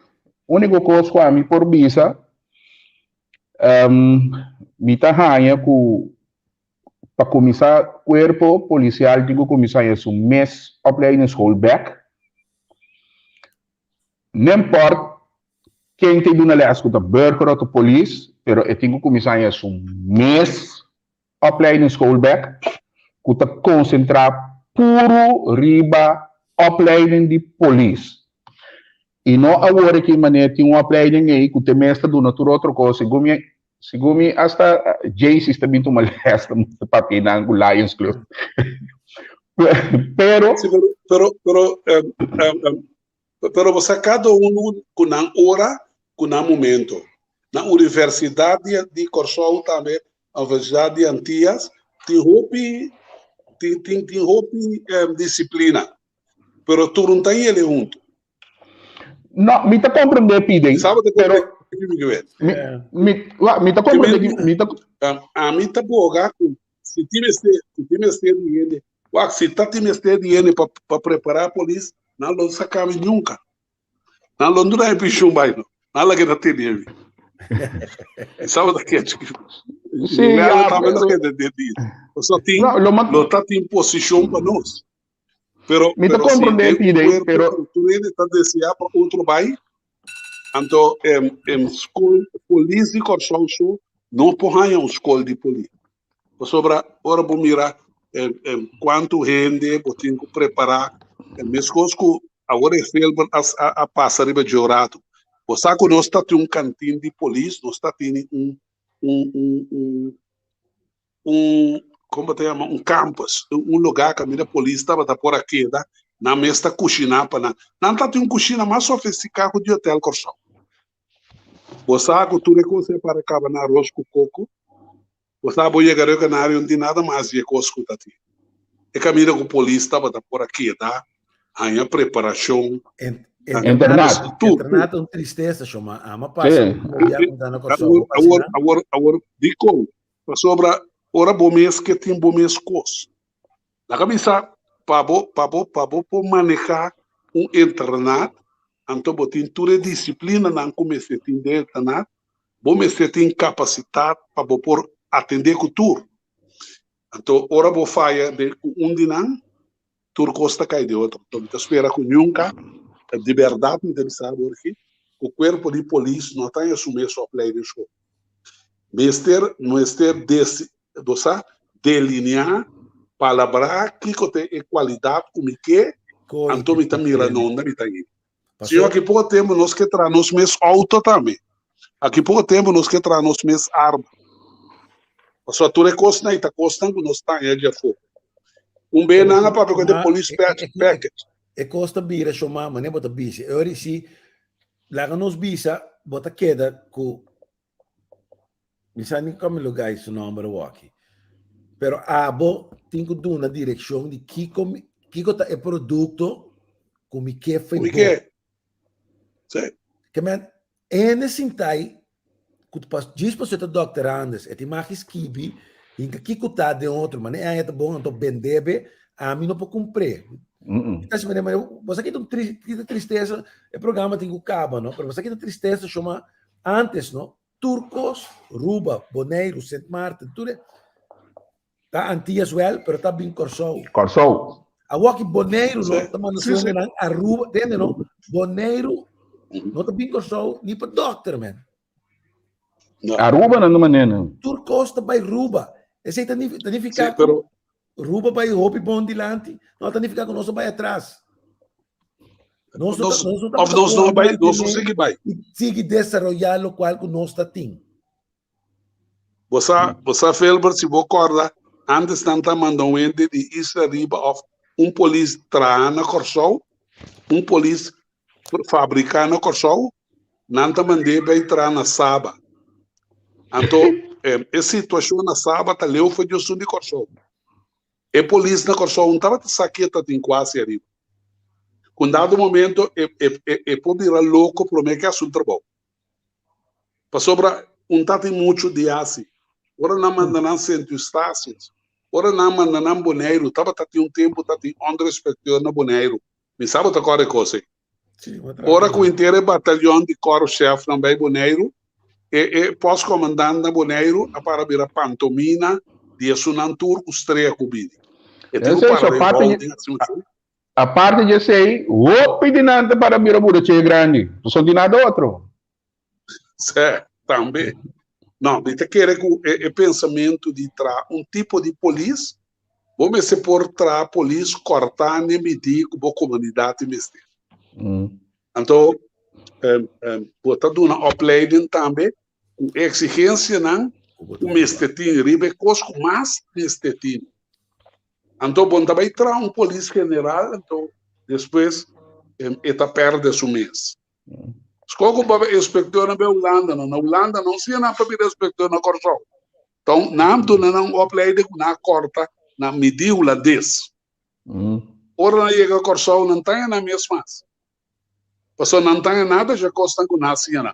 úniko kos ku ami por bisa, mi ta haña ku pa kuminsá kuerpo polisial tin ku kuminsá haña su mes opleidingsschool bèk. No import ken ta duna les ku ta burger of ta polis, pero e tin ku kuminsá haña su mes opleidingsschool bek ku ta konsentrá puru riba opleiding di polis. I no awor aki manera tin un opleiding ei ku te mes ta duna tur otro kos. Segun mi, segun mi asta Jaycees ta bin tuma les ta papia einan ku Lions Club. Pero. Sí, pero, pero, pero, Pero bo sa kada unu ku nan ora, ku nan momento. Na Universidat di di Kòrsou tambe, Universidat di Antias, tin hopi tin tin tin hopi disiplina, pero tur no ta yele huntu. No, mi ta komprendé piden, pero mi mi mi ta komprendé mi ta Ami ta boga ku si tin mester si tin mester di hende Wak, si ta tin mester di hende pa pa prepará polis, nan lo saka mi nunka. Nan lo duna e penshun bai no. Nan la keda tene mi. Mi sa bo ta kechi. Sí, ya, tambe lo keda den di. Pasobra tin, No, lo lo ta tin posishon pa nos. Pero, Mi ta pero si comprende den pide, cuerpo pero ku tur hende ta desea pa otro bai, anto em, em skol, polis di Kòrsou so no por haña un skol di polis. Pasobra ora bo mira em, em, kuantu hende bo tin ku prepará, em, meskos ku awor e Filbert a, a, a pasa riba dje un ratu. Bo sa ku nos ta tin un kantin di polis, nos ta tini un, un, un, un, un, como ta yama, un campus, un lugar caminda polis tabata por a keda, nan mes ta cushiná pa nan. Nan ta tin un cushina mas sofisticá cu di Hotel Corsou. Bo sa cu tur e cos ei para caba na arroz cu coco? Bo sa bo yega Rio Canario no tin nada mas di e cos cu ta tin. E caminda cu polis tabata por a keda, haña preparacion. Internat. Tur. Internat un tristesa, shoma. Ama pasa un dia cu ta na Corsou. Awor, awor, awor, dicon? Pasobra ora bo mes ke tin bo mes kos. Laga bisa pa bo pa bo pa bo por maneha un internat, anto bo tin tur e disiplinanan ku mester tin den internat, bo mester tin kapasitat pa bo por atendé ku tur. Anto ora bo faya den ku un di nan, tur kos ta kai di otro. Anto mi ta spera ku nunka, di bèrdat mi ta bisa bo aki, ku kuerpo di polis no ta haña su mes opleidingsschool. Mester mester desi bo sa delineá, palabrá kiko ta e kualidat ku mi ke, anto mi ta mira na unda mi ta yin. Señor, aki poko tempu nos ke traha nos mes outo tambe. Aki poko tempu nos ke traha nos mes arma. Pasobra tur e kosnan ei ta kosnan ku nos ta haña di afó. Un be nan a papia ku e police package. E kos ta bira shomá manera bo ta bisa. E ora si laga nos bisa bo ta keda ku Mi sa ni kome lo gai su nomber awoki. Pero abo tin ku duna direkshon di kiko kiko ta e produkto ku mi ke fe Mi ke. Sí. Ke men ene sintai ku pas djis pasobra e ta dokterandes e tin mag skibi hinka kiko ta den otro mane e aña ta bon anto bendebe ami no por kumpr'é. Ta hasi manera bo sa kita un kita tristesa e programa tin ku kaba no pero bo sa kita tristesa shoma antes no Tur kos, Ruba, Boneiru, Sint Maarten, tur e ta Antillas wèl, pero ta bin Kòrsou. Kòrsou. Awor ki Boneiru no ta manda su hendenan Aruba, tende no? Boneiru no ta bin Kòrsou ni pa dòkter, men. Aruba nan ta manera nan. Tur kos ta bai Ruba. Esei ta nifiká ku Ruba bai hopi bon dilanti, no ta nifiká ku nos a bai atras. Nos no ta, nos no Of nos no bai, nos no sigui bai. Sigui desaroyá lokual ku nos ta tin. Bo sa, bo sa Filbert, si bo kòrda, antes nan ta manda un hende di Isla Riba òf un polis traha na Kòrsou, un polis fabriká na Kòrsou, nan ta mand'é bai traha na Saba. Anto, e situashon na Saba ta leu for di esun di Kòrsou. E polis na Kòrsou no tabata sa ke ta tin kuasi ariba. Ku un dado momento e e e por bira loko promé ke hasi un trabou. Pasobra un ta tin muchu di hasi. Ora nan manda nan Sint Eustatius, ora nan manda nan Boneiru, tabata tin un tempu ta tin onderinspecteur na Boneiru. Mi sa bo ta kòrda e kos ei. Ora ku henter e batalyon di kòrpschefnan bai Boneiru, e e pòstkomandant na Boneiru a para bira pantomina di esunnan tur ku strea ku bini. E tin ku para den holding hasi un show. Aparte di esei, hopi di nan ta para bira burache grandi, pasobra no tin nada otro. Sè, tambe. No, mi ta kere ku e e pensamentu di traha un tipo di polis, bo mester por traha polis kòrtá n'e midí ku bo komunidat tin mester. Anto, bo ta duna opleiding tambe ku e eksigensianan ku mester tin riba e kos ku mas mester tin. Anto bo no ta bai traha un polis general, anto despues e ta pèrdè su mes. Sko ku baba inspektor na be Hulanda no. Na Hulanda no siña nan pa bira inspektor na Kòrsou. Ton nan duna nan un opleiding ku nan a kòrta na midí hulandes. Ora nan yega Kòrsou nan taña nan mes mas. Pasobra nan taña nada dje kosnan ku nan a siña nan.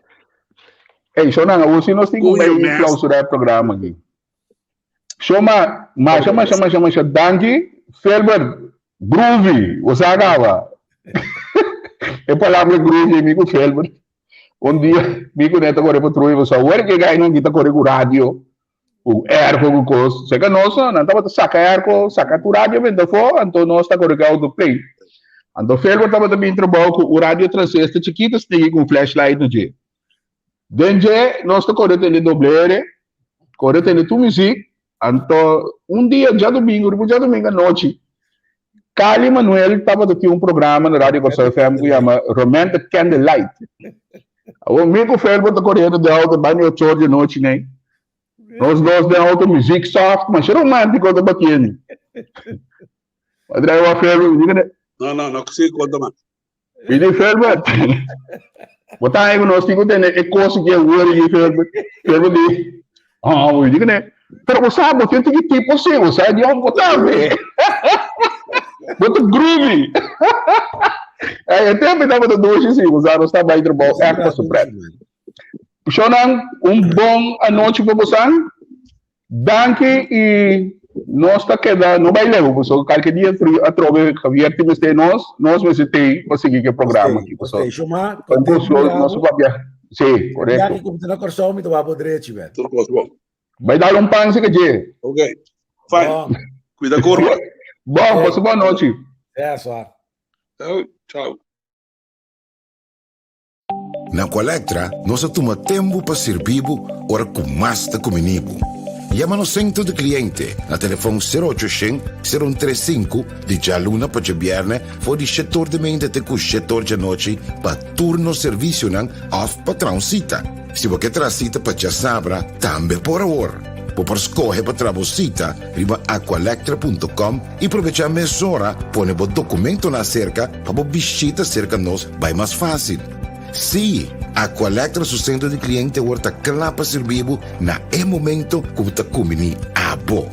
Ey, shownan, awor si nos tin ku bai klausurá e programa aki. Shoma, masha, masha, masha, masha danki. Filbert, groovy, bo sa caba. E palabra groovy mi cu Filbert. Un dia mi cu Neto kore patruya, bo sa, hoor ke gainan ki ta kore ku radio. Ku airco ku kos. Seka nos no, nan tabata saka airco, saka tur radio benta afó, anto nos ta kore ku auto play. Anto Felbert tabata bin trabou ku un radio transistor chikito stigi ku un flashlight na dje. Den dje nos ta kore tende doble R, kore tende tur muzik, anto un dia djadumingu, riba un djadumingu anochi, Cali Manuel tabata tin un programa na Radio Kòrsou FM ku yama Romantic Candlelight. Awor mi ku Felbert ta koriendo den auto bai mi ocho or di anochi nei. Nos dos den auto muzik soft, masha romántico ta batiendo. A draai wa Felbert, mi di kende. No, no, no si konta mas. Mi di Felbert, bo ta haña ku nos tin ku tene e kos aki awor aki Felbert. Felbert di, ah, mi di kende, pero bo sa bo tin tiki tipo si, bo sa di ong bo tambe. Bo ta groovy. E tempu tabata dushi si, bo sa nos ta bai trabou ègt pa su prèt. Shownan, un bon anochi pa bosan. Danki i nos ta keda no bai leu pasobra kalke dia atrobe Javier tin mester nos, nos mester tei pa sigui ku e programa aki pasobra un kos nos a papia si korekto. Biaha ku mi ta na Kòrsou mi ta wak bo drechi bèt. Tur kos bon. Bai dal un pan si ka dje. Ok fine kuida kurpa. Bon pasa bon anochi. Eso. Chao. Na Aqualectra nos a tuma tempu pa sirbi bo ora ku mas ta kumini bo. Yama nos sentro di kliente na telefòn sero ocho shen, sero un tres sinku di djaluna pa djabièrnè for di shete or di meinta te ku shete or djanochi pa tur nos servisionan òf pa traha un sita. Si bo ke traha sita pa djasabra tambe por awor. Bo por skohe pa traha bo sita riba aqualectra punto com i probechá mesora pone bo dokumentonan aserka pa bo bishita serka nos bai mas fásil. Sí, Aqualectra su sentro di kliente awor ta kla pa sirbi bo na e momento ku bo ta kumbiní abo.